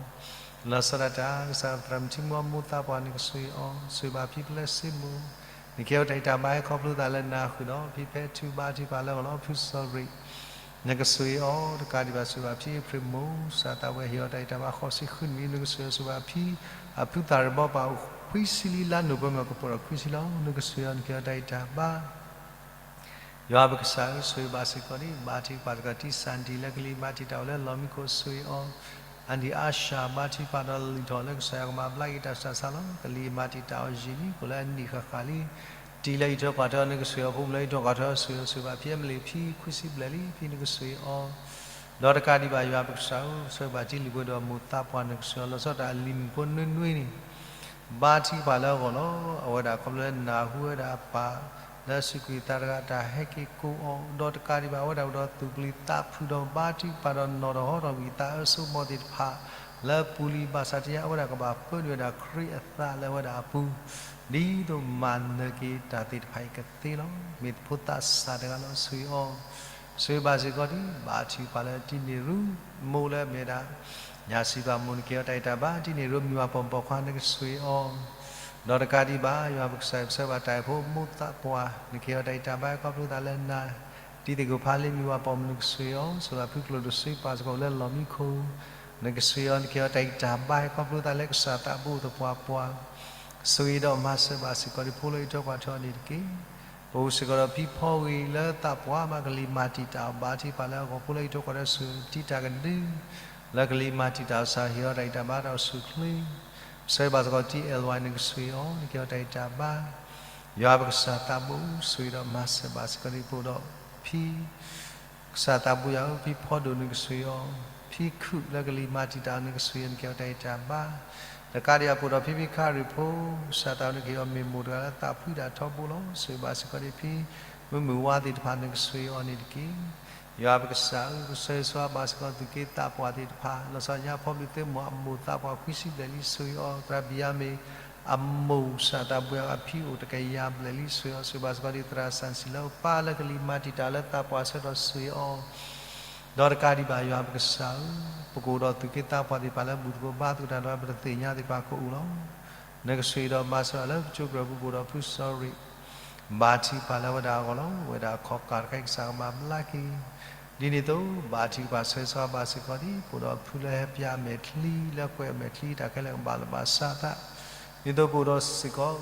လီၤဆီဒၣ်တၢ် ကစၢ်သရၣ်မုၣ်ထံမူအမိၢ်သးပှၢ် နကဆိၣ်ဂ့ၤအီၤ ဆိၣ်ဂ့ၤဘၣ်ဖံပျဲၢ်စ့မိၢ် နကဟ့ၣ်အီၤတၢ်ဂံၢ်တၢ်ဘါ ဟဲခီဖျိသးလၢနၤဃုာ်ဒီး ဖံဖဲထူဘါထုကဖၣ်လၢအဂီၢ်လီၤ ဖုစီၤရံး နကဆိၣ်ဂ့ၤအီၤ တကးဒံးဘၣ် ဆိၣ်ဂ့ၤဘၣ်ဖံအ့ဖြ့ၣ်မိၢ် ကစၢ်သးဝဲဟ့ၣ်အီၤတၢ်ဂံၢ်တၢ်ဘါ ဃီၤစံဃုနွံ နကဆိၣ်ဂ့ၤအီၤ ဆိၣ်ဂ့ၤဘၣ်ဖံ အဖုသၣ်ရ့ဘီပၢ်အိၣ်ခွံဆံလံ လါနိၣ်ဝ့ဘၢၣ်ကပီၤဒီးခွံဆံလီၤ နကဆိၣ်ဂ့ၤအီၤ နကဟ့ၣ်အီၤတၢ်ဂံၢ်တၢ်ဘါ ယွၤပကစၢ်ဧၢ ဆိၣ်ဂ့ၤဘၣ်စ့ၢ်ကီးဒ် ဘါထုကဖၣ်စ့ၢ်ကီးတံၤစၣ်ဒံၣ်လၢကလံၤမၤတံာ်တာ်အီၤလၢလီၢ်မံခိၣ်ဆိၣ်ဂ့ၤအီၤ အဒံၣ်အါၡၢ် ဘါထုကဖၣ်ဒီးလုၢ်ထီၣ်လၢကစၢ်ယွၤကမၤဘျါက့ၤတၢ်ဆူးတၢ်ဆါလီၤ ကလံၤမၤတံာ်တာ်အီၤယံာ်လံ အိၣ်လၢအနံၣ်ဃၣ်ဃၣ်လံ တံၤလၢအံးထွဲကွၢ်ထွဲအီၤ နကဆိၣ်ဂ့ၤအီၤ ဖိမုၣ်လၢအံးထွဲကွၢ်ထွဲအီၤ ဆိၣ်ဂ့ၤအီၤ ဆိၣ်ဂ့ၤဘၣ်ဖံအမလ့ၣ်ဖံ ခွံဆံဘျဲၣ်လံ ဖံနကဆိၣ်ဂ့ၤအီၤ ဒီးတကးဒံးဘၣ် ယွၤပကစၢ်ဧၢ ဆိၣ်ဂ့ၤဘၣ်တံၤလုၢ်ဘၢဒီးမိၢ်သးပှၢ် နကဆိၣ်ဂ့ၤအီၤ လီၤဆီဒၣ်တၢ်အလံၤမုၣ်ဖိနွံနွံန့ၣ် ဘါထုကဖၣ်လၢအဂီၢ်လီၤ အဝဲဒၣ်ခီဖျိလၢနၢ်ဟူဝဲဒၣ်အပၢ် လၢအစူးကွံာ်အသးတဂၤတၢ်ဟဲက့ၤကိးအီၤ ဒီးတကးဒံးဘၣ် အဝဲဒၣ်အိၣ်ဒီးသူၣ်ပျံၤသးဖုးဒီးဘါထုကဖၣ်ဒီးနီၣ်ထီၣ်ဟီထီၣ်ကွံာ်အသးအၢစိမီၤသ့ၣ်တဖၣ် လၢပူၤလံ ဘၣ်ဆၣ်တနံၤအံၤ အဝဲဒၣ်ကဘၣ်ပၢနုာ်ဝဲဒၣ်ခရံာ်အသးလၢအဝဲဒၣ်အပူၤ ဒ်သိးမၤနၢၤက့ၤတၢ်သ့ၣ်တဖၣ်အံၤကသ့လီၤ မ့ၢ်ဖိသၣ်စၢ်တဂၤလီၤ ဆိၣ်ဂ့ၤအီၤ ဆိၣ်ဂ့ၤဘၣ်စ့ၢ်ကီးဒ် ဘါထုကဖၣ်လၢတံၤန့ၣ်ရူ မိၢ်လၢအမ့ၢ်ဒၣ် ညၣ်စံးပၤမိၢ် နကဟ့ၣ်အီၤတၢ်ဂံၢ်တၢ်ဘါ တံၤန့ၣ်ရူမံၤဝၤပိာ်မုၣ်ပိာ်ခွါ နကဆိၣ်ဂ့ၤအီၤ ဒီးတကးဒံးဘၣ် ယွၤပကစၢ် ပဆၢဂ့ၤဘၣ်တၢ်အဲၣ်ဖိမိၢ်သးပှၢ် နကဟ့ၣ်အီၤတၢ်ဂံၢ်တၢ်ဘါ ဟဲခီဖျိသးလၢနၤ တံၤသကိးဖးလ့မံၤဝၤပိာ်မုၣ် နကဆိၣ်ဂ့ၤအီၤ ဆိၣ်ဂ့ၤဘၣ်ဖုကျိၣ်ဒိၣ်စ့ပၢ်စ့ၢ်ကီးလၢလီၢ်မံခိၣ် နကဆိၣ်ဂ့ၤအီၤ နကဟ့ၣ်အီၤတၢ်ဂံၢ်တၢ်ဘါ ဟဲခီဖျိသးလၢကစၢ်သးဘိသပှၢ်ပှၢ် ဆိၣ်ဂ့ၤဒီးမၤစၢၤဘၣ်စ့ၢ်ကီးဒ်ဖိလၢအံးထွဲကွၢ်ထွဲအီၤန့ၣ်တက့ၢ် ပအိၣ်စ့ၢ်ကီးဒီးဖံဖီဝံၤလၢသးပှၢ်မး ကလံၤမၤတံာ်တာ်အီၤ ဘါထုကဖၣ်လၢအဂီၢ် ဖိလၢအံးထွဲကွၢ်ထွဲ ဆိၣ်ဂ့ၤတံၤတၢ်ကဒု လၢကလံၤမၤတံာ်တာ်အီၤ ကစၢ်ဟ့ၣ်အီၤတၢ်ဂံၢ်တၢ်ဘါတၢ်အိၣ်ဆူၣ်အိၣ်ချ့ ပဆၢဂ့ၤဘၣ်စ့ၢ်ကီးတံၤအဲၣ်ဝါ နကဆိၣ်ဂ့ၤအီၤ နကဟ့ၣ်အီၤတၢ်ဂံၢ်တၢ်ဘါ ယွၤပကစၢ်သးဘိ ဆိၣ်ဂ့ၤဒီးမၤစၢၤဘၣ်စ့ၢ်ကီးဒ်ပအိၣ်ဒီးဖံ ကစၢ်သးဘိယွၤဧၢ ဖံဖီဒိၣ် နကဆိၣ်ဂ့ၤအီၤ ဖံခုၣ်လၢကလံၤမၤတံာ်တာ်အီၤ နကဆိၣ်ဂ့ၤအီၤ နကဟ့ၣ်အီၤတၢ်ဂံၢ်တၢ်ဘါ တကးဒံးအပူၤဒီးဖံဖံခရံာ်ဖိ ကစၢ်သးဘိ နကဟ့ၣ်အီၤမ့ၢ်မိၢ်တဂၤလၢသးဖှံဒၣ်ထီဘိလီၤ. ဆိၣ်ဂ့ၤဘၣ်စ့ၢ်ကီးဒ်ဖံမုၢ်မုၢ်ဝါသ့ၣ်တဖၣ် နကဆိၣ်ဂ့ၤအီၤန့ၣ်တက့ၢ်. ယွၤပကစၢ်ဧၢ, ပဆၢဂ့ၤဆၢဝါဘၣ်စ့ၢ်ကီးသုးက့သးပှၢ်သ့ၣ်တဖၣ် လီၤဆီဒၣ်ညါ ဖီဘျုးသ့ၣ်မိၢ်အမိၢ်သးပှၢ်ခွံဆံဘျဲၣ်လံ ဆိၣ်ဂ့ၤအီၤ, သရၣ်ဘံၣ်ယါမံၣ် အမိၢ်ကစၢ်သးဘိယွၤအဖံအိၣ်တကယၤဘျဲၣ်လံ ဆိၣ်ဂ့ၤအီၤ, ဆိၣ်ဂ့ၤဘၣ်စ့ၢ်ကီးဒ်သရၣ်စၣ်စံၣ်လၢအပၢ်လၢကလံၤမၤတံာ်တာ်လၢသးပှၢ်ဆၢကတီၢ် ဆိၣ်ဂ့ၤအီၤ ဒီးတကးဒံးဘၣ်ယွၤပကစၢ်ဧၢ, ပကအိၣ်ဒီးသုးက့သးပှၢ်သ့ၣ်တဖၣ်လၢဘူၣ်သကိးဘါသကိးတၢ်ဒီးပတသ့ၣ်ညါသ့ၣ်တဖၣ်ကအိၣ်လီၤ. နကဆိၣ်ဂ့ၤဒီးမၤစၢၤလၢပကၠိကြၢးပူၤ ပအိၣ်ဒီးဖုစီၤရ့း ဘါထုကဖၣ်လၢအဝဲဒၣ်အဂီၢ်လီၤ. အဝဲဒၣ်အခီၣ်ကၢ်တခါအံၤ ကစၢ်ကမၤဘျါက့ၤ ဒ်န့ၣ်အသိး ဘါထုကဖၣ်ဆၢဂ့ၤဆၢဝါဘၣ်စ့ၢ်ကီးဒ် ပအိၣ်ဒီးဖုလၢဟဲပၠးအမဲာ်ချံ လၢကွဲးအမဲာ်ချံ တၢ်ခဲလၢာ်ကဘၣ်လၢဘၣ်စးသး, ဒ်သိးပအိၣ်ဒီးစ့ၢ်ကီး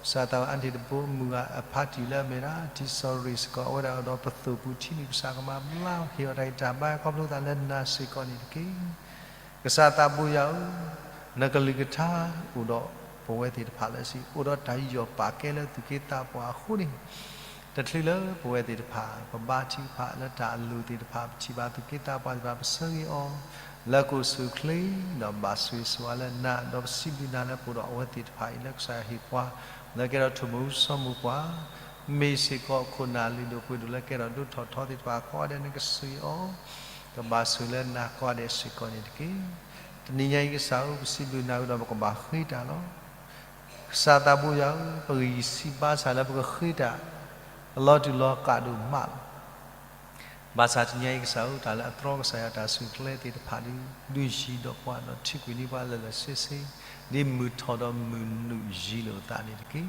ကစၢ်သးဝဲအါန့ၢ်တဘိ မုၢ်ဂၤအဖါတံၢ်လၢအမ့ၢ်ဒၣ် ထံစီၤရ့ၣ်စ့ၢ်ကီး အဝဲဒၣ်အိၣ်ဒီးပသိၣ်ပူၤထံန့ၣ် ကစၢ်ကမၤဘျါဟ့ၣ်အီၤတၢ်ဂံၢ်တၢ်ဘါ ခီဖျိသးလၢနၤစ့ၢ်ကီးန့ၣ်တက့ၢ်. ကစၢ်သးဘိယွၤဧၢ, နကလုၢ်ကထါအိၣ်ဒီးပဝဲသ့ၣ်တဖၣ်လၢစံး အိၣ်ဒီးတၢ်ယူးယီၣ်ပာ်ကဲလၢသူၣ်က့သးပှၢ်အဃိန့ၣ်, တချုးလၢပဝဲသ့ၣ်တဖၣ် ပဘါထုကဖၣ်လၢတၢ်အလိၣ်သ့ၣ်တဖၣ် ပထံၣ်ဘၣ်သူၣ်က့သးပှၢ်သ့ၣ်တဖၣ် ပဆၢဂ့ၤအီၤ လၢကအိၣ်ဆူၣ်အိၣ်ချ့ ဒီးဘၣ်ဆိၣ်ဂ့ၤဆိၣ်ဝါလၢနၤ ဒီးပစံးဘျုးနၤလၢပအိၣ်ဒီးအဝဲသ့ၣ်တဖၣ်အံၤ လၢကစၢ်ယွၤဟ့ၣ်ပှၤ လၢကဲထီၣ်ထူၣ်မူစီၤမူပှၤ မ့ၢ်စ့ၢ်ကီးခိၣ်နၢ်လုၢ်ဒိၣ်ပှ့ၤဒိၣ်လၢကဲထီၣ်ဒိၣ်ထီၣ်ထီသ့ၣ်တဖၣ် ကိးဂၤဒဲးန့ၣ်ကဆိၣ်ဂ့ၤအီၤ ကဘၣ်ဆိၣ်ဂ့ၤလၢနၤကိးဂၤဒဲးစ့ၢ်ကီးန့ၣ်တက့ၢ်. တနံၤညါအံၤကစၢ်ဧၢ ပစံးဘျုးနၤဝံၤဒီးပကဘၣ်ဃ့တၢ်လီၤ. ကစၢ်သးဘိယွၤဧၢ, ပဂံၢ်စၢ်ဘါစၢ်လၢပကဃ့တၢ် အလီၤတူာ်လီၤကာ်ဒိၣ်မးလီၤ. ဘၣ်ဆၣ်တနံၤညါအံၤကစၢ်ဧၢ တၢ်လၢအတြီကစၢ်ယွၤတၢ်ဆူၣ်ချ့သ့ၣ်တဖၣ်ဒုး ဒုးယံၤဒီးပှၤဒီးထံၣ်ကွံာ်န့ၢ်ပှၤလၢာ်လၢာ်ဆ့ဆ့ ဒ်မုၢ်ထီၣ်ဒီးမုၢ်နုာ်ယံၤလိာ်သးန့ၣ်တက့ၢ်.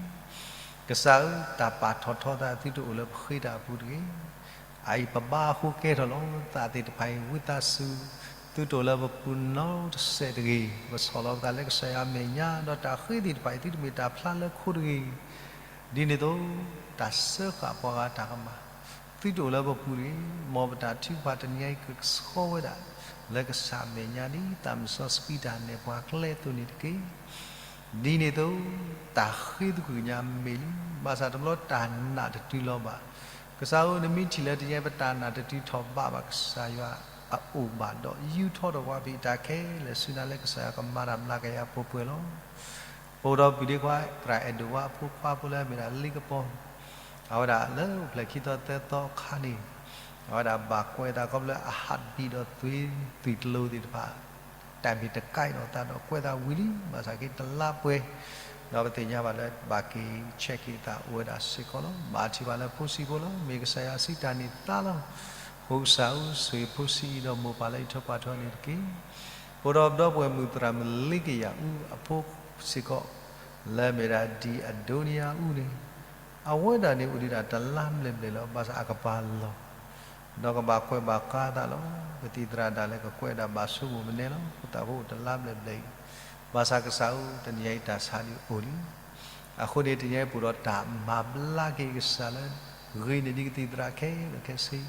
ကစၢ်ဧၢ တၢ်ပာ်ထီၣ်ထီသးသုတအိၣ်လၢပဃ့တၢ်အပူၤတဂ့ၤ. အအံၤပဘါအဃိကဲထီၣ်လီၤ. သးသ့ၣ်တဖၣ်အံၤ ဝံသးစူၤ သုတအိၣ်လၢပပူၤနီတစဲးတဂ့ၤ. ပဆီၣ်လီၤပသးလၢကစၢ်ယွၤအမဲာ်ညါ ဒီးတၢ်ဃ့သ့ၣ်တဖၣ်အံၤ သုတမ့ၢ်တၢ်ဖျါလၢခိတဂ့ၤ. ဒ်န့ၣ်အသိး တၢ်စၢဃာ်ပှၤဂၤတၢ်ကမၣ် သုတအိၣ်လၢပပူၤတဂ့ၤ. မ်ပတၢ်ထုကဖၣ်တနံၤအံၤ ကဆှီဝဲဒၣ် လၢကစၢ်အမဲာ်ညါဒ်သးမုၢ်စီဆှံတၢ်နဲၣ်ပှၤကျဲအသိးန့ၣ်တက့ၢ်. ဒ်န့ၣ်အသိး တၢ်ဃ့သကွံာ်ကညးမ့ၢ်လံ. ဘၣ်ဆၣ်တဘျီတၢ်နာ်တတုၤလီၤဘၣ်. ကစၢ်ဧၢ နမ့ၢ်ထံၣ်လၢတနံၤအံၤ ပတၢ်နာ်တတုၤထီၣ်ဘးဘၣ် ကစၢ်ယွၤအအိၣ်ဘၣ်ဒီး ယူာ်ထီၣ်ဒီးပှၤ ပတၢ်ခဲလၢာ်ဆူနၤလၢကစၢ်ယွၤကမၤတၢ်ဘျါကယၤပှဲၤပှဲၤလီၤ. ပအိၣ်ဒီးပုၢ်ဒ့ခွါ သရၣ်အဲၣ်ဒိးဝါအဖိခွါဖိလၢအမ့ၢ်ဒၣ်လ့ကပီၤ အဝဲဒၣ်လၢအိၣ်ဖျဲၣ်ခံသီသၢသီအခါန့ၣ် အဝဲဒၣ်ဘၣ်ကွဲးသးခီဖျိလၢအ heartbeat ဒီးသွံၣ်သွံၣ်တလိၤသ့ၣ်တဖၣ် တၢ်မ့ၢ်တကဲထီၣ်သးဒီးကွဲးသးဝံၤလံ ဘၣ်ဆၣ်က့တလါပှဲၤ ဒီးပသ့ၣ်ညါဘၣ်လၢဘၣ်က့ၤ check က့ၤသးအိၣ်ဝဲဒၣ်စ့ၢ်ကီးလီၤ. ဘါထုကဖၣ်လၢဖိဆံးဖိလီၤ. မ့ၢ်ကစၢ်ယွၤအစုတၢ်န့ၢ်သါလီၤ. အဃိကစၢ်ဧၢ ဆိၣ်ဂ့ၤဖိဆံးအံၤဒီးမိၢ်ပၢ်လၢအံးထွဲကွၢ်ထွဲန့ၣ်တက့ၢ်. ပအိၣ်ဒီးပဒီပုၢ်ဝဲၢ်မုၣ်သရၣ်မုၣ်လ့ကယၤအူအဖိစ့ၢ်ကီး လၢအမ့ၢ်ဒၣ်ဒံၣ်အဒိနံယၤအူန့ၣ် အဝဲဒၣ်န့ၣ်အိၣ်ဒံးဒၣ်တလါဘျဲၣ်ဘျဲၣ်လီၤ. ဘၣ်ဆၣ်အကပာ်လီၤ ဒီးကဘၣ်ကွဲးဘၣ်ကါသးလီၤ. ကသံၣ်သရၣ်ဒၣ်လဲာ်ကကွဲးဒၣ်ဘၣ်ဆိကမိၣ်မနုၤလီၤ. အဃိသတးဖိအိၣ်တလါဘျဲၣ်ဘျဲၣ်အံၤ ဘၣ်ဆၣ်ကစၢ်ဧၢ တနံၤညါအံၤတၢ်ဆါဒုးအိၣ်လံ. အဃိန့ၣ် တနံၤညါအံၤပအိၣ်ဒီးတၢ်မၤဘျါက့ၤကစၢ်လၢ ဂ့ၤန့ၢ်ဒံးကသံၣ်သရၣ်ခဲလၢာ်ခဲဆ့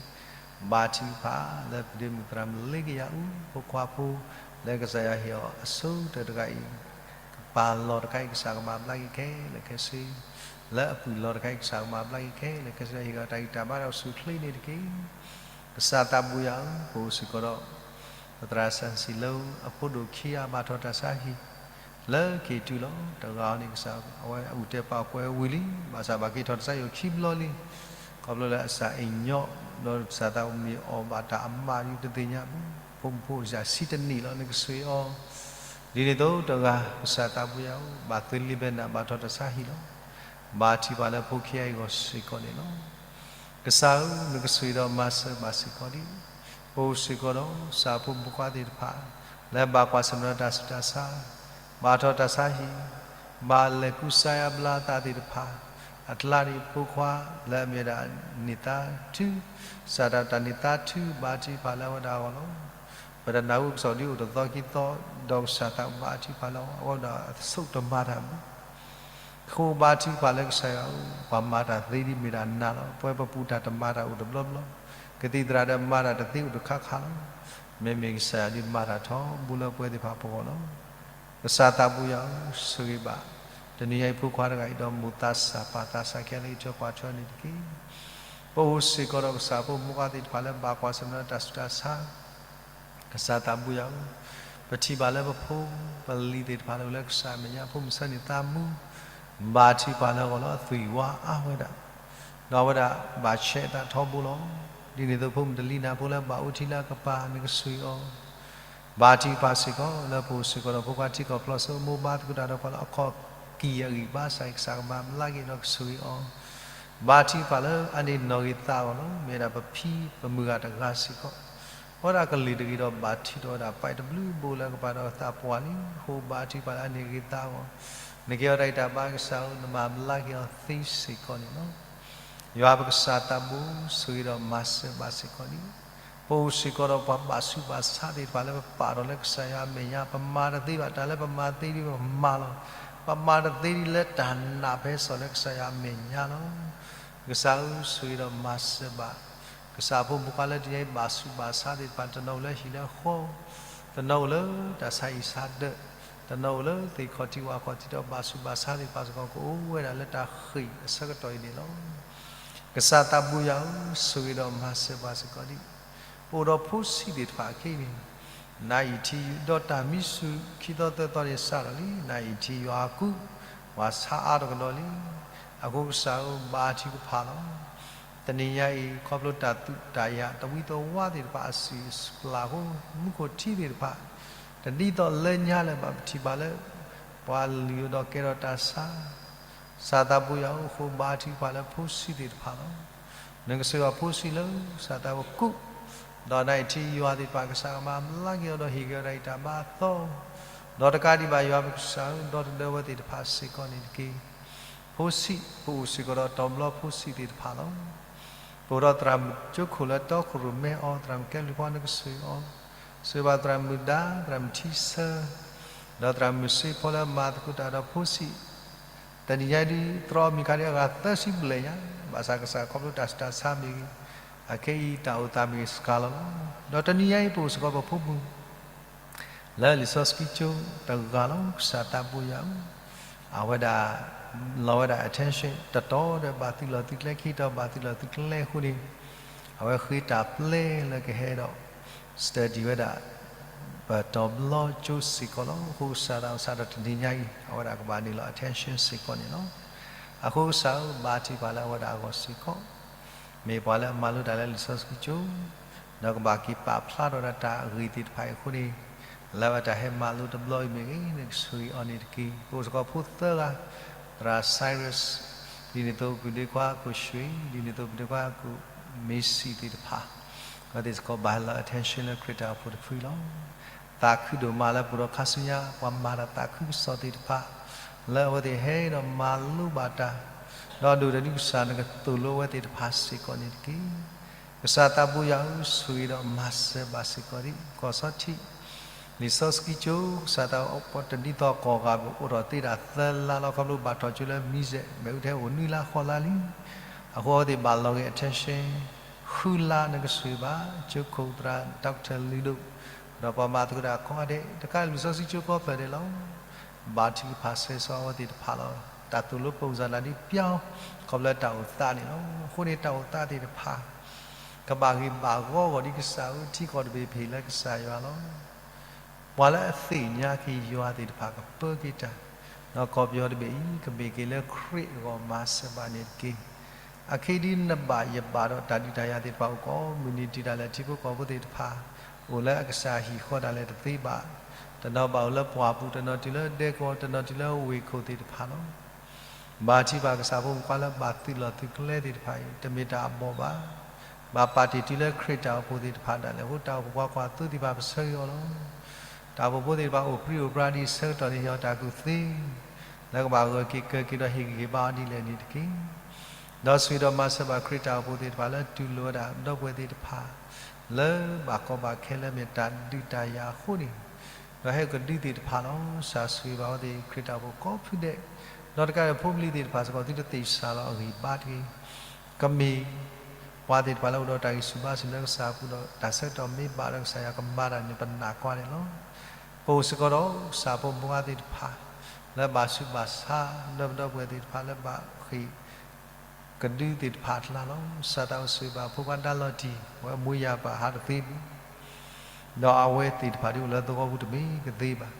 ဘါထုကဖၣ်လၢပဒီပုၢ်ဝဲၢ်မုၣ်သရၣ်မုၣ်လ့ကယၤအူ ဖိခွါဖိ လၢကစၢ်ယွၤဟ့ၣ်အီၤအဆိကတၢၢ်တဂၤအံၤ ကပာ်လီၤတခါအံၤ ကစၢ်ကမၤဘျါက့ၤခဲလၢာ်ခဲဆ့ လၢအပုၢ်လီၤတခါအံၤ ကစၢ်ကမၤဘျါက့ၤခဲလၢာ်ခဲဆ့ ဟ့ၣ်အီၤတၢ်ဂံၢ်တၢ်ဘါဒီးဆူၣ်ချ့န့ၣ်တက့ၢ်. ကစၢ်သးဘိယွၤဧၢ, ပအိၣ်စ့ၢ်ကီးဒီး ပသရၣ်စၢ်စံၣ်လၢ အဖိဒိၣ်ခံဂၤဘၣ်ထီၣ်တၢ်ဆါဟံၣ် လၢက့ၤတုၤလီၤ. တဂၤအံၤန့ၣ် ကစၢ်အဝဲအုၣ်တဲပာ်ကွဲးဝံၤလံ, ဘၣ်ဆၣ်ဘၣ်က့ၤထီၣ်တၢ်ဆါဟံၣ်အခံဘျီလံ. ခီဖျိလၢအစၢ်အ့ၣ်ညီ ဒီးကစၢ်သးမ့ၢ်အီၣ်ဘၣ်တၢ်အမါဒုးတသ့ၣ်ညါဘၣ်, ဖိမုၣ်ဖိယာ်ဆံတနံၣ်လီၤ နကဆိၣ်ဂ့ၤအီၤ. ဒ်န့ၣ်အသိးတဂၤ ကစၢ်သးဘိယွၤဧၢ, ဘၣ်သုးလံၤဘဲနၢ်ဘၣ်ထီၣ်တၢ်ဆါဟံၣ်လီၤ. ဘါထုကဖၣ်လၢဖိခံဂၤအံၤအဂီၢ်စ့ၢ်ကီးန့ၣ်လီၤ. ကစၢ်ဧၢ, နကဆိၣ်ဂ့ၤဒီးမၤစၢၤဘၣ်စ့ၢ်ကီးဒံး ပအိၣ်စ့ၢ်ကီးဒီး ကစၢ်ဖိမုၣ်ဖိခွါသ့ၣ်တဖၣ် လၢဘၣ်ကွၢ်ဆၢၣ်မဲာ်ဒီးတၢ်ဆူးတၢ်ဆါ, ဘၣ်ထီၣ်တၢ်ဆါဟံၣ်, ဘၣ်လဲၤကူစါယါဘျါသးသ့ၣ်တဖၣ်, အကျါန့ၣ်ဖိခွါ လၢအမ့ၢ်ဝဲဒၣ်န့ၢ်သါထု, ကစၢ်တၢ်န့ၢ်သါထု ဘါထုကဖၣ်လၢအဝဲဒၣ်အဂီၢ်လီၤ. ပတနၢ်ဟူကစီၣ်ဒ်အိၣ်တသီခံသီ, ဒီးကစၢ်သးဘါထုကဖၣ်လၢအဝဲဒၣ်အသးဆိၣ်တမၤတၢ်ဘၣ် အဃိဘါထုကဖၣ်လၢကစၢ်ယွၤဧၢ, ပှၤမၤတၢ်သ့ဒ်မ့ၢ်ဒၣ်နၤလီၤ. ပဝဲပပူၤတၢ်တမၤတၢ်အိၣ်တဘျီဘျီ, ကသံၣ်သရၣ်ဒီးမၤတၢ်တသ့အိၣ်တခါခါလီၤ. မ့မ့ၢ်ကစၢ်ယွၤဒ်မၤတၢ်ထီဘိလၢပဝဲသ့ၣ်တဖၣ်အဂီၢ်လီၤ. ကစၢ်သးဘိယွၤဧၢ, ဆိၣ်ဂ့ၤဘၣ် တနံၤညါအံၤဖိခွါတဂၤအံၤဒီး မိၢ်သးစၢ်ပၢ်သးစၢ်ခဲလၢာ်အံးထွဲကွၢ်ထွဲန့ၣ်တက့ၢ်. ပအိၣ်စ့ၢ်ကီးဒီးကစၢ်ဖိမုၣ်ဖိခွါသ့ၣ်တဖၣ်လၢဘၣ်ကွၢ်ဆၢၣ်မဲာ်ဒီးတၢ်ဆူးတၢ်ဆါ ကစၢ်သးဘိယွၤဧၢ, ပထံၣ်ဘၣ်လၢပဖိ ပလံၤသ့ၣ်တဖၣ်လၢအိၣ်လၢကစၢ်အမဲာ်ညါ ဖိမုၣ်ဆၢန့ၢ်သးမူ, ဘါထုကဖၣ်လၢအဂီၢ်လီၤ. သွံၣ်ဝါအါဝဲဒၣ်, ဒီးအဝဲဒၣ်ဘၣ်ဆဲးအသးထီဘိလီၤ. ဒ်န့ၣ်အသိးဖိမုၣ်တလံၤနၢ်ဖိလၢဘၣ်အိၣ်ထံလၢအကပၤ နကဆိၣ်ဂ့ၤအီၤ ဘါထုကဖၣ်စ့ၢ်ကီးလၢပအိၣ်စ့ၢ်ကီးဒီးဖိခွါထံကီၢ်ဖျီစိ မိၢ်ဘါသကိးတၢ်ဒီးပှၤလၢအခီၣ်ကံၢ်အဂံၢ်ဘါစ့ၢ်ကီး ကစၢ်ကမၤဘျါက့ၤဒီးကဆိၣ်ဂ့ၤအီၤ, ဘါထုကဖၣ်လၢအန့ၢ်နီၣ်ဂံၢ်သးအဂီၢ်လီၤ. မ့ၢ်ဝဲဒၣ်ပဖံပမုၢ်ဂၤတဂၤစ့ၢ်ကီး အဝဲဒၣ်ကလုၢ်တဂ့ၤဒီးဘၣ်ထုးထီၣ်ဝဲဒၣ် pipe တဘျုးဘိလၢအကပၤဒီးသးပှၢ်လံ. အဃိဘါထုကဖၣ်လၢအန့ၢ်ဂံၢ်သးအဂီၢ်, နကဲအီၤတၢ်ဂံၢ်တၢ်ဘါကစၢ်ဧၢ, နမၤဘျါက့ၤအီၤသ့စ့ၢ်ကီးန့ၣ်လီၤ. ယွၤပကစၢ်သးဘိ ဆိၣ်ဂ့ၤဒီးမၤစၢၤဘၣ်စ့ၢ်ကီးန့ၣ် ပအိၣ်စ့ၢ်ကီးဒီးပှၤဘၣ်ဆူးဘၣ်ဆါသ့ၣ်တဖၣ်လၢပပာ်ထီၣ်လၢကစၢ်ယွၤအမဲာ်ညါ, ပမၤတသ့ဘၣ်တၢ်လၢပမၤသ့ဒ်ပမၤလီၤ. ပမၤတသ့ဒ်လၢတၢ်နာ်ဖဲစိာ်လၢကစၢ်ယွၤအမဲာ်ညါလီၤ. ကစၢ်ဧၢ, ဆိၣ်ဂ့ၤဒီးမၤစၢၤဘၣ် ကစၢ်ဖိမုၣ်ဖိခွါလၢတနံၤအံၤဘၣ်ဆူးဘၣ်ဆါသ့ၣ်တဖၣ်, တနီၤအိၣ်လၢဟံၣ်လၢဃီ, တနီၤအိၣ်လၢတၢ်ဆါဟံၣ်ဆါဒၢး, တနီၤအိၣ်လၢသ့ၣ်ခီၣ်ထံးဝၣ်ခီၣ်ထံးဒီးဘၣ်ဆူးဘၣ်ဆါသ့ၣ်တဖၣ်စ့ၢ်ကီး ကအိၣ်ဝဲဒၣ်လၢတၢ်ဃ့ၢ်အဆၢကတီၢ်အံၤန့ၣ်လီၤ. ကစၢ်သးဘိယွၤဧၢ, ဆိၣ်ဂ့ၤဒီးမၤစၢၤပှၤစ့ၢ်ကီးဒံး. ပအိၣ်ဒီးဖိဆံးသ့ၣ်တဖၣ်အခံန့ၣ်, နအံၤထံဒီးတၢ်မံဆူၣ်ခံသီသၢသီန့ၣ်စးထီၣ်လံ, နအံၤထံယွၤအကူး, ပှၤဆါအါထီၣ်ကဒီးလံ. အဃိကစၢ်ဧၢ, ဘါထုကဖၣ်လီၤ. တနံၤညါအံၤ ခီဖျိတၢ်သူးတၢ်ယာ်တဝံသဝါသ့ၣ်တဖၣ်အစုၣ်အပျၢ်အဃိ, မူခိၣ်ထံသ့ၣ်တဖၣ် တဒ်သိးလၢညါလၢၤဘၣ်, ပထံၣ်ဘၣ်လၢ ပှၤလုၢ်ဒီးကဲထီၣ်တၢ်ဆါ, ကစၢ်သးဘိယွၤဧၢ, အဃိဘါထုကဖၣ်လၢဖိဆံးသ့ၣ်တဖၣ်လီၤ. နကဆိၣ်ဂ့ၤဘၣ်ဖိဆံးလၢကစၢ်သးဘိကူး, ဒီးနအံၤထံယွၤသ့ၣ်တဖၣ်ကစၢ်ကမၤဘျါက့ၤအီၤဒီးဟ့ၣ်က့ၤအီၤဒၣ်အံၤတၢ်ဘါအသီ, ဒီးတကးဒံးဘၣ်ယွၤပကစၢ်ဧၢ, ဒီသဒၢဝဲသ့ၣ်တဖၣ်စ့ၢ်ကီးန့ၣ်တက့ၢ်. ဖိဆံး, ပအိၣ်စ့ၢ်ကီးဒီးတီၤဘျီဖိဆံးသ့ၣ်တဖၣ်လီၤ. ပအိၣ်ဒီးသရၣ်မုၣ်ကၠိခိၣ်လၢတီခိၣ်ရိၣ်မဲအီၤ, သရၣ်မုၣ်ကဲဘျုးဖီ နကဆိၣ်ဂ့ၤအီၤ, ဆိၣ်ဂ့ၤဘၣ်သရၣ်မုၣ်ဒါ, သရၣ်မုၣ်ထံဆၢ, ဒီးသရၣ်မုၣ်စ့ဖီလၢမၤသကိးတၢ်ဒီးဖိဆံး, တနံၤညါဒ်သရီမံၤခါဒ်အဂၤသၢဆံဘျဲၣ်ညါ, ဘၣ်ဆၣ်ကစၢ်ခီဖျိတၢ်ဆူးတၢ်ဆါမ့ၢ်ဂ့ၤ, အခဲအံၤတၢ်အိၣ်သးမ့ၢ်ဂ့ၤစှၤလီၤလီၤ. ဒီးတနံၤညါအံၤပအိၣ်စ့ၢ်ကီးပဖိမုၣ် လၢလံာ်စီဆှံကၠိတဂၤလီၤ, ကစၢ်သးဘိယွၤဧၢ, အဝဲဒၣ် လီၤဝဲဒၣ် attention တတီၤဒီးဘၣ်သုးလီၢ်သုးကျဲ, ခံတီၤဘၣ်သုးလီၢ်သုးကျဲအဃိန့ၣ်, အဝဲဃ့တၢ်ပျဲလၢကဟဲဒီး study ဝဲဒၣ် ပတီၤဘျီကၠိစ့ၢ်ကီးလီၤ. အဃိကစၢ်ဒၣ်စးထီၣ်တနံၤညါအံၤ အဝဲဒၣ်ကဘၣ်န့ၢ်လီၤ attention စ့ၢ်ကီးန့ၣ်လီၤ. အဃိကစၢ်ဧၢ, ဘါထုကဖၣ်လၢအဝဲဒၣ်အဂီၢ်စ့ၢ်ကီး မ့ၢ်ပှၤလၢအမၤလိတၢ်လၢလံာ်စီဆှံကၠိ, ဒီးကဘၣ်က့ၤပာ်ဖျါထီၣ်ဒၣ်တၢ်အဂ့ၢ်သ့ၣ်တဖၣ်အံၤအဃိန့ၣ်, လၢအဝဲတၢ်ဟဲမၤလိတဘျီအံၤမ့ၢ်ဂ့ၤ, နကဆိၣ်ဂ့ၤအီၤန့ၣ်တက့ၢ်. ပအိၣ်စ့ၢ်ကီးဖိသၢဂၤ, သရၣ် Cyrus, ဒ်န့ၣ်အသိးပဒ့ခွါအကိၣ် ရွှေ, ဒ်န့ၣ်အသိးပဒ့ခွါအကိၣ် Macy သ့ၣ်တဖၣ်, အဝဲသ့ၣ်စ့ၢ်ကီးဘၣ်ဟဲလီၤ attention လၢခရံာ်တၢ်အိၣ်ဖှိၣ်တဖုလီၤ. သးခုဒိၣ်မးလၢပအိၣ်ဒီးခါဆူညါ ပှၤမၤတၢ်သးခုကစီၣ်သ့ၣ်တဖၣ်, လၢအဝဲသ့ၣ်ဟဲဒီးမၤလိဘၣ်တၢ်, ဒီးဒိၣ်ဒီးဒုကစၢ်နကသိၣ်လိအဝဲသ့ၣ်တဖၣ်စ့ၢ်ကီးန့ၣ်တက့ၢ်. ကစၢ်သးဘိယွၤဧၢ, ဆိၣ်ဂ့ၤဒီးမၤစၢၤဘၣ်စ့ၢ်ကီးဒံး ကီၢ်စီထံး, လံာ်စီဆှံကၠိ ကစၢ်သးဘိတဒ်သိးကီၢ်ဂၤ အိၣ်ထီၣ်သ့ဒၣ်သၢလါလီၤ. ခီဖျိဘၣ်ထီၣ်ကၠိလၢမံၤစဲး မ့ၣ်အူထဲအိၣ်နွံလါဃိးလါလံ. အဃိအဝဲသ့ၣ်ဘၣ်လီၤဂ့ၤ attention ဃုလါ, နကဆိၣ်ဂ့ၤဘၣ် ကၠိခိၣ်သရၣ် doctor လုၢ်ဒိၣ်, ဒီးပှၤမၤသကိးတၢ်ကိးဂၤဒဲး, တကးဒံးလံာ်စီဆှံကၠိကိးဖျၢၣ်ဒဲးလီၤ. ဘါထုကဖၣ်ဆၢဂ့ၤဆၢဝါအဝဲသ့ၣ်တဖၣ်လီၤ. တၢ်သိၣ်လိပူၤစၢ်နၤဒ်ပျီ, ခီဖျိတၢ်အိၣ်သးန့ၣ်လီၤ. အဃိန့ၣ်တၢ်အိၣ်သးသ့ၣ်တဖၣ် ကဘၣ်ဂ့ၤဘၣ်ဂီၢ်ဂီၢ်ဒ်ကစၢ်ဧၢ, ထံကီၢ်တဘ့ၣ်ပဟ့ၣ်လၢကစၢ်ယွၤလီၤ. ပှၤလၢအသ့ၣ်ညါက့ၤယွၤသ့ၣ်တဖၣ်ကပၢက့ၤတၢ်, ဒီးကီၢ်ပယီၤတဘ့ၣ်အံၤ ကမ့ၢ်က့ၤလၢခရံာ်အဂီၢ်မၤစၢၤဘၣ်န့ၣ်တက့ၢ်. အခဲအံၤဒ်နဘၣ်ယဘၣ်ဒီးတၢ်ဒုးတၢ်ယၤသ့ၣ်တဖၣ်အိၣ်ကိးမုၢ်နံၤတုၤဒၣ်လဲာ် ထံဖိကီၢ်ဖိသ့ၣ်တဖၣ် အိၣ်လၢအကစၢ်ဟံၣ်ဃီဒၣ်လဲာ်တသ့ဘၣ်. တနီၤဘၣ်အိၣ်လၢပှၢ်ပူၤ, တနီၤတုၤလၢဒဲကဝီၤ, တနီၤတုၤလၢဝ့ၢ်ခိၣ်သ့ၣ်တဖၣ်လီၤ. ဘါထုကဖၣ်ကစၢ်ဖိမုၣ်ဖိခွါလၢဘၣ်သုးလီၢ်သုးကျဲသ့ၣ်တဖၣ်အံၤ တမ့ၢ်တၢ်အဘီၣ်ဘၣ်. ဘၣ်ပာ်တ့ၢ်တုၤလၢခရံာ်တၢ်အိၣ်ဖှိၣ်သ့ၣ်တဖၣ်ဒၣ်လဲာ်အဃိ တၢ်အိၣ်ဖှိၣ်ပှၤကွၢ်သိသ့ၣ်တဖၣ်ပဆၢဂ့ၤအီၤလီၤ. တၢ်အိၣ်ဖှိၣ်ဖိသ့ၣ်တဖၣ်အိၣ်ပြံအိၣ်ပြါဒ်အံၤဆၢကတီၢ်န့ၣ် ဟ့ၣ်အီၤတၢ်ကူၣ်သ့ လၢကဘၣ်ဂၢၢ်က့ၤကၢၤက့ၤဒီးဟ့ၣ်ဂံၢ်ဟ့ၣ်ဘါအီၤဒ်လဲၣ်န့ၣ်တက့ၢ်. ဒီးဆိၣ်ဂ့ၤဒီးမၤစၢၤဘၣ်ခရံာ်တၢ်အိၣ်ဖှိၣ်သ့ၣ်တဖၣ်လၢတူၢ်လိာ်ဝဲဒၣ်ဒီပုၢ်ဝဲၢ်သ့ၣ်တဖၣ် လၢဘၣ်ကီဘၣ်ခဲလၢမ့ၢ်တၢ်ဒုးတၢ်ယၤအဃိန့ၣ် ဒီးဟဲကဒုးသ့ၣ်တဖၣ်လီၤ. စၢ်ဆိၣ်ဂ့ၤဘၣ်အဝဲသ့ၣ်ခရံာ်တၢ်အိၣ်ဖှိၣ်ကိးဖုဒဲး, ဒီးတကးဒံးဖိပလံၤသ့ၣ်တဖၣ်စ့ၢ်ကီး သုတသ့ၣ်စၢ်လီၤအဂံၢ်ဘါတဂ့ၤ. ကမ့ၢ် ပှၤသ့ၣ်တဖၣ်လၢအိၣ်ဒီးတၢ်ဂံၢ်ဆူၣ်ဘါဆူၣ်လၢကစၢ်အပူၤဒီး တၢ်ဆၢကတီၢ်မ့ၢ်ဘၣ်ဒီးကစၢ်ယွၤကမၤတၢ်န့ၣ် ပနာ်ကွၢ်န့ၣ်လီၤ. ပအိၣ်စ့ၢ်ကီးဒီးကစၢ်ဖိမုၣ်ဖိခွါသ့ၣ်တဖၣ် လၢဘၣ်ဆူးဘၣ်ဆါ ဒီပုၢ်ဝဲၢ်သ့ၣ်တဖၣ်လၢဘၣ်ဃ့ၢ် ကဒုသ့ၣ်တဖၣ်အကျါလီၤ. စၢ်သးအိၣ်ဆိၣ်ဂ့ၤဘၣ်ဖိခွါဒါလီၤတံၢ် အဝဲမူယၤပာ်ဟးတသ့ဘၣ် ဒီးအဝဲသ့ၣ်တဖၣ်ဒ်အိၣ်လၢသဝီပူၤတမ့ၢ်ကသ့ဘၣ်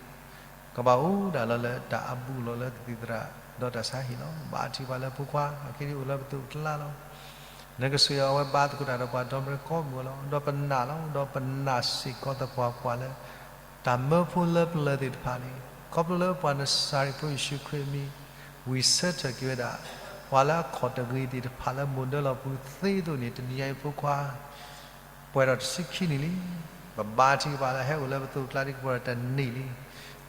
ကဘၣ်အိၣ်ဒၣ်လီၤလၢတၢ်အဘူးအလီၢ်လၢကသံၣ်သရၣ် ဒီးတၢ်ဆါဟံၣ်လီၤ. ဘါထုကဖၣ်လၢဖိခွါ အခဲအံၤအိၣ်လၢပသိးပကျါလီၤ. နကဆိၣ်ဂ့ၤအဝဲဘါသကိးတၢ်ဒီးပှၤဒီမါဝၤကိးမုၢ်လီၤ. ဒီးပနာ်လီၤ. ဒီးပနာ်စ့ၢ်ကီးသပှၢ်ပှၢ်လၢ တၢ်မၢဖိလၢပျၢၤသ့ၣ်တဖၣ်န့ၣ် ခီဖျိလၢပှၤနစၤရ့းဖိယ့ၣ်ၡူးခရံာ်အမံၤ ဝံၢ်ဆၢထၢၣ်က့ၤဝဲဒၣ် ပှၤလၢအခီၣ်တဂ့ၤသ့ၣ်တဖၣ်လၢမိၢ်ဒၢလီၤပူၤသ့အသိးန့ၣ် တနံၤညါအံၤဖိခွါ ပှဲၤဒီးတဆံခံနံၣ်လံ. ပဘါထုကဖၣ်လၢဟဲအိၣ်လၢပသိးပကျါဒ်ကပှဲၤဒီးတနံၣ်လံ.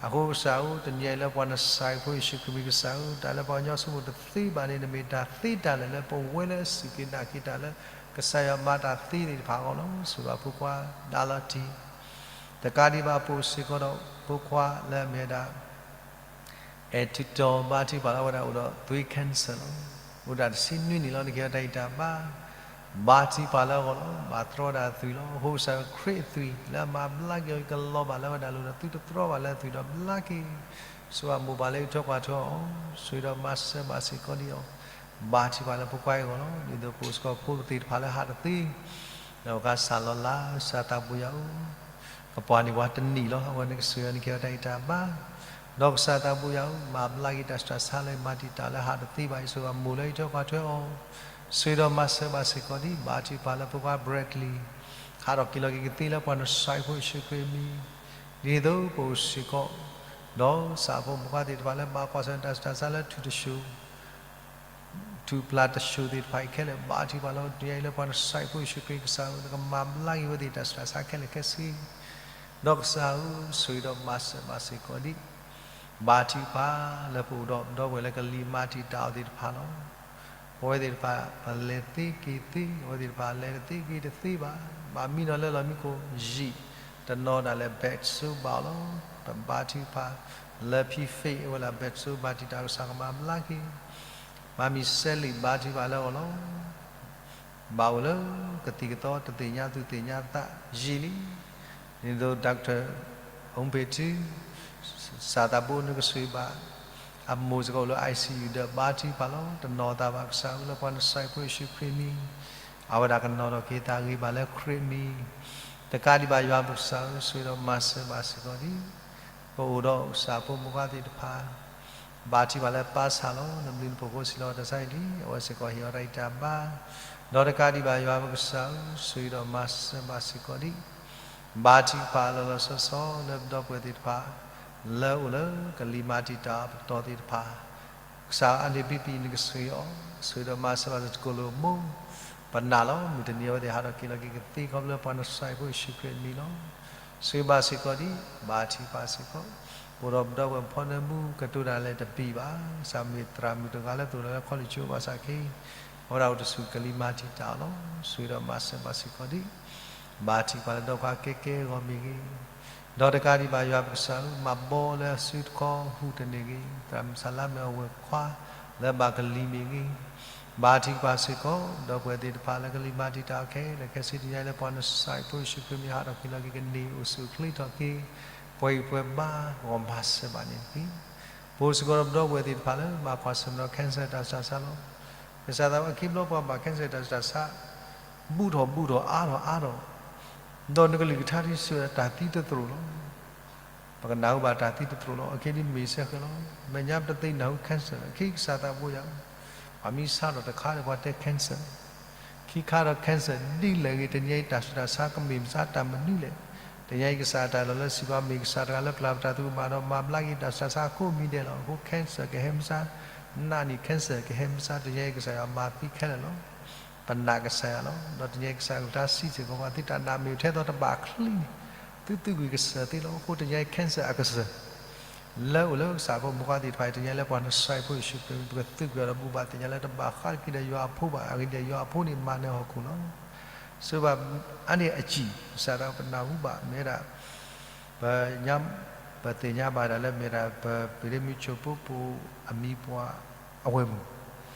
အဃိကစၢ်ဧၢ တနံၤညါအံၤလၢပှၤနစၤရ့းဖိယ့ၣ်ၡူးခရံာ်အမံၤကစၢ်ဧၢ တၢ်လၢပှၤကညီဆိကမိၣ်တသ့ဘၣ်န့ၣ် နမ့ၢ်တၢ်သ့တၢ်လၢာ်လၢပဝဲလၢအစူၢ်က့ၤနာ်က့ၤတၢ်လၢက ကစၢ်ယွၤမၤတၢ်သ့သ့ၣ်တဖၣ်အဂီၢ်လီၤ. ဆိၣ်ဂ့ၤဘၣ်ဖိခွါ ဒါလီၤတံၢ်, တကးဒံးဘၣ်ပအိၣ်စ့ၢ်ကီးဒီးဖိခွါလၢအမ့ၢ်ဝဲဒၣ် အဲၣ်ထူတီၤဘါထုကဖၣ်လၢအဝဲဒၣ်အိၣ်ဒီးသွံၣ် cancer လီၤ. အိၣ်ဒၣ်တဆံနွံနံၣ်လီၤ. နကဟ့ၣ်အီၤတၢ်ဂံၢ်တၢ်ဘါ, ဘါထုကဖၣ်လၢအဂီၢ်လီၤ. မၤတြီဒၣ်သွံၣ်လီၤ. အဃိကစၢ်ယွၤခရံာ်အသွံၣ်လၢအမၤဘျါက့ၤအီၤ ယကလီၤဘၣ်လၢအဝဲဒၣ်လိၤဒီး သုတတြီဘၣ်လၢအသွံၣ်ဒီးဘျါက့ၤ, ဆိၣ်ဂ့ၤဘၣ်မိၢ်ပၢ်လၢအထုးကွၢ်ထွဲအီၤ, ဆိၣ်ဂ့ၤဒီးမၤစၢၤဘၣ်စ့ၢ်ကီးဒံးအီၤ, ဘါထုကဖၣ်လၢဖိခွါအံၤအဂီၢ်လီၤ. ဒ်သိးပအိၣ်စ့ၢ်ကီးဖိသ့ၣ်တဖၣ်လၢဟးတသ့ ဒီးပကစၢ်လီၤလး ကစၢ်သးဘိယွၤဧၢ, ကပှၤန့ၢ်ပှၤတနံၣ်လီၤ. အဝဲန့ၣ်ကဆိၣ်ဂ့ၤအီၤ နကဟ့ၣ်အီၤတၢ်ဂံၢ်တၢ်ဘါ, ဒီးကစၢ်သးဘိယွၤဧၢ, မၤဘျါက့ၤတၢ်ဆူးတၢ်ဆါလၢမၤတံာ်တာ်လၢဟးတသ့ဘၣ်အံၤ, ဆိၣ်ဂ့ၤဘၣ်မိၢ်လၢအထုးကွၢ်ထွဲအီၤ, ဆိၣ်ဂ့ၤဒီးမၤစၢၤဘၣ်စ့ၢ်ကီးဒံး, ဘါထုကဖၣ်လၢဖိခွါ Bradley ဟးထီၣ်က့ၤလီၤက့ၤကသ့လၢပှၤနစၢ်ဖိယ့ၣ်ၡူးခရံာ်အမံၤ, ဒ်သိးပအိၣ်စ့ၢ်ကီး ဒီးကစၢ်ဖိမုၣ်ခွါသ့ၣ်တဖၣ်လၢဘၣ်ကွၢ်ဆၢၣ်တၢ်ဆူးတၢ်ဆါလၢထူၣ်တၡိၣ် ထူၣ်ပျၢ်တၡိၣ်သ့ၣ်တဖၣ်အံၤခဲလၢာ် ဘါထုကဖၣ်လီၤ. တနံၤအံၤလၢပှၤနစၢ်ဖိယ့ၣ်ၡူးခရံာ်ကစၢ်ဧၢ, နကမၤဘျါက့ၤဝဲသ့ၣ်တၢ်ဆူးတၢ်ဆါခဲလၢာ်ခဲဆ့, ဒီးကစၢ်ဧၢ, ဆိၣ်ဂ့ၤဒီးမၤစၢၤဘၣ်စ့ၢ်ကီးဒံး, ဘါထုကဖၣ်လၢပအိၣ်ဒီးပဒီပုၢ်ဝဲၢ်လၢကလံၤမၤတံာ်တာ်အီၤသ့ၣ်တဖၣ်လီၤ. ပဝဲသ့ၣ်တဖၣ် ပလဲၤသ့က့ၤသ့, အဝဲသ့ၣ်တဖၣ်လဲၤတသ့က့ၤတသ့ဘၣ်, ဘၣ်မံနီၤလၢလီၢ်မံခိၣ်ယံာ်, တနီၤဒၣ်လဲာ် ဘဲးစိဘၣ်အီၤလီၤ. ပဘါထုကဖၣ်လၢဖံဖ့အဝဲလၢ ဘဲးစိဘၣ်တံာ်တာ် ကစၢ်ကမၤဘျါက့ၤ, မၤမံၤစဲလံာ် ဘါထုကဖၣ်လၢအဂီၢ်လီၤ. ဘၣ်အိၣ်လၢကသံၣ်ကသီ တသ့ၣ်ညါသူၣ်သ့ၣ်ညါသးယံာ်လံ, ဒ်သိး Doctor အူဖ့ၣ်ထူ ကစၢ်သးဘိနကဆိၣ်ဂ့ၤဘၣ်, အမိၢ်စ့ၢ်ကီးအိၣ်လၢ ICU ဒီးဘါထုကဖၣ်လီၤ. တနီၤသးဘၣ်ကစၢ်ဧၢ လၢပှၤနစၢ်ဖိယ့ၣ်ၡူးခရံာ်အမံၤ, အဝဲဒၣ်ကနီၤထီၣ်က့ၤသးဂ့ၤဘၣ်လၢခရံာ်အမံၤ, တကးဒံးဘၣ်ယွၤပကစၢ်ဧၢ, ဆိၣ်ဂ့ၤဒီးမၤစၢၤဘၣ်စ့ၢ်ကီးဒံး, ပအိၣ်ဒီးကစၢ်ဖိမုၣ်ခွါသ့ၣ်တဖၣ် ဘါထုကဖၣ်လၢပၢ်ဆၣ်လီၤ. နဘျုးနဖှိၣ်အဃိ စံးလီၤတၢ်ဆါအံၤလံ, အဝဲစ့ၢ်ကီးဟ့ၣ်အီၤတၢ်ဂံၢ်တၢ်ဘါ, ဒီးတကးဒံးဘၣ်ယွၤပကစၢ်ဧၢ, ဆိၣ်ဂ့ၤဒီးမၤစၢၤဘၣ်စ့ၢ်ကီးဒံး, ဘါထုကဖၣ်လီၤလီၤဆီဆီလၢပဒီပုၢ်ဝဲၢ်သ့ၣ်တဖၣ်, လၢအအိၣ်လၢကလံၤမၤတံာ်တာ်အပတီၢ်သ့ၣ်တဖၣ်, ကစၢ်အါန့ၢ်ပံပံၤနကဆိၣ်ဂ့ၤအီၤ, ဆိၣ်ဂ့ၤဒီးမၤစၢၤဘၣ်စ့ၢ်ကီးလၢမိၢ်, ပနာ်လီၤ မုၢ်တနံၤအဝဲသ့ၣ်ဟးထီၣ်က့ၤလီၤက့ၤကသ့ခီဖျိလၢပှၤနစၢ်ဖိယ့ၣ်ၡူးခရံာ်အမံၤလီၤ. ဆိၣ်ဂ့ၤဘၣ်စ့ၢ်ကီးဒံး, ဘါထုကဖၣ်စ့ၢ်ကီး, ပအိၣ်ဒီးပဒီပုၢ်ဝဲၢ်ဖီနၢမူ ကတိၤတၢ်လဲၣ်တပံၤဘၣ်, ကစၢ်မ့ၢ်သရၣ်မုၣ်တဂၤလၢသိၣ်လီၤလၢခီလ့ၣ်ကၠိဘၣ်ဆၣ်က့, အဝဲဒၣ်အိၣ်တဆူၣ်ကလံၤမၤတံာ်တာ်အီၤလီၤ. ဆိၣ်ဂ့ၤဒီးမၤစၢၤဘၣ်စ့ၢ်ကီးဒံး, ဘါထုကဖၣ်လၢဒီးပှၤကဲကဲအဂီၢ်မ့ၢ်ဂ့ၤ, ဒီးတကးဒံးဘၣ်ယွၤပကစၢ်ဧၢ, မၤဘီလၢအစုတခီဟူးတန့ၢ်ဂ့ၤ, သရၣ်မုၣ်ဆၣ်လါမ့ၢ်အဝဲၢ်ခွါလၢဘၣ်ကလံၤမ့ၢ်ဂ့ၤ, ဘါထုကဖၣ်စ့ၢ်ကီး ဒီပုၢ်ဝဲၢ်သ့ၣ်တဖၣ်လၢကလံၤမၤတံာ်တာ်အီၤခဲလၢာ်ခဲဆ့ တနံၤအံၤလၢပှၤနစၢ်ဖိယ့ၣ်ၡူးခရံာ်အမံၤ ဟးထီၣ်က့ၤလီၤက့ၤကန့ၢ်အိၣ်ဆူၣ်အိၣ်ချ့ထီၣ်က့ၤ ပှၤဂံၢ်ပှၤဘါအဂီၢ် မၤစၢၤဘၣ်န့ၣ်တက့ၢ်. ပအိၣ်စ့ၢ်ကီးဒီးပဒီပုၢ်ဝဲၢ်သ့ၣ်တဖၣ်လၢဘၣ်ကွၢ်ဆၢၣ်မဲာ်ဒီး cancer တၢ်ဆူးတၢ်ဆါလီၤ. ကစၢ်သးဘိ အခံဘျီပှၤဘၣ် cancer တၢ်ဆူးတၢ်ဆါ ဘူးထီၣ်ဘူးထီၣ်အါထီၣ်အါထီၣ်, ဒီးနကလုၢ်ကထါဒ်ဆၢတၢ်သံတသရိာ်လီၤ. ပကနၢ်ဟူဘၣ်တၢ်သံတသရိာ်လီၤ. အခဲအံၤဒ်မ့ၢ်စဲဃဲၤလီၤ. မဲာ်ညါပတသ့ၣ်နၢ်ဟူ cancer လၢခံကစၢ်သးဘိယွၤ, ပှၤမ့ၢ်ဆါထီၣ်တခါဒီးပှၤတဲ cancer, ခံခါဒီး cancer ဒ်လဲၣ်ဂ့ၤ တနံၤအံၤတၢ်ဆူးတၢ်ဆါကမ့ၢ်မစါတၢ်မနုၤလဲၣ်. တနံၤအံၤကစၢ်အတၢ်လီၢ်လၢစံးဘၣ်မ့ၢ်ကစၢ်တဂၤလၢပျၢ်ပတၢ်သရူးကမၣ်ဒီးမၤဘျါက့ၤတၢ်ဆူးတၢ်ဆါကိးမံၤဒဲးလီၤ. အဃိ cancer ကဟဲမစါ, နာ်န့ၢ် cancer ကဟဲမစါ, တနံၤအံၤကစၢ်ယွၤမၤသံခဲလၢာ်လီၤ. ပနာ်ကစၢ်ယွၤလီၤ. ဒီးတနံၤအံၤကစၢ်ကလုၢ်ကထါစံးဆၢကီးပှၤ သုတၢ်နာ်မ့ၢ်ထဲသိးတဘၣ်ချံန့ၣ်, သုသုးကွံာ်ကစၢၢ်သ့လီၤ. အဃိတနံၤအံၤ cancer အကစၢၢ် လၢအိၣ်လၢကစၢ်ဖိမုၣ်ခွါသ့ၣ်တဖၣ်အံၤ တနံၤအံၤလၢပှၤနစၢ်ဖိယ့ၣ်ၡူးခရံာ် ပကသုးကွံာ်အီၤဒီးဘူၣ်ဘၣ်သ့ၣ်ညါလၢတဘၣ်ဃးတက့ၢ်ဒီးယွၤအဖိဘၣ်. အဂ့ၢ်ဒ်အံၤ ယွၤအဖိန့ၣ်မၤနၢၤဟီၣ်ခိၣ်လီၤ. ဆိၣ်ဂ့ၤဘၣ်အါန့ၢ်အစံၣ် ကစၢ်သးပနၢ်ဟူဘၣ်မ့ၢ်ဝဲဒၣ် ပညါ ပသ့ၣ်ညါဘၣ်ဒၣ်လၢမ့ၢ်ဒၣ် ပပ့ၤရ့မုၣ်ဆိဖိပူၤအမံၤပှၢ်အဝဲၢ်မုၣ်,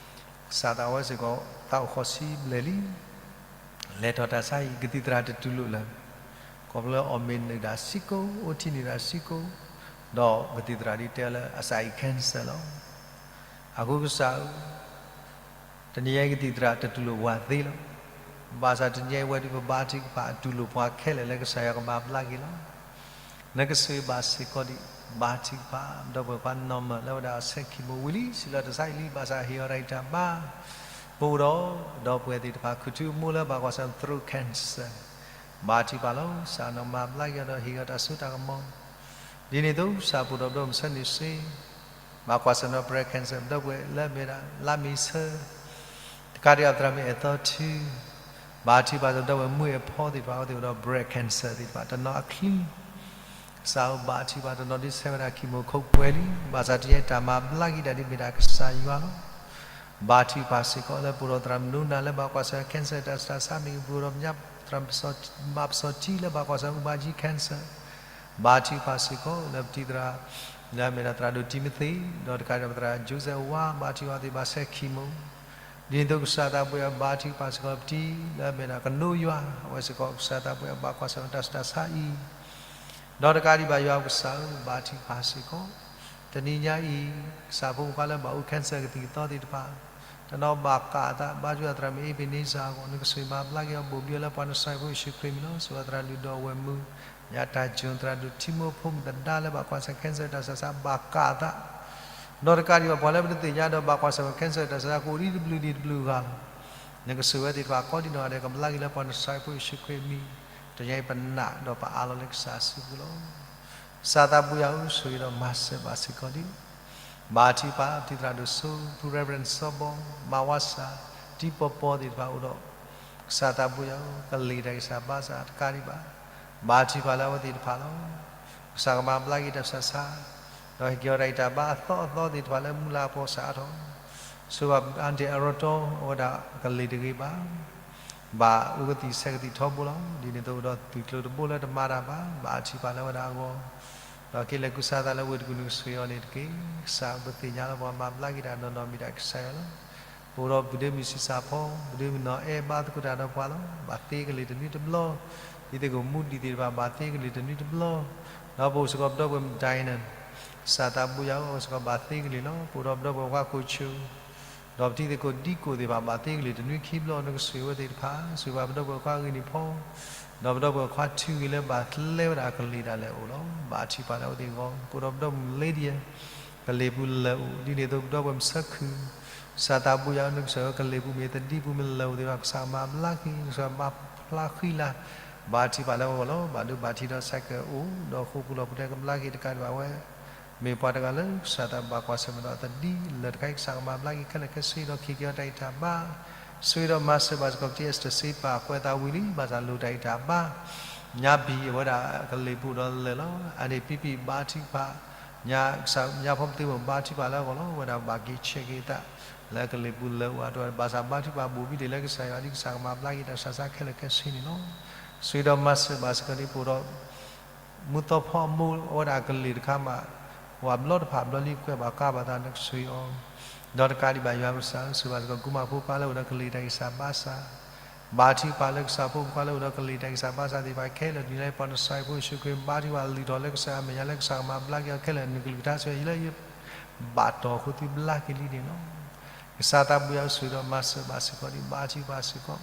ကစၢ်သးဝဲစ့ၢ်ကီး သးအိၣ်ဃီးဆံဘျဲၣ်လံ, လဲၤထီၣ်တၢ်ဆါအံၤ ကသံၣ်သရၣ်တတူၢ်လိာ်လၢၤ, ခီဖျိလၢအီၣ်မ့ၤနုာ်ဒၣ်ဆံကိ, အိၣ်ထံနုာ်ဒၣ်ဆံကိ, ဒီးကသံၣ်သရၣ်ဒ်တဲအီၤလၢအစးအံၤ cancer လီၤ. အဃိကစၢ်ဧၢ တနံၤအံၤကသံၣ်သရၣ်တတူၢ်လိာ်ပှၤသ့လီၤ. ဘၣ်ဆၣ်တနံၤအံၤဝဲဒၣ်ပဘါထုကဖၣ် တူၢ်လိာ်ပှၤခဲလၢာ်လၢကစၢ်ယွၤကမၤဘျါက့ၤလီၤ. နကဆိၣ်ဂ့ၤဘၣ်စ့ၢ်ကီးဒံး ဘါထုကဖၣ် ဒီပုၢ်ဝဲၢ်ခွါ Norman လၢဝဲဒၣ်အဆဲးခံဘိဝံၤလံ စံးလီၤတၢ်ဆါအံၤလံ ဘၣ်ဆၣ်ဟ့ၣ်အီၤတၢ်ဂံၢ်တၢ်ဘါ, ပအိၣ်ဒီး ဒီပုၢ်ဝဲၢ်သ့ၣ်တဖၣ် ခူၣ်ထူအမိၢ်လၢဘၣ်ကွၢ်ဆၢၣ် throat cancer, ဘါထုကဖၣ်လီၤ. ကစၢ်နီၢ်မၤဘျါက့ၤအီၤဒီးဟ့ၣ်အီၤတၢ်စိတၢ်ကမီၤ ဒ်န့ၣ်အသိး ကစၢ်ပှၤဒီးပဒီမုၣ်ဆၢန့ၣ်စ့ ဘၣ်ကွၢ်ဆၢၣ်နီၣ် breast cancer ဒီပုၢ်ဝဲၢ်လၢအမ့ၢ်ဒၣ် လါမ့ၤဆၢ, တကးဒံးအသရၣ်မုၣ်အဲၣ်သီထူ, ဘါထုကဖၣ်ဒီးဒီပုၢ်ဝဲၢ်မုၣ်အဲၣ်ဖီသ့ၣ်တဖၣ် အဝဲသ့ၣ်အိၣ်ဒီး breast cancer သ့ၣ်တဖၣ် တနီၤအချံ, ကစၢ်ဧၢ ဘါထုကဖၣ် တနီၤဒ်ဆဲးဝဲဒၣ် chemo ခိးပှဲၤလံ, ဘၣ်ဆၣ်တနံၤအံၤတၢ်မၤဘျါက့ၤဒၣ်ဒ်မ့ၢ်ဒၣ်ကစၢ်ယွၤလီၤ. ဘါထုကဖၣ်စ့ၢ်ကီးလၢပအိၣ်ဒီးသရၣ်မုၣ်နၢ်လၢဘၣ်ကွၢ်ဆၢ cancer တၢ်ဆူးတၢ်ဆါမ့ၢ်ဂ့ၤ, ပအိၣ်ဒီးသရၣ်မုၣ်မၤပစီၣ်ထံလၢဘၣ်ကွၢ်ဆၢ အူဘၣ်ကၠံ cancer, ဘါထုကဖၣ်စ့ၢ်ကီးလၢပတံၤသရၣ် လၢအမ့ၢ်ဒၣ်သရၣ်ဒိၣ်တံၤမသ့း, ဒီးတကးဒံးဘၣ်သရၣ် Joseph ဝါ ဘါထုကဖၣ်သ့ၣ်တဖၣ်ဆဲး chemo, ဒ်န့ၣ်အသိးကစၢ်သးဘိယွၤ ဘါထုကဖၣ်စ့ၢ်ကီးပတံၤ လၢအမ့ၢ်ဒၣ်ကနိးယွၤ အဝဲစ့ၢ်ကီးကစၢ်သးဘိယွၤ ဘၣ်ကွၢ်ဆၢတၢ်ဆူးတၢ်ဆါအံၤ ဒီးတကးဒံးဘၣ်ယွၤကစၢ်ဧၢ ဘါထုကဖၣ်စ့ၢ်ကီး တနံၤညါအံၤ ကစၢ်ဖိမုၣ်ဖိလၢဘၣ်အိၣ် cancer ကသံၣ်ကသီသ့ၣ်တဖၣ် တနီၤဘၣ်ကးအသး ဘါထုကဖၣ်သရၣ်မုၣ် Ebenezer အဂီၢ် နကစၢ်မၤဘျါက့ၤအီၤ ဘိၣ်ဘံအီၤလၢပှၤနစၢ်ဖိယ့ၣ်ၡူးခရံာ်မံၤလီၤ. စံးဘၣ်သရၣ်လုၢ်ဒီးဝဲၢ်မုၣ် ညၣ်တၢ်ကၠိၣ် သရၣ်ဒိၣ်တံၤမသ့းဖိမုၣ်သဒါလၢဘၣ်ကွၢ်ဆၢ cancer တၢ်ဆူးတၢ်ဆါ ဘၣ်ကးအသး ဒီးတကးဒံးဘၣ်ပှၤလၢပတသ့ၣ်ညါဒီးဘၣ်ကွၢ်ဆၢ cancer တၢ်ဆူးတၢ်ဆါ ကအိၣ်ဒံးတဘျုးဒံးတဘျုးဂၤလီၤ. နကစၢ်ဝဲသ့ၣ်တဖၣ်ကိးဒံးနီၢ်ဂၤဒဲး ကဘျါက့ၤလၢပှၤနစၢ်ဖိယ့ၣ်ၡူးခရံာ်မံၤ တနံၤညါအံၤပနာ်ဒီးပအးလီၤလၢကစၢ်အစုပူၤလီၤ. ကစၢ်သးဘိယွၤဧၢ ဆိၣ်ဂ့ၤဒီးမၤစၢၤဘၣ်စ့ၢ်ကီးဒံး ဘါထုကဖၣ်ပတံၤသရၣ်ဒိၣ်စိ ဖု Reverend စီၤဘီ မၤဝါစၢ် တံၤပီပီသ့ၣ်တဖၣ်အိၣ်ဒီး ကစၢ်သးဘိယွၤဧၢ ကလံၤတၢ်ဂံၢ်စၢ်ဘါစၢ်တကးဒံးဘၣ် ဘါထုကဖၣ်လၢအဝဲသ့ၣ်တဖၣ်လီၤ. ကစၢ်ကမၤဘျါက့ၤတၢ်ဆူးတၢ်ဆါ ဒီးဟ့ၣ်က့ၤအီၤတၢ်ဂံၢ်တၢ်ဘါအသီအသီသ့ၣ်တဖၣ်လၢမုၢ်လၢ်အဖီစၣ်အါထီၣ် ဆိၣ်ဂ့ၤဘၣ် Auntie အရီတီ အဝဲဒၣ်ကလံၤတဂ့ၤဘၣ် ဘၣ်အူကသံၣ်ဆဲးကသံၣ်ထီဘိလီၤ. ဒ်န့ၣ်အသိးဒီးသုးကျိၤတဘိလၢတမၤတၢ်ဘၣ် ဘါထုကဖၣ်လၢအဝဲဒၣ်အဂီၢ် ဒီးက့ၤလဲၤကူစါသးလၢဝ့ၢ်တကူၣ် နကဆိၣ်ဂ့ၤအီၤန့ၣ်တက့ၢ်. ကစၢ်ပသ့ၣ်ညါလၢပှၤမၤဘျါက့ၤတၢ်နီၢ်နီၢ်မ့ၢ်ဒၣ်ကစၢ်ယွၤလီၤ. ပအိၣ်ဒီးပုၢ်ဒ့မုၣ်ဆံးစၢ်ဖီ ပုၢ်ဒ့မုၣ်နီၢ်အဲၣ် ဘါသကိးတၢ်ဒီးပှၤလီၤ. ဘၣ်သ့ကလံၤတနွံတဘျီ ဒ်သိးကမူဒံးသ့ၣ်တဖၣ် ဘၣ်သ့ကလံၤတနွံတဘျီ ဒီးပအိၣ်စ့ၢ်ကီးပဒီပုၢ်ဝဲၢ်မုၣ် Diane ကစၢ်သးဘိယွၤဧၢ အဝဲစ့ၢ်ကီးဘၣ်သ့ကလံၤလီၤ. ပအိၣ်ဒီးပဒီပုၢ်ဝဲၢ်ခွါကိၣ်ဆူၣ် ဒီးပတံၤသကိးဒံကိၣ်သ့ၣ်တဖၣ် ဘၣ်သ့ကလံၤတနွံခံဘျီ နကဆိၣ်ဂ့ၤဝဲသ့ၣ်တဖၣ် ဆိၣ်ဂ့ၤဘၣ်ပဒီပုၢ်ဝဲၢ်ခွါဂ့ၤနံၤဖီ ဒီးပဒီပုၢ်ဝဲၢ်ခွါထုဂ့ၤလၢဘၣ်လဲဝဲဒၣ်အကလံၤဒၣ်လဲာ်အိၣ်လီၤ. ဘါထုကဖၣ်လၢအဝဲသ့ၣ်အဂီၢ် ပအိၣ်ဒီးပဒီပုၢ်ဝဲၢ် Lydia ကလံၤပူၤလၢာ်အိၣ် ဒ်န့ၣ်အသိးပဒီပုၢ်ဝဲၢ်မုၣ်ဆၢခုၣ် ကစၢ်သးဘိယွၤဧၢ နကစၢ်ဧၢ ကလံၤပူၤမ့ၢ်သဒံပူၤမ့ၢ်လၢာ်အိၣ်သ့ၣ်တဖၣ် ကစၢ်မၤဘျါက့ၤ နကစၢ်မၤဖျါဃံလၤ ဘါထုကဖၣ်လၢအဂီၢ်လီၤ. ဘၣ်ဒိဘၣ်ထံးဒီးဆဲးကအိၣ် ဒီးဃိာ်ပူၤလီၢ်ပူၤတဲကဘျါက့ၤ တကးဒံးဘၣ်ဝဲ မ့ၢ်ပှၤတဂၤလၢကစၢ်သးဘိယွၤဘၣ်ကွၢ်ဆၢၣ်မဲာ်ဒီးသဒံလၢာ်တခါအံၤ ကစၢ်ကမၤဘျါက့ၤခဲလၢာ်ခဲဆ့ ဒီးဟ့ၣ်က့ၤအီၤတၢ်ဂံၢ်တၢ်ဘါ ဆိၣ်ဂ့ၤဒီးမၤစၢၤဘၣ်စ့ၢ်ကီး ပတံၤ Esther စ့ပာ်ကွဲးသးဝံၤလံ ဘၣ်ဆၣ်လိၣ်တၢ်ဂံၢ်တၢ်ဘါ ညါဘံၣ်အဝဲဒၣ်ကလံၤပူၤဒီးလၢာ်လီၤ. အန့ၣ်ပံပံၣ်ဘါထုကဖၣ် ညါကစၢ်ညါဖီပသ့မိၣ်ဘါထုကဖၣ်လၢအဂီၢ်လီၤ. အဝဲဒၣ်ဘၣ်က့ၤဆဲးက့ၤအသး လၢကလံၤပူၤလၢာ်အိၣ်အါထီၣ် ဘၣ်ဆၣ်ဘါထုကဖၣ်ဘိၣ်ဘံၣ်ဒံးလၢကစၢ်ယွၤ ဒ်ကစၢ်ကမၤဘျါက့ၤတၢ်ဆူးတၢ်ဆါခဲလၢာ်ခဲဆ့န့ၣ်လီၤ. ဆိၣ်ဂ့ၤဒီးမၤစၢၤဘၣ်စ့ၢ်ကီးဒ်ပအိၣ်ဒီး မူသီဖီအမိၢ် အဝဲဒၣ်ကလံၤတခါမး ဝဲဘျီတဖၣ်ဘျီလံ ကွဲးဘၣ်ကါဘၣ်သး နကဆိၣ်ဂ့ၤအီၤ ဒီးတကးဒံးဘၣ်ယွၤကစၢ်ဧၢ ဆိၣ်ဂ့ၤဘၣ်စ့ၢ်ကီး ကုမၤဖိခွါလၢအိၣ်ဒီးကလံၤတၢ်ဂံၢ်စၢ်ဘါစၢ် ဘါထုကဖၣ်လၢကစၢ်ဖိမုၣ်ဖိခွါလၢအိၣ်ဒီးကလံၤတၢ်ဂံၢ်စၢ်ဘါစၢ်သ့ၣ်တဖၣ်ခဲလၢာ် တနံၤညါအံၤ ပှၤနစၢ်ဖိယ့ၣ်ၡူးခရံာ် ဘါထုကဖၣ်လုၢ်ထီၣ်လၢကစၢ်အမဲာ်ညါလၢကစၢ်ကမၤဘျါက့ၤအီၤခဲလၢာ် နကလုၢ်ကထါဆိၣ်ဂ့ၤအံၤလၢယဘၣ်တီၢ်အဃိသုဘျါက့ၤလံန့ၣ်လီၤ. ကစၢ်သးဘိယွၤဧၢ ဆိၣ်ဂ့ၤဒီးမၤစၢၤဘၣ်စ့ၢ်ကီးဒ် ဘါထုကဖၣ်စ့ၢ်ကီး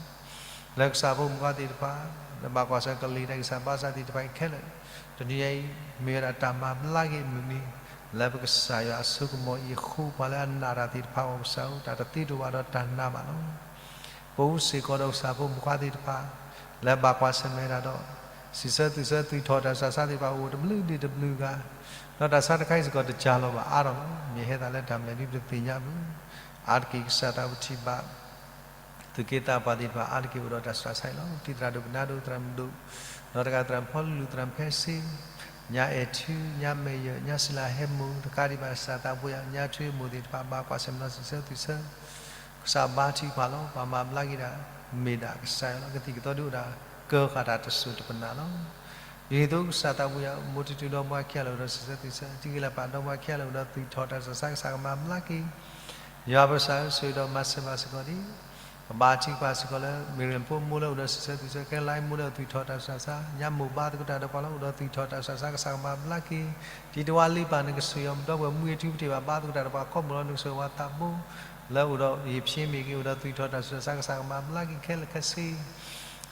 လၢကစၢ်ဖိမုၣ်ဖိခွါသ့ၣ်တဖၣ် လၢဘၣ်ကွၢ်ဆၢကလံၤတၢ်ဂံၢ်စၢ်ဘါစၢ်သ့ၣ်တဖၣ်အံၤခဲလၢာ် တနံၤညါအံၤ မ့ၢ်ဝဲဒၣ်တၢ်မၤဘျါက့ၤမုၢ်နံၤ လၢပကစၢ်ယွၤအစိကမီၤအံၤအဃိ ပှၤလၢအနာ်တၢ်သ့ၣ်တဖၣ်အဂီၢ် ကစၢ်ဧၢ တၢ်တသ့တအိၣ်ဘၣ်ဒီးတၢ်နာ်ဘၣ်လီၤ. ပအိၣ်စ့ၢ်ကီးဒီးကစၢ်ဖိမုၣ်ဖိခွါသ့ၣ်တဖၣ် လၢဘၣ်ကွၢ်ဆၢၣ်မဲာ်တၢ်ဒီး စံးဆၢသုးဆၢ သုးထီၣ်တၢ်ဆူးတၢ်ဆါသ့ၣ်တဖၣ် အိၣ်တဘျုးဒံးတဘျုးဂၤ ဒီးတၢ်ဆါတခါအံၤစ့ၢ်ကီး တစှၤလီၤဘၣ်အါထီၣ်လီၤ. မ့ၢ်ဟဲသးလၢတၢ်မဲာ်ဒ်ပတသ့ၣ်ညါဘၣ်. အါတက့ၢ်ကစၢ်သး ပထံၣ်ဘၣ် သုးက့သးပှၢ်သ့ၣ်တဖၣ် အါတက့ၢ်အိၣ်ဒီးတၢ်ဆူးတၢ်ဆါအံၤလီၤ. ပတံၤသရၣ်ဒိၣ် ပနၢ်ဒိၣ် သရၣ်မုၣ်ဒိၣ် ဒီးတဂၤသရၣ်ဖီလူၤ သရၣ်ဖဲစ့ ညါအဲၣ်ထူ ညါမဲာ်ယၢၢ် ညါစံလၤဟဲမိၢ် တကးဒံးဘၣ်ကစၢ်သးဘိယွၤ ညါထွ့မိၢ်သ့ၣ်တဖၣ် ဘၣ်ကွၢ်ဆၢၣ်မဲာ်ဒီးစံးဆၢသုးဆၢ ကစၢ်ဘါထုကဖၣ်လီၤ. ပှၤမၤဘျါက့ၤတၢ် မ့ၢ်ဒၣ်ကစၢ်ယွၤလီၤ. ကသံၣ်ကသီဒ်အိၣ်ဒၣ် ကၢဃာ်တၢ်တစိၢ်တပနၢ်လီၤ. ဒ်န့ၣ်အသိးကစၢ်သးဘိယွၤ မိၢ်တံတူဒီမါဝၤခံဂၤလၢအိၣ်ဒီးစံးဆၢသုးဆၢ တံၤဂ့ၤလၢ်ပာ်ဒီမါဝၤခံဂၤလၢအိၣ်ဒီးသုးထီၣ်တၢ်ဆူးတၢ်ဆါ ကစၢ်ကမၤဘျါက့ၤ ယွၤပကစၢ်ဧၢ ဆိၣ်ဂ့ၤဒီးမၤစၢၤဘၣ်စ့ၢ်ကီးဒ် ပဘါထုကဖၣ်စ့ၢ်ကီးလၢ မ့ၢ်ရ့ၣ်ဖိမိၢ်လၢအိၣ်ဒီးစံးဆၢသုးဆၢ ခဲလၢာ်မိၢ်လၢသုးထီၣ်တၢ်ဆူးတၢ်ဆါ ညါမိၢ်ဘါသကိးတၢ်ဒီးပှၤလၢအိၣ်ဒီးသုးထီၣ်တၢ်ဆူးတၢ်ဆါ ကစၢ်ကမၤဘျါက့ၤ တံၤတဝါလ့ပာ် နကဆိၣ်ဂ့ၤအီၤ ဒီပုၢ်ဝဲၢ်မုၢ်ဂ့ၤထူပတ့ၢ်ဘၣ် ဘါသကိးတၢ်ဒီးပှၤကိးမုၢ်လီၤ နကဆိၣ်ဂ့ၤဝဲသးဘိ လၢအိၣ်ဒီးယဖံးမ့ၢ်ဂ့ၤ အိၣ်ဒီးသုးထီၣ်တၢ်ဆူးတၢ်ဆါ ကစၢ်ကမၤဘျါက့ၤခဲလၢာ်ခဲဆ့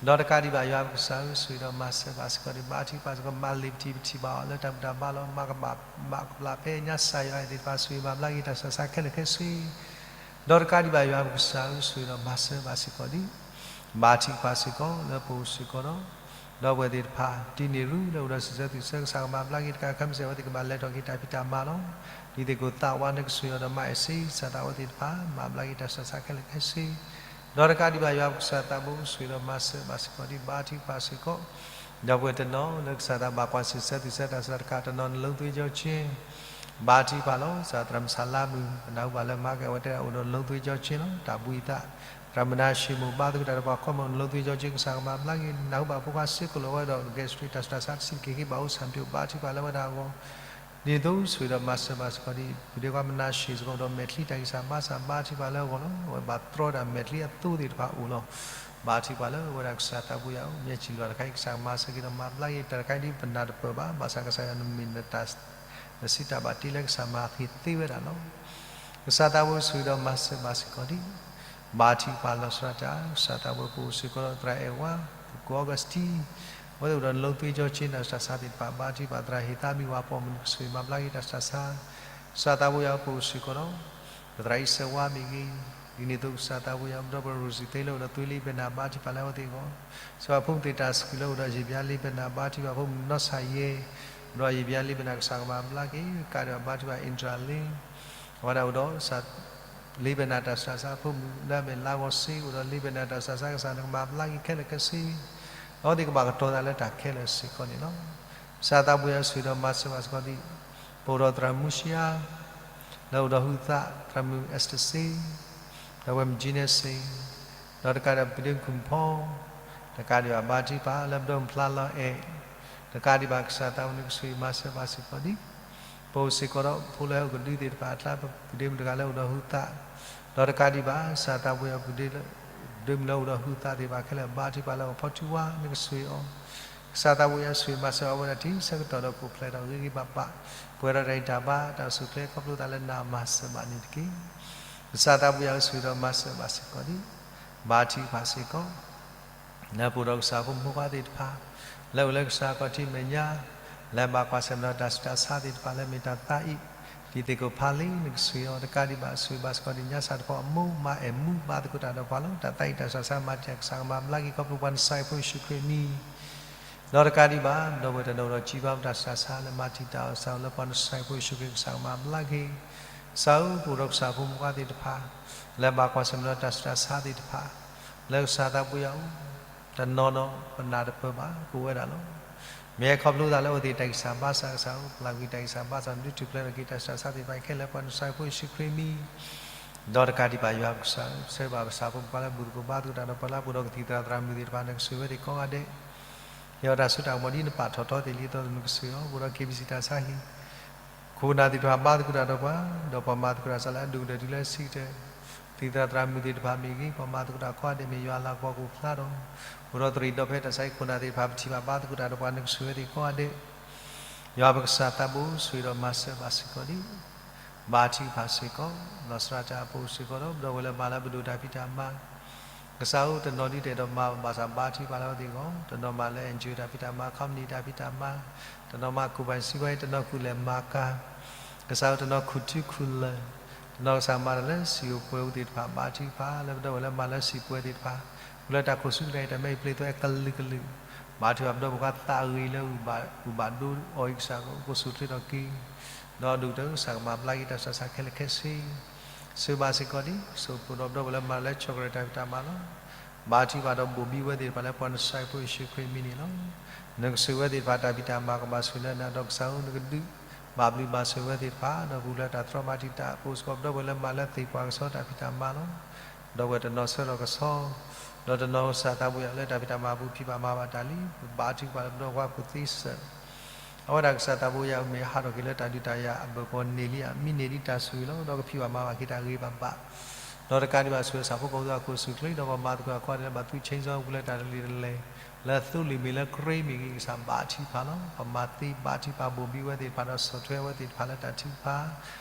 ဒီးတကးဒံးဘၣ်ယွၤပကစၢ်ဧၢ ဆိၣ်ဂ့ၤဒီးမၤစၢၤဘၣ်စ့ၢ်ကီးဒ် ဘါထုကဖၣ်စ့ၢ်ကီး မၤလ့ၤပတံၤပထံၣ်ဘၣ်အီၤလၢတၢ်ဘူၣ်တၢ်ဘါလီၤ မၤကဘၣ်မၤကပျၢ်ဖဲညါစၢ်ယွၤသ့ၣ်တဖၣ် ဆိၣ်ဂ့ၤမၤဘျါက့ၤတၢ်ဆူးတၢ်ဆါခဲလၢာ်ခဲဆ့ ဒီးတကးဒံးဘၣ်ယွၤပကစၢ်ဧၢ ဆိၣ်ဂ့ၤဒီးမၤစၢၤဘၣ်စ့ၢ်ကီးဒ် ဘါထုကဖၣ်စ့ၢ်ကီးလၢပအိၣ်စ့ၢ်ကီးဒီး ဒီပုၢ်ဝဲၢ်သ့ၣ်တဖၣ် တံၤန့ၢ်ရူလၢအိၣ်ဒီးစံးဆၢသုးဆၢ ကစၢ်ကမၤဘျါက့ၤတကး ခဲမုၢ်ဆ့ၣ် အဝဲသ့ၣ်ကဘၣ်လဲၤထီၣ်က့ၤတၢ်ဖံးတၢ်မၤလီၤ. ဒ်သိးကသးဝါ နကဆိၣ်ဂ့ၤအီၤဒီးမၤအဲၣ်စ့ ကစၢ်သးဝဲသ့ၣ်တဖၣ် မၤဘျါက့ၤတၢ်ဆူးတၢ်ဆါခဲလၢာ်ခဲဆ့ ဒီးတကးဒံးဘၣ်ယွၤပကစၢ်သးဘိ ဆိၣ်ဂ့ၤဒီးမၤစၢၤဘၣ်စ့ၢ်ကီးဒ် ဘါထုကဖၣ်စ့ၢ်ကီး ဒီပုၢ်ဝဲၢ်တနီၤလၢကစၢ်သးဘၣ်ကွၢ်စံးဆၢသုးဆၢတၢ်ဆူးတၢ်ဆါတကး တနီၤနလိသ့ကၠီဆ့ ဘါထုကဖၣ်လီၤ. စးသရၣ်မုၣ်ဆါလါမုၣ် ပနၢ်ဟူဘၣ်လၢမၤကဲဝဲတဲဒၣ်အိၣ်ဒီး လုံးသွေးကြောကျဉ် လီၤ. တၢ်ဘှံးသး သရၣ်မုၣ်မနၤၡ့မိၢ် ဘါသကိးတၢ်ဒီးပှၤခီမီ လုံးသွေးကြောကျဉ် ကစၢ်ကမၤဘျါက့ၤ နၢ်ဟူဘၣ်ဖိခွါစ့ၢ်ကီးလီၤ ဝဲဒီး gastric တၢ်ဆူးတၢ်ဆါတဆံးတက့ၢ် က့ၤဘၣ်အိၣ်ဆၣ်ပၠိ ဘါထုကဖၣ်လၢဝဲဒၣ်အဂီၢ် ဒ်သိးဆိၣ်ဂ့ၤဒီးမၤစၢၤဘၣ်စ့ၢ်ကီးဒံး ပုၢ်ဒ့ခွါမနၤၡ့စ့ၢ်ကီးဒီးမဲာ်ချံတၢ်ဂံၢ်စၢ်ဘါစၢ် ဘါထုကဖၣ်လၢအဂီၢ်လီၤ. အဝဲဘၣ်တြီတၢ်မဲာ်ချံအသိသ့ၣ်တဖၣ်အိၣ်လီၤ. ဘါထုကဖၣ်လၢဝဲဒၣ်ကစၢ်သးပူၤယၤအိၣ် မ့ၢ်စံၣ်လီၤတခါအံၤ ကစၢ်ကမၤစၢၤက့ၤဒီးမၤဘျါက့ၤ တၢ်တခါအံၤဒ်ပနၢ်တပၢၢ်ဘၣ် ဘၣ်ဆၣ်ကစၢ်ယွၤနမ့ၢ်နတၢ် နစံးတၢ်ဘၣ်တ့လၢကစၢ်မၤသ့သ့ဝဲဒၣ်လီၤ. ကစၢ်သးပူၤဆိၣ်ဂ့ၤဒီးမၤစၢၤဘၣ်စ့ၢ်ကီးဒံး ဘါထုကဖၣ်လီၤစှၤတၢ် ကစၢ်သးပူၤပအိၣ်စ့ၢ်ကီးဒီးသရၣ်အဲၣ်ဝါ ပကိးအီကစတံ အဝဲသ့ၣ်အိၣ်ဒီး လုံးသွေးကြောကျဉ် တၢ်ဆူးတၢ်ဆါသ့ၣ်တဖၣ် ဘါထုကဖၣ် သရၣ်ဟ့ၣ်သါမံဝၤပိာ်မုၣ် နကဆိၣ်ဂ့ၤမၤဘျါက့ၤတၢ်ဆူးတၢ်ဆါ ကစၢ်သးပူၤယၤပအိၣ်စ့ၢ်ကီးဒီး ပသရၣ်အံၤစဲးဝါမ့ၢ်ဂ့ၤ ဒ်န့ၣ်အသိးကစၢ်သးပူၤယၤပဒီပုၢ်ဝဲၢ် Rosie သ့လၢအိၣ်ဒီးသွေးလံပနၢ် ဘါထုကဖၣ်လၢအဝဲသ့ၣ်အဂီၢ် စှၤဖိမုၣ်သ့ၣ်တၢ်စကူၤလၢအိၣ်ဒီးယံာ်ဘျါလံပနၢ် ဘါထုကဖၣ်ဖိမုၣ်နီၢ်ဆၣ်ယဲ ဒီးယံာ်ဘျါလံပနၢ် ကစၢ်ကမၤဘျါက့ၤ ကးဒံးဘၣ် ဘါထုကဖၣ် Indra လံ အဝဲဒၣ်အိၣ်ဒီး လံပနၢ်တၢ်ဆူးတၢ်ဆါ ဖိမုၣ်လၢအမ့ၢ်လါဂီၤစ့ အိၣ်ဒီးလံပနၢ်တၢ်ဆူးတၢ်ဆါ ကစၢ်နကမၤဘျါက့ၤခဲလၢာ်ခဲဆ့ အဝဲသ့ၣ်ကဘၣ်ကတီၤသးလၢတၢ်ခဲလၢာ်စ့ၢ်ကီးန့ၣ်လီၤ. ကစၢ်သးပူၤယၤဆိၣ်ဂ့ၤဒီးမၤစၢၤဘၣ်စ့ၢ်ကီးဒံး ပအိၣ်ဒီးသရၣ်မူရှံအါ လၢအိၣ်ဒီးဟုသး သရၣ်မုၣ် Esther စ့ ဒီးဝဲၢ်မုၣ် Gina စ့ ဒီးတကးဒံးဘၣ် ပုၢ်ဒ့မုၣ် ခုၣ်ဖီ တကးဒံးဘၣ် ဘါထုကဖၣ်လၢပဒိၣ်မုၣ်ဖျါလီၤအဲၣ် တကးဒံးဘၣ် ကစၢ်သးပူၤနကဆိၣ်ဂ့ၤမၤစၢၤဘၣ်စ့ၢ်ကီးဒံး ပအိၣ်စ့ၢ်ကီးဒီးဖိလၢဟဲအိၣ်ကဒုသ့ၣ်တဖၣ်အကျါ ပုၢ်ဒ့မုၣ်တဂၤလၢအိၣ်ဒီးဟုသး ဒီးတကးဒံးဘၣ် ကစၢ်သးပူၤယၤ ပုၢ်ဒ့မုၣ်လၢအိၣ်ဒီးဟုသးသ့ၣ်တဖၣ်ခဲလၢာ် ဘါထုကဖၣ်လၢအဖီထူဝါ နကဆိၣ်ဂ့ၤအီၤ ကစၢ်သးပူၤယၤဆိၣ်ဂ့ၤမၤစၢၤအဝဲဒၣ်တံၤဆၢကတီၢ်ဒီး ကိးဖျဲးဒီးဂ့ၤဂ့ၤဘၣ်ဘၣ် ပှဲၤဒီးတၢ်ဂံၢ်တၢ်ဘါ တၢ်အိၣ်ဆူၣ်အိၣ်ချ့ ခီဖျိသးလၢနမၤစၢၤဘၣ်န့ၣ်တက့ၢ်. ကစၢ်သးပူၤယၤဆိၣ်ဂ့ၤဒီးမၤစၢၤဘၣ်စ့ၢ်ကီးဒံး ဘါထုကဖၣ်စ့ၢ်ကီး လၢပအိၣ်ဒီးကစၢ်ဖိမုၣ်ဖိခွါသ့ၣ်တဖၣ် လၢအိၣ်လၢကစၢ်ခီၣ်ထံးမဲာ်ညါ လၢဘၣ်ကွၢ်ဆၢၣ်မဲာ်ဒီးတၢ်ဆူးတၢ်ဆါသ့ၣ်တဖၣ် လၢမ့ၢ်တၢ်သးအံၣ် ဒ်သ့ၣ်ကိးဖးလံ နကဆိၣ်ဂ့ၤအီၤ တကးဒံးဘၣ် ဆိၣ်ဂ့ၤဘၣ်စ့ၢ်ကီးဒံး ညါစၢ်တဖီအမိၢ် မါအဲၣ်မူ ဘါသကိးတၢ်ဒီးပှၤလီၤ. တၢ်သးအံၣ်တၢ်ဆူးတၢ်ဆါမၤတံာ် ကစၢ်ကမၤဘျါက့ၤ ခီဖျိပှၤနစၢ်ဖိယ့ၣ်ၡူးခရံာ်အမံၤ ဒီးတကးဒံးဘၣ် ဒီပုၢ်ဝဲၢ်တနီၤအိၣ်ဒီး ကံဘါတၢ်ဆူးတၢ်ဆါ လၢမၤတံာ်တာ်အီၤ ကစၢ်ဧၢ လၢပှၤနစၢ်ဖိယ့ၣ်ၡူးခရံာ် ကစၢ်ကမၤဘျါက့ၤ ကစၢ်ဧၢ ပအိၣ်ဒီးကစၢ်ဖိမုၣ်ဖိခွါသ့ၣ်တဖၣ် လၢဘၣ်ကွၢ်ဆၢၣ်မဲာ်ဒီးတၢ်ဆူးတၢ်ဆါသ့ၣ်တဖၣ် လၢကစၢ်သးပူၤယၤအိၣ် တနီၤနီၤ ပနၢ်တပၢၢ်ဘၣ် ကအိၣ်ဝဲဒၣ်လီၤ. မ့ၢ်ဟဲခီဖျိသးလၢအဝဲသ့ၣ်တၢ်ဂံၢ်စၢ်ဘါစၢ် ကစၢ်ဧၢ ပျၢ်ကွံာ်တၢ်ဂံၢ်စၢ်ဘါစၢ် ဒုးထူၣ်ဖျဲးထီၣ်က့ၤတၢ်ဆူးတၢ်ဆါသ့ၣ်တဖၣ်ခဲလၢာ် ပှၤနစၢ်ဖိယ့ၣ်ၡူးခရံာ်အမံၤ ဒီးတကးဒံးဘၣ် ယွၤကစၢ်ဧၢ ဆှၢဘၣ်ပစၢ်ဖိမုၣ်ဖိခွါလၢ ဘူၣ်သကိးဘါသကိးတၢ်ဒီးပှၤလၢ ပအိၣ်ဒီးကသံၣ်သရၣ်သရၣ်မုၣ်သ့ၣ်တဖၣ် နကဆိၣ်ဂ့ၤဝဲသ့ၣ်ကိးဂၤဒဲး ဟ့ၣ်အီၤတၢ်စိတၢ်ကမီၤ ဒ်နပာ်ထီၣ်ထီသ့ၣ်လံအသိး နကဆိၣ်ဂ့ၤအီၤ ပအိၣ်ဒီး KBC တၢ်ဆါဟံၣ် ခိၣ်နၢ်သ့ၣ်တဖၣ် ဘါသကိးတၢ်ဒီးပှၤ ဒီးပှၤမၤသကိးတၢ် စးလၢအဒိၣ်ကတၢၢ်တုၤလၢအဆံးကတၢၢ် သံၣ်သရၣ်သရၣ်မုၣ်သ့ၣ်တဖၣ်မ့ၢ်ဂ့ၤ ပှၤမၤသကိးတၢ်ကိးဂၤဒဲး မ့ၢ်ယွၤလၤကပီၤကအိၣ်ဖျါဒီး အိၣ်ဒီးတရံးဒီးဖဲတၢ်ဆါဟံၣ် ခိၣ်နၢ်သ့ၣ်တဖၣ် ပထံၣ်ဘၣ်ဘါသကိးတၢ်ဒီးပှၤ နကဆိၣ်ဂ့ၤဝဲသ့ၣ်ကိးဂၤဒဲး ယွၤပကစၢ်သးဘိ ဆိၣ်ဂ့ၤဒီးမၤစၢၤဘၣ်စ့ၢ်ကီးဒံး ဘါထုကဖၣ်စ့ၢ်ကီး လီၤစှၤတၢ်အပူၤစ့ၢ်ကီးဒီး ပဒီပုၢ်ဝဲၢ်လၢမၤလၢပဒိၣ်တၢ်ဖံးတၢ်မၤ ကစၢ်ဧၢ တနီၤဒ်တဲာ်ဒီးမၤဘၣ်ဆၣ် ဘါထုကဖၣ်လၢအဝဲသ့ၣ်အဂီၢ် တနီၤမၤလၢ NGO တၢ်ဖံးတၢ်မၤ ခီပနံၣ်တၢ်ဖံးတၢ်မၤ တနီၤမၤကူၣ်ဘၣ်စံးဝဲ တနီၤကူၣ်လဲၤမၤကၤ ကစၢ်ဧၢ တနီၤခူၣ်ထူခူၣ်လၢၢ် တနီၤကစၢ်မၤတၢ်လၢစံာ်အိၣ်ပှဲၤအိၣ်သ့ၣ်တဖၣ် ဘါထုကဖၣ်လၢပဒီပုၢ်ဝဲၢ်လၢမၤလၢစံာ်ပှဲၤသ့ၣ်တဖၣ် အိၣ်လၢတၢ်ခိၣ်ဆူကတၢၢ်အံၤ တၢ်မဲအံၤပျ့ၤသိးအဲၣ်ကလုာ်ကလုာ် ဘါထုကဖၣ်ပဒီပုၢ်ဝဲၢ်သးဂ့ၤလၢ ဂုၢ်ဘၣ်ဒိအီၤအံၤ ကစၢ်ကအိၣ်ကဆိၣ်ချ့ထီၣ်က့ၤ ဒီးဒိၣ်ကတၢၢ်ကစၢ်ကမၤဘျါက့ၤတၢ်ဆူးတၢ်ဆါခဲလၢာ်ခဲဆ့ ဆိၣ်ဂ့ၤဘၣ်စ့ၢ်ကီးဒံး ဆိၣ်ဂ့ၤပဒီပုၢ်ဝဲၢ်လၢမၤလၢ chocolate တၢ်ဖံးတၢ်မၤလီၤ. ဘါထုကဖၣ်ဒီးဘိၣ်ဘံဝဲသ့ၣ်တဖၣ်လၢ ပှၤနစၢ်ဖိယ့ၣ်ၡူးခရံာ်အမံၤန့ၣ်လီၤ. နကဆိၣ်ဂ့ၤဝဲသ့ၣ်တဖၣ် တၢ်ဖံးတၢ်မၤကဘၣ်ဆိၣ်ဂ့ၤလၢနၤ ဒီးကစၢ်ဧၢ နကဒုးဘၣ်ဘျုးဘၣ်ဆိၣ်ဂ့ၤဝဲသ့ၣ်တဖၣ် ဒီးပူၤဖျဲးတၢ်တြီမၤတံာ်တာ်အပူၤစ့ၢ်ကီး ပဒီပုၢ်ဝဲၢ်လၢမၤလၢသ့ၣ်ပှၢ်ကဆှီတၢ်ဖံးတၢ်မၤလီၤ. ဒီပုၢ်ဝဲၢ်တနီၤဆၢထီၣ်ကဆှီ ဒီးတနီၤကစၢ်သးဘိယၤလၢတၢ်ဖံးတၢ်မၤအပူၤဖံးဘၣ်မၤဘၣ်တၢ်လံ ဘါထုကဖၣ်လၢပဒီပုၢ်ဝဲၢ်ဖိသ့စၢၤ အဝဲဒၣ်ကစၢ်သးဘိယၤ မ့ၢ်ဟးထီၣ်က့ၤလၢတၢ်ဒုးတၢ်ယၤအဘၢၣ်စၢၤန့ၣ်လံဧါ မ့ၢ်န့ၢ်ဒံးတၢ်ဆိၣ်ဂ့ၤလီၤ ဒီးကဖံးဘၣ်မၤဘၣ်က့ၤတၢ်ဂ့ၤဘၣ်ဘၣ် ဒီးတကးဒံးဘၣ်ဆိၣ်ဂ့ၤဆၣ်ဖိကီၢ်ဖိအခိၣ်ဆူၣ်ချ့ ဒီးပှၤမၤသကိးအကိးဂၤဒဲးလၢဘၣ်သူၣ် change အီၤ ပူၤဖျဲးတၢ်တလံၤတလဲၣ် လၢအသိလံာ်မ့ၢ်လၢကြ့မ့ၢ်ဂ့ၤ ကစၢ်ဘါထုကဖၣ်လီၤ. ပမၤသ့ဘါထုကဖၣ်ဘိၣ်ဘံဝဲသ့ၣ်တဖၣ်ဒီးဆီၣ်ထွဲဝဲသ့ၣ်တဖၣ်လၢတၢ်ထုကဖၣ်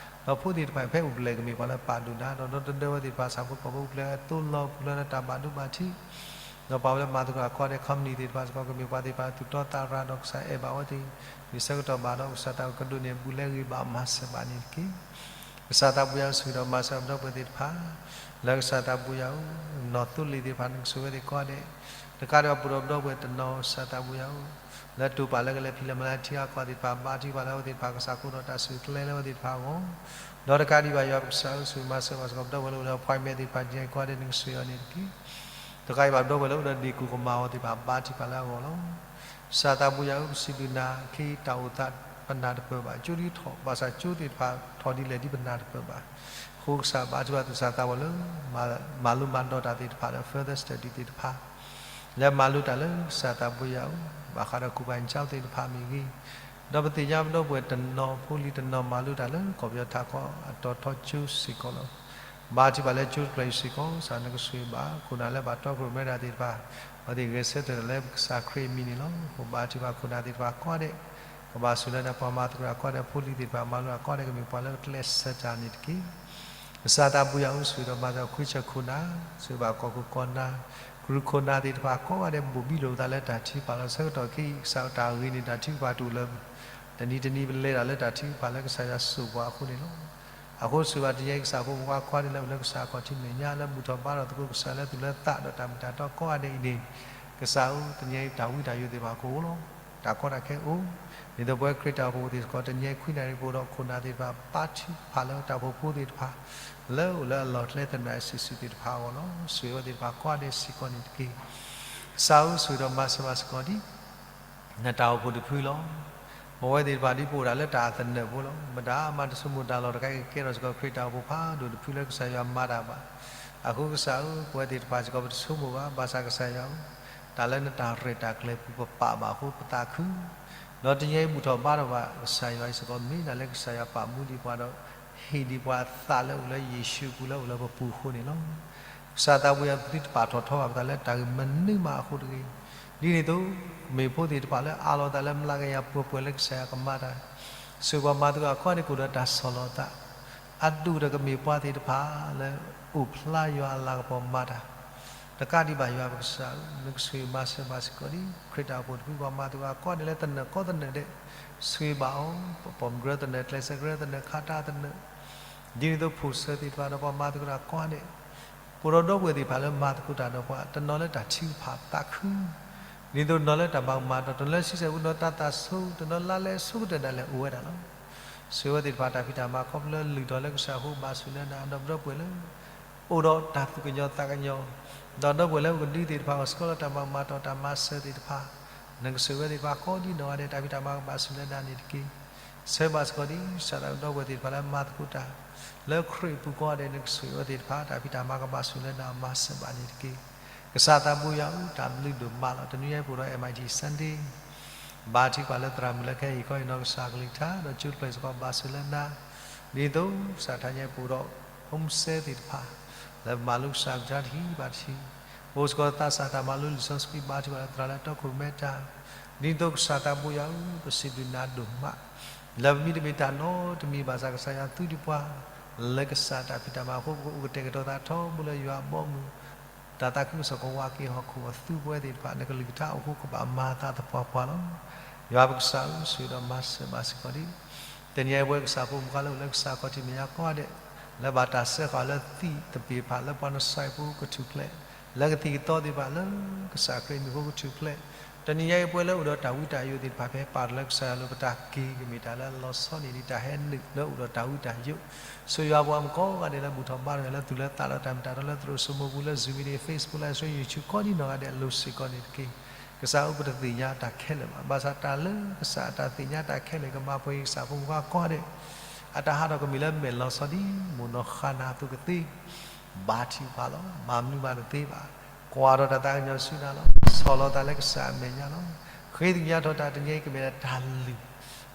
ဒီးဖိသ့ၣ်တဖၣ်ဖဲအိၣ်ဖျဲၣ်ကမ့ၢ်ပှၤလၢပာ်ဒိၣ်နၤ ဒီးဒီတဒၢဝဲသ့ၣ်တဖၣ် ဆၣ်ဖိကီၢ်ဖိအပူၤဖျဲးအသိလီၤ ပူၤဖျဲးလၢတၢ်ဘၣ်ဒိဘၣ်ထံး ဒီးပှၤလၢမၤသကိးအကိးဂၤဒဲး company သ့ၣ်တဖၣ်စ့ၢ်ကီး ကမ့ၢ်ပှၤသ့ၣ်တဖၣ်သူၣ်တီသးရၤဒီးကစၢ်အဲၣ်ဘၣ်ဝဲသ့ၣ် မ့ၢ်ဆၢကတီၢ်ဘၣ်ဒီးကစၢ်တၢ်ကဒိးန့ၢ် ဘူၣ်လဲဂ့ၤဘၣ်မၤစၢၤဘၣ်န့ၣ်တက့ၢ်. ကစၢ်သးဘိယၤဆိၣ်ဂ့ၤဒီးမၤစၢၤပဒီပုၢ်ဝဲၢ်သ့ၣ်တဖၣ် လၢကစၢ်သးဘိယၤဧၢ နီၢ်သိလ့ၣ်သ့ၣ်တဖၣ် နကဆိၣ်ဂ့ၤဝဲသ့ၣ်ကိးဂၤဒဲး တကးဒံးဘၣ်ပဒီပုၢ်ဝဲၢ်တနီၤ ကစၢ်သးဘိယၤဧၢ လၢတိာ်ပာ်လၢကလဲၤဖံးလဲၤမၤလၢထံအါကီၢ်သ့ၣ်တဖၣ် ဘါထုကဖၣ်လၢအဝဲသ့ၣ်တဖၣ် ကစၢ်ခိၣ်ဒီးတၢ်ဆူၣ်ကျဲလၢအဝဲသ့ၣ်တဖၣ်အဂီၢ် ဒီးတကးဒံးဘၣ်ယွၤပကစၢ်ဧၢ ဆိၣ်ဂ့ၤမၤစၢၤဘၣ်စ့ၢ်ကီး ပဒီပုၢ်ဝဲၢ်လၢအိၣ်လၢ appointment သ့ၣ်တဖၣ် ကိးဂၤဒဲး နကဆိၣ်ဂ့ၤအီၤန့ၣ်တက့ၢ်. တကးဒံးဘၣ်ပဒီပုၢ်ဝဲၢ်လၢအိၣ်ဒီးဒ့ၣ်ကူၣ်ကမၣ်အီၤသ့ၣ်တဖၣ် ဘါထုကဖၣ်လၢအဂီၢ်လီၤ. ကစၢ်သးဘိယၤဧၢ ပစံးဘျုးနၤ ခ့တၢ်အိၣ်သး ပနၢ်တပၢၢ်ဘၣ်, ကၠိဒ်ထီၣ်, ဘၣ်ဆၣ်ကၠိသ့ၣ်တဖၣ်ထီၣ်ဒ်လဲၣ်ဒ်ပနၢ်တပၢၢ်ဘၣ်. အဃိကစၢ်ဘါထုကဖၣ်သူၣ်စၢ်သးဘီၣ်လၢ မၤလိမၤဒိးတၢ်သ့ၣ်တဖၣ်ဒီး further study သ့ၣ်တဖၣ် လၢမၤလိတၢ်လၢကစၢ်သးဘိယွၤအအိၣ်, ဘၣ်ဃးဒီးကူၣ်ဘၣ်ကၠိသ့ၣ်တဖၣ်မ့ၢ်ဂ့ၤ, ဒီးပသ့ၣ်ညါပဒီပုၢ်ဝဲၢ်တနီၤဖိလံၤတနီၤ မၤလိတၢ်လၢကီၢ်ပယီၤထးခီအတီၤထီကၠိစ့ၢ်ကီးလီၤ. ဘါထုကဖၣ်လၢကၠိတဖျၢၣ်အံၤစ့ၢ်ကီး, ကစၢ်နကဆိၣ်ဂ့ၤဘၣ်ခိၣ်နၢ်လၢဘၣ်တီခိၣ်ရိၣ်မဲတၢ်သ့ၣ်တဖၣ်, အဝဲသ့ၣ်ဂဲၤဆၢထၢၣ်လၢကစၢ်ခရံာ်အမံၤန့ၣ်လီၤ. အဃိဘါထုကဖၣ်ခိၣ်နၢ်သ့ၣ်တဖၣ်ကိးဂၤဒဲး, ကဘၣ်ဆိၣ်လၢဒၣ်ပှၤမၤသကိးတၢ်ကိးဂၤဒဲး, ဖိလံၤသ့ၣ်တဖၣ်မၤလိတၢ်ကိးဂၤဒဲး ကမ့ၢ်ပှၤလၢကျဲးစၢးတၢ်န့ၣ်တက့ၢ်. ကစၢ်သးဘိယွၤအအိၣ်ဆိၣ်ဂ့ၤဒီးမၤစၢၤခွံဆၢခိၣ်နၢ်, ဆိၣ်ဂ့ၤဘၣ်ကီၢ်ခိၣ်ကီၢ်နၢ်, ကရူၢ်ခိၣ်နၢ်သ့ၣ်တဖၣ်ကိးဂၤဒဲး ဘိၣ်ဘံလိာ်ပသးလၢတၢ်ထုကဖၣ်လီၤ. ဆၢကတီၢ်ခဲအံၤ ကစၢ်တၢ်ဂ့ၤန့ၣ် တၢ်ထုကဖၣ်တအိၣ်လၢ တနံၤတနံၤပလဲၤတၢ်လၢတၢ်ထုကဖၣ်လၢကစၢ်ယွၤစိာ်ပှၤအဃိန့ၣ်လီၤ. အဃိဆိၣ်ဂ့ၤဘၣ်တနံၤအံၤကစၢ်ဖိမုၣ်ဖိခွါကိးဂၤဒဲးလၢအိၣ်လၢကစၢ်အခီၣ်ထံးမဲာ်ညါ လၢဘူၣ်ထီၣ်ဘါထီၣ်သကိးကစၢ်လၢသူၣ်လၢသးဒီးတၢ်မ့ၢ်တၢ်တီကိးဂၤဒဲးအံၤန့ၣ်, ကစၢ်ဧၢ တနံၤအံၤတၢ်ဝံတၢ်ယိာ်သ့ၣ်တဖၣ်ကအိၣ်လီၤ. တၢ်ကီတၢ်ခဲအိၣ်, ဒ်သိးပဝဲခရံာ်တၢ်အိၣ်ဖှိၣ်သ့ၣ်တဖၣ် တနံၤအံၤခွံနၣ်ရံၣ်ပအိၣ်ဒီးခိၣ်နၢ်သ့ၣ်တဖၣ် ဘါထုကဖၣ်လၢတၢ်အိၣ်ဖှိၣ်ဖိသ့ၣ်တဖၣ် လၢအိၣ်လၢအလီၢ်ကျဲသနၢၣ်စုာ်စုာ်သ့ၣ်တဖၣ်အဂီၢ်လီၤ. ဆိၣ်ဂ့ၤဝဲသ့ၣ်တဖၣ်ကိးဂၤဒဲးစ့ၢ်ကီးန့ၣ်တက့ၢ်. ကစၢ်ဧၢ ဆိၣ်ဂ့ၤဒီးမၤစၢၤဘၣ်စ့ၢ်ကီးဒ် နတၢ်အိၣ်ဖှိၣ်တဖုလီၤ. ပဝဲသ့ၣ်တဖၣ်ဒ်ပအိၣ်ဒၣ်လၢတၢ်အသနၢၣ်ဖိလီၤ. မတၤမၤတဆိကမိၣ်တၢ်လီၢ်တခါအံၤ ကကဲထီၣ်စ့ၢ်ကီးခရံာ်တၢ်အိၣ်ဖှိၣ်ဖးဒိၣ်တဖုလၢကစၢ်ယွၤမၤတၢ်ဘၣ်. အဃိကစၢ်ဧၢ ပဝဲသ့ၣ်တဖၣ်စ့ၢ်ကီးပတဆိကမိၣ်ဘၣ်, ဘၣ်ဆၣ်ကစၢ်ယွၤဧၢ, တၢ်လၢနတၢ်ရဲၣ်တၢ်ကျဲၤပူၤပပာ်ဘၣ်အဃိပသးခု ဒီးတနံၤအံၤဘူၣ်ထီၣ်ဘါထီၣ်ဘၣ်ကစၢ်ယွၤအံၤစ့ၢ်ကီး မ့ၢ်ဒၣ်လၢကစၢ်ယွၤပာ်မူဒံးပှၤဒီး ဟ့ၣ်ဒံးပှၤအသးလၢအိၣ်လၢယ့ၣ်ၡူးအပူၤလၢအိၣ်လၢပပူၤအဃိန့ၣ်လီၤ. ကစၢ်သးဘိယွၤပသုတပာ်ထီၣ်ထီဘၣ်ပသးလၢတၢ်ဂ့ၢ်မနုၤမးအဃိတဂ့ၤ, ဒ်န့ၣ်အသိး မ့ၢ်ဖိသ့ၣ်တဖၣ်လၢအးလီၤသးလၢမျးကယၤပှဲၤပှဲၤလၢကစၢ်ယွၤကမၤတၢ်, ဆိၣ်ဂ့ၤပှၤမၤသကိးအခိၣ်န့ၣ် ကအိၣ်ဒီးတၢ်ဆီၣ်လီၤသး အဒိၣ်ဒီးကမ့ၢ်ပှၤသ့ၣ်တဖၣ်လၢအိၣ်ဖျါယွၤအလၤကပီၤမၤတၢ် တကးဒံးဘၣ်ယွၤပကစၢ်ဧၢ, နကဆိၣ်ဂ့ၤမၤစၢၤဘၣ်စ့ၢ်ကီးဒ် ခရံာ်တၢ်အိၣ်ဖှိၣ်တဖုပှၤမၤသကိးအခိၣ်န့ၣ်လၢသနၢၣ်ကိးသနၢၣ်ဒဲး, ဆိၣ်ဂ့ၤဘၣ်အီၤ, ပပိာ်မုၣ်ကရၢသနၢၣ်, ကျဲးစၢးကရၢသနၢၣ်, ခါတၢ်သနၢၣ်, ဒ်န့ၣ်အသိး ဖိၣ်စၢၤသ့ၣ်တဖၣ်ဒီးပှၤမၤသကိးတၢ်ကိးဂၤဒဲး, ပအိၣ်ဒီးဒီပုၢ်ဝဲၢ်သ့ၣ်တဖၣ်လၢမၤသကိးတၢ်ဒီးပှၤ, တနီၤလၢတၢ်ထုကဖၣ်သးခု ဒ်သိးတနီၤလၢတၢ်ဘၣ်ကမၣ်ဒီး တနီၤလၢဆံဆဲၣ်ပူၤ တနီၤတၢ်သးဆိ, တနီၤလၢ်လၢ်ဆိကတၢၢ်ဒၣ်လဲာ်အိၣ်ဝဲဒၣ်လီၤ. ဆိၣ်ဂ့ၤဝဲသ့ၣ်တဖၣ်တၢ်ဖံးတၢ်မၤခီဖျိလၢလုၢ်ထီၣ်လၢကစၢ်အဃိ ဘၣ်ဆိၣ်လၢနၤ, ဒီးပဒီပုၢ်ဝဲၢ်လၢ အိၣ်ဒီးတၢ်သူၣ်ကညီၤသးကညီၤ, ဒီးဒီပုၢ်ဝဲၢ်လၢအကဒုသ့ၣ်တဖၣ် အိၣ်စ့ၢ်ကီးလၢတၢ်ဘၣ်ကမၣ်ဒီးတၢ်မၤစၢၤသ့ၣ်တဖၣ်, နကဆိၣ်ဂ့ၤဝဲသ့ၣ်တဖၣ်ကိးဒ်နီၢ်ဂၤဒဲး တၢ်ဖံးတၢ်မၤကဘၣ်ဆိၣ်လၢနၤန့ၣ်တက့ၢ်. ဆၢဘၣ်စ့ၢ်ကီးဒ်ကစၢ်သးဒီပုၢ်ဝဲၢ်သ့ၣ်တဖၣ်လၢမၤသကိးတၢ် လၢခရံာ်အပူၤကိးဂၤဒဲး နကဆိၣ်ဂ့ၤဝဲသ့ၣ်တဖၣ် တၢ်ဖံးတၢ်မၤကဘၣ်ဆိၣ်လၢနၤမၤစၢၤဘၣ်န့ၣ်တက့ၢ်. ကစၢ်သးဘိယွၤဧၢ, တၢ်ဘျုးဒိၣ်မးလီၤ. တနွံညါအံၤပအိၣ်ဒီး M I T Sunday ဘါထုကဖၣ်လၢသရၣ်မုၣ်လၢခဲအံၤ ကီအံၤနီၢ်ကစၢ်ကလုၢ်ကထါ ဒီးကၠိတဖျၢၣ်စ့ၢ်ကီးဘၣ်ဆိၣ်လၢနၤ, ဒ်သိးကစၢ်ထါညါအံၤပအိၣ်ဒီး home cell သ့ၣ်တဖၣ် လၢပမၤလိကစၢ်ကလုၢ်ကထါတဟံၣ်ဘၣ်တဟံၣ်, ပအိၣ်စ့ၢ်ကီးသးစၢ်တၢ်မၤလိလံာ်စီဆှံ ဘါထုကဖၣ်လၢသရၣ်လၢတီခိၣ်ရိၣ်မဲတၢ်, ဒ်သိးကစၢ်သးဘိယွၤဧၢ, ပစံးဘျုးနၤဒိၣ်မး လၢပမ့ၢ်တမ့ၢ်တၢ်နီတမံၤဘၣ်ဆၣ် ကစၢ်ယွၤသူဒံးပှၤ လၢကစၢ်တၢ်ဖံးတၢ်မၤအဃိ ပကအိၣ်ကတဲာ်ကတီၤသးထီဘိလၢယွၤအဘီအမုၢ် တၢ်သးခုကစီၣ်ကဝါက့ၤဟီၣ်ခိၣ်အသူပဝဲသ့ၣ်တဖၣ် နကလုၢ်ကထါအဃိကဘၣ်မၤအသးသပှၢ်ပှၢ်လီၤ. ယွၤပကစၢ်ဧၢ, ဆိၣ်ဂ့ၤဒီးမၤစၢၤဘၣ်စ့ၢ်ကီးဒ် တနံၤအံၤပဝဲကစၢ်ဖိမုၣ်ခွါလၢအိၣ်လၢကစၢ်ခီၣ်ထံးမဲာ်ညါကိးဂၤဒဲး လၢဘၣ်တၢ်စၢဃာ်လၢသံၣ်သပ့ၤတဖၣ် လၢပှၤနစဲးဖိကထူၣ်ဖျဲး လၢကသံၣ်ကသီသ့ၣ်တဖၣ်လၢကစၢ်ခရံာ်မံၤအဃိကထူၣ်ဖျဲး, တနံၤညါအံၤပဝဲလၢအိၣ်ဒီးတၢ်ဝံတၢ်ယိာ်သ့ၣ်တဖၣ် ဖဲပာ်တၢ်လၢကစၢ်ယွၤအလိၤပတၢ်က့ၤကမ့ၢ်တၢ်လၢအလီၤဆီန့ၣ် ဒ်တၢ်ဟဲနုာ်လၢအိၣ်ဒီးတၢ်ဝံတၢ်ယိာ်, ဆိၣ်ဂ့ၤယွၤပှၤမုၣ်ကိးဂၤဒဲးလၢဘူၣ်ထီၣ်ဘါထီၣ်ယွၤလၢသူၣ်လၢသးဒီးတၢ်မ့ၢ်တၢ်တီလၢသရိာ်စိမိပူၤလၢ Zoom meeting, Facebook Live Stream, YouTube ကိးဒ်နီၢ်ဂၤဒဲးအလိၤစ့ၢ်ကီးန့ၣ်တက့ၢ်. ကစၢ်ဧၢ, ပတသ့ၣ်ညါတၢ်ခဲလၢာ်ဘၣ်, ဘၣ်ဆၣ်တၢ်လၢကစၢ်အတၢ်သ့ၣ်ညါတၢ်ခဲလၢာ် ကမၤပှဲၤက့ၤကစၢ်ဖိမုၣ်ခွါကိးဂၤဒဲး အတၢ်ဟးထီၣ်ကမ့ၢ်လၢမဲာ်လီၤဆီဒ် မိၢ်နီၢ်ဃါနၤအသိးကသ့ ဘါထုကဖၣ်လီၤ. မၤမနုၤမးတသ့ဘၣ်, ကွၢ်ထီၣ်တၢ်သးကညီၤဆူနၤလီၤ. ဆီၣ်လီၤသးလၢကစၢ်အမဲာ်ညါလီၤ. ဃ့ကညးထီၣ်တၢ်တနံၤအံၤ ကမ့ၢ်ဒၣ်တၢ်လုၢ်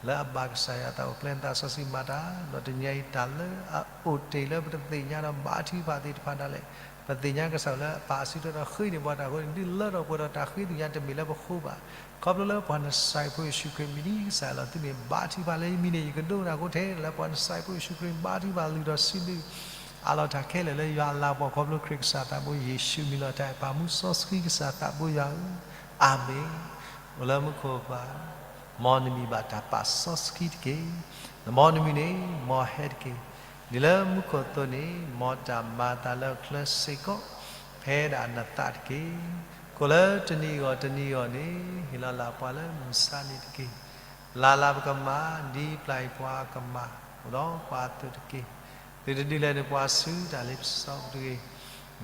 လၢအဘၣ်ကစၢ်ယွၤအသးအိၣ် ကျဲနသးစီဆှံမၤတၢ်, ဒီးတနံၤအံၤတၢ်လၢအအိၣ်တ့ၢ်လၢပတသ့ၣ်ညါဒီးဘါထုကဖၣ်သ့ၣ်တဖၣ်ဒၣ်လဲာ်, ပသ့ၣ်ညါကစၢ်လၢအပာ်အစုထွဲဒီးဃ့န့ၢ်ပှၤတၢ်အဃိန့ၣ် ဒုးလၢထီၣ်ပှဲၤထီၣ်တၢ်ဃ့ကညးတမ့ၢ်လၢပဃိဘၣ်, ခီဖျိလၢပှၤနစဲးဖိယ့ၣ်ၡူးခရံာ်မံၤဒ်ကစၢ်အလီၢ်သုန့ၣ် ဘါထုကဖၣ်လၢယမံၤန့ၣ် ယကဒိကနၣ်အဃိထဲလၢပှၤနစဲးဖိယ့ၣ်ၡူးခရံာ် ဘါထုကဖၣ်လုၢ်ထီၣ်စုဒု အးလီၤတၢ်ခဲလၢာ်လၢယွၤအလၤကပီၤခီဖျိခရံာ်ကစၢ်သးဘိယ့ၣ်ၡူးမံၤလီၤတၢ်အဲၣ်ပာ်မူစီဆှံကစၢ်သးဘိယွၤဧၢ, အၤမ့ၣ်. အိၣ်လၢမူခိၣ်ပၢ်, မ်နမံၤဘၣ်တၢ်ပာ်စီဆှံတက့ၢ်. မ်နမံၤန့ၣ် မ်ဟဲတက့ၢ်. ဒ်လၢမူခိၣ်အသိးန့ၣ် မ်တၢ်မၤအသးလၢအချၢစ့ၢ်ကီး ဖဲဒၣ်နသးတက့ၢ်. ကိးလၢတနံၤဂီၢ်တနံၤဂီၢ်န့ၣ် ဟ့ၣ်လီၤလၢ်ပှၤလၢမုၢ်ဆါနံၤတက့ၢ်. လၢ်လၢ်ပကမၤ ဒ်ပျၢ်အံၤပှၤကမၤ အိၣ်ဒီးပှၤအသိးတက့ၢ်. သုတဒုးလဲၤနုာ်ပှၤဆူတၢ်လ့ပစီပူၤတဂ့ၤ.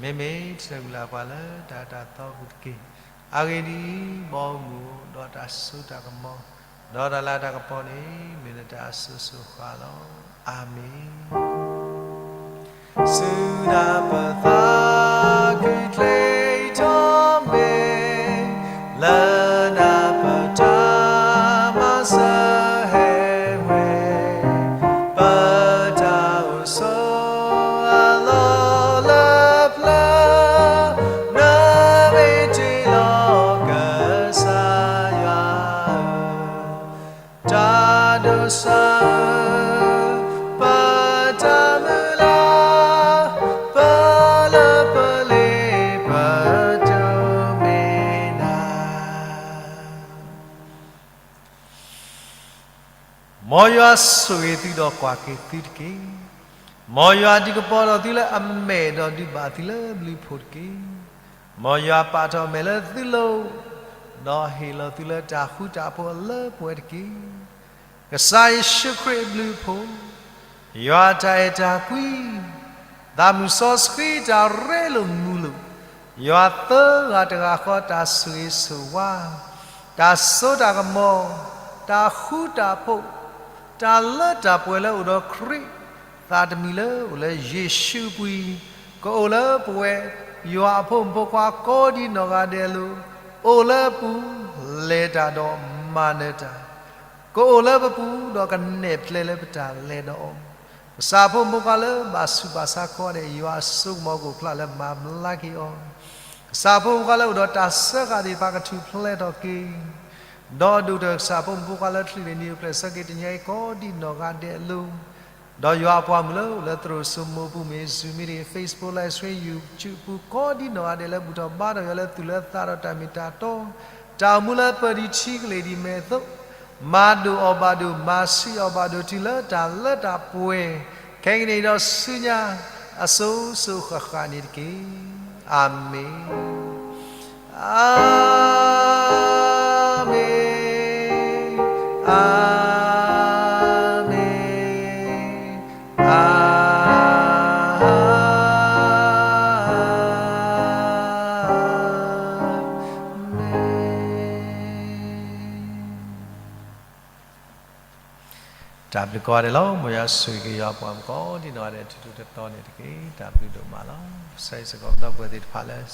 မ့မ့ၢ်တၢ်ဂုၤလၢ်ပှၤလၢတၢ်အၢတၢ်သီပူၤတက့ၢ်. အဂ့ၢ်ဒ်အံၤ, ဘီမုၢ်ဒီးတၢ်စိတၢ်ကမီၤ ဒီးတၢ်လၤတၢ်ကပီၤန့ၣ် မ့ၢ်နတၢ်အစိၤစိၤဃၣ်ဃၣ်လီၤ. အၤမ့ၣ်. စူၢ်နၤပသးခုၣ်ချ့ထီၣ်မ့ၢ် လၢနၤပတၢ်မၤစၢၤဟဲဝဲ ပတၢ်အိၣ်ဆိးအလီၢ်လၢပျၢၤ နမ့ၢ်တ့ၢ်လီၤကစၢ်ယွၤဧၢ, တၢ်ဒိးစၢ်ဧၢ, ပတၢ်မုၢ်လၢ်, ပလၢပလ့ပဒိးမ့ၢ်နၤ မ်ယွၤဆိၣ်ဂ့ၤသုဒီးကွၢ်က့ၤသုတက့ၢ်. မ်ယွၤဒုးကပီၤဒီးသုလၢအမဲာ် ဒီးဒုးဘၣ်သုလၢဘျုးဖှိၣ်တက့ၢ်. မ်ယွၤပာ်ထီၣ်အမဲာ်လၢသုလိၤ, ဒီးဟ့ၣ်လီၤသုလၢတၢ်ဃူတၢ်ဖိးအလၢပှဲၤတက့ၢ်. ကစၢ်ယ့ၣ်ၡူးခရံာ်အဘျုးအဖှိၣ်, ယွၤတၢ်အဲၣ်တၢ်ကွံ, သးမုၢ်စီဆှံတၢ်ရ့လိာ်မုာ်လိာ်, ယွၤသၢဂၤတဂၤဃီတၢ်ဆိၣ်ဂ့ၤဆိၣ်ဝါ, တၢ်စိတၢ်ကမီၤ, တၢ်ဃူတၢ်ဖိး, တၢ်လၢတၢ်ပှဲၤလၢအိၣ်ဒီးခရံာ်သးတမံၤလၢအိၣ်လၢယ့ၣ်ၡူးအပူၤ, ကအိၣ်လၢပဝဲယွၤအဖိမုၣ်ဖိခွါကိးဒံနီၢ်ဂၤဒဲးအလိၤ, အိၣ်လၢအပူၤ, လဲၤတၢ်ဒီးမၤနၢၤတၢ် ကအိၣ်လၢပပူၤ, ဒီးကနဲၣ်ဖျဲးလၢပတၢ်လဲၤဒီးအီၤ, ကစၢ်အဖိမုၣ်ဖိခွါလၢဘၣ်ဆူးဘၣ်ဆါကိးဂၤဒဲး ယွၤအစိကမီၤကအိၣ်ဖျါလၢမၤဘျါက့ၤအီၤ, ကစၢ်အဖိမုၣ်ဖိခွါလၢအိၣ်ဒီးတၢ်စၢဃာ်သ့ၣ်တဖၣ်ကထူၣ်ဖျဲးထီၣ်က့ၤ, ဒီးဒိၣ်ကတၢၢ်ကစၢ်အဖိမုၣ်ဖိခွါလၢချုးန့ၢ်နံၤအိၣ်ဖျဲၣ်ဆၢက့ၤတနံၤအံၤကိးဒံနီၢ်ဂၤဒဲးအလိၤ, ဒီးယွၤအပှၤမုၣ်လၢအိၣ်လၢသရိာ်စိမိၤပူၤမ့ၢ် Zoom meeting, Facebook live stream, YouTube ပူၤကိးဒံနီၢ်ဂၤဒဲးလၢဘူၣ်ထီၣ်ဘါထီၣ်ယွၤလၢသူၣ်လၢသးဒီးတၢ်မ့ၢ်တၢ်တီ, တၢ်အိၣ်မူလၢပၢၤဒံးထံကလ့ၢ်ဒံးမဲာ်အသိး, မၤဒိၣ်အီၤဘၣ်ဒိၣ်, မၤဆှံအီၤဘၣ်ဒိၣ် တုၤလၢတၢ်လၢတၢ်ပှဲၤ, ခဲကနံၣ်အံၤဒီးဆူညါ အစိၤစိၤဃၣ်ဃၣ်န့ၣ်တက့ၢ်. အၤမ့ၣ်, အၤမ့ၣ်, အၤမ့ၣ်, အၤမ့ၣ်. တၢ်ဘျုးကိးဂၤဒဲးလီၤ. မ်ယွၤဆိၣ်ဂ့ၤက့ၤယွၤအပှၤကိးဒံနီၢ်ဂၤဒဲး ထူထူတီတီန့ၣ်တက့ၢ်. တၢ်ဘျုးဒိၣ်မးလီၤ. ကစၢ်ယွၤစ့ၢ်ကီးပဒီပုၢ်ဝဲၢ်သ့ၣ်တဖၣ်လၢ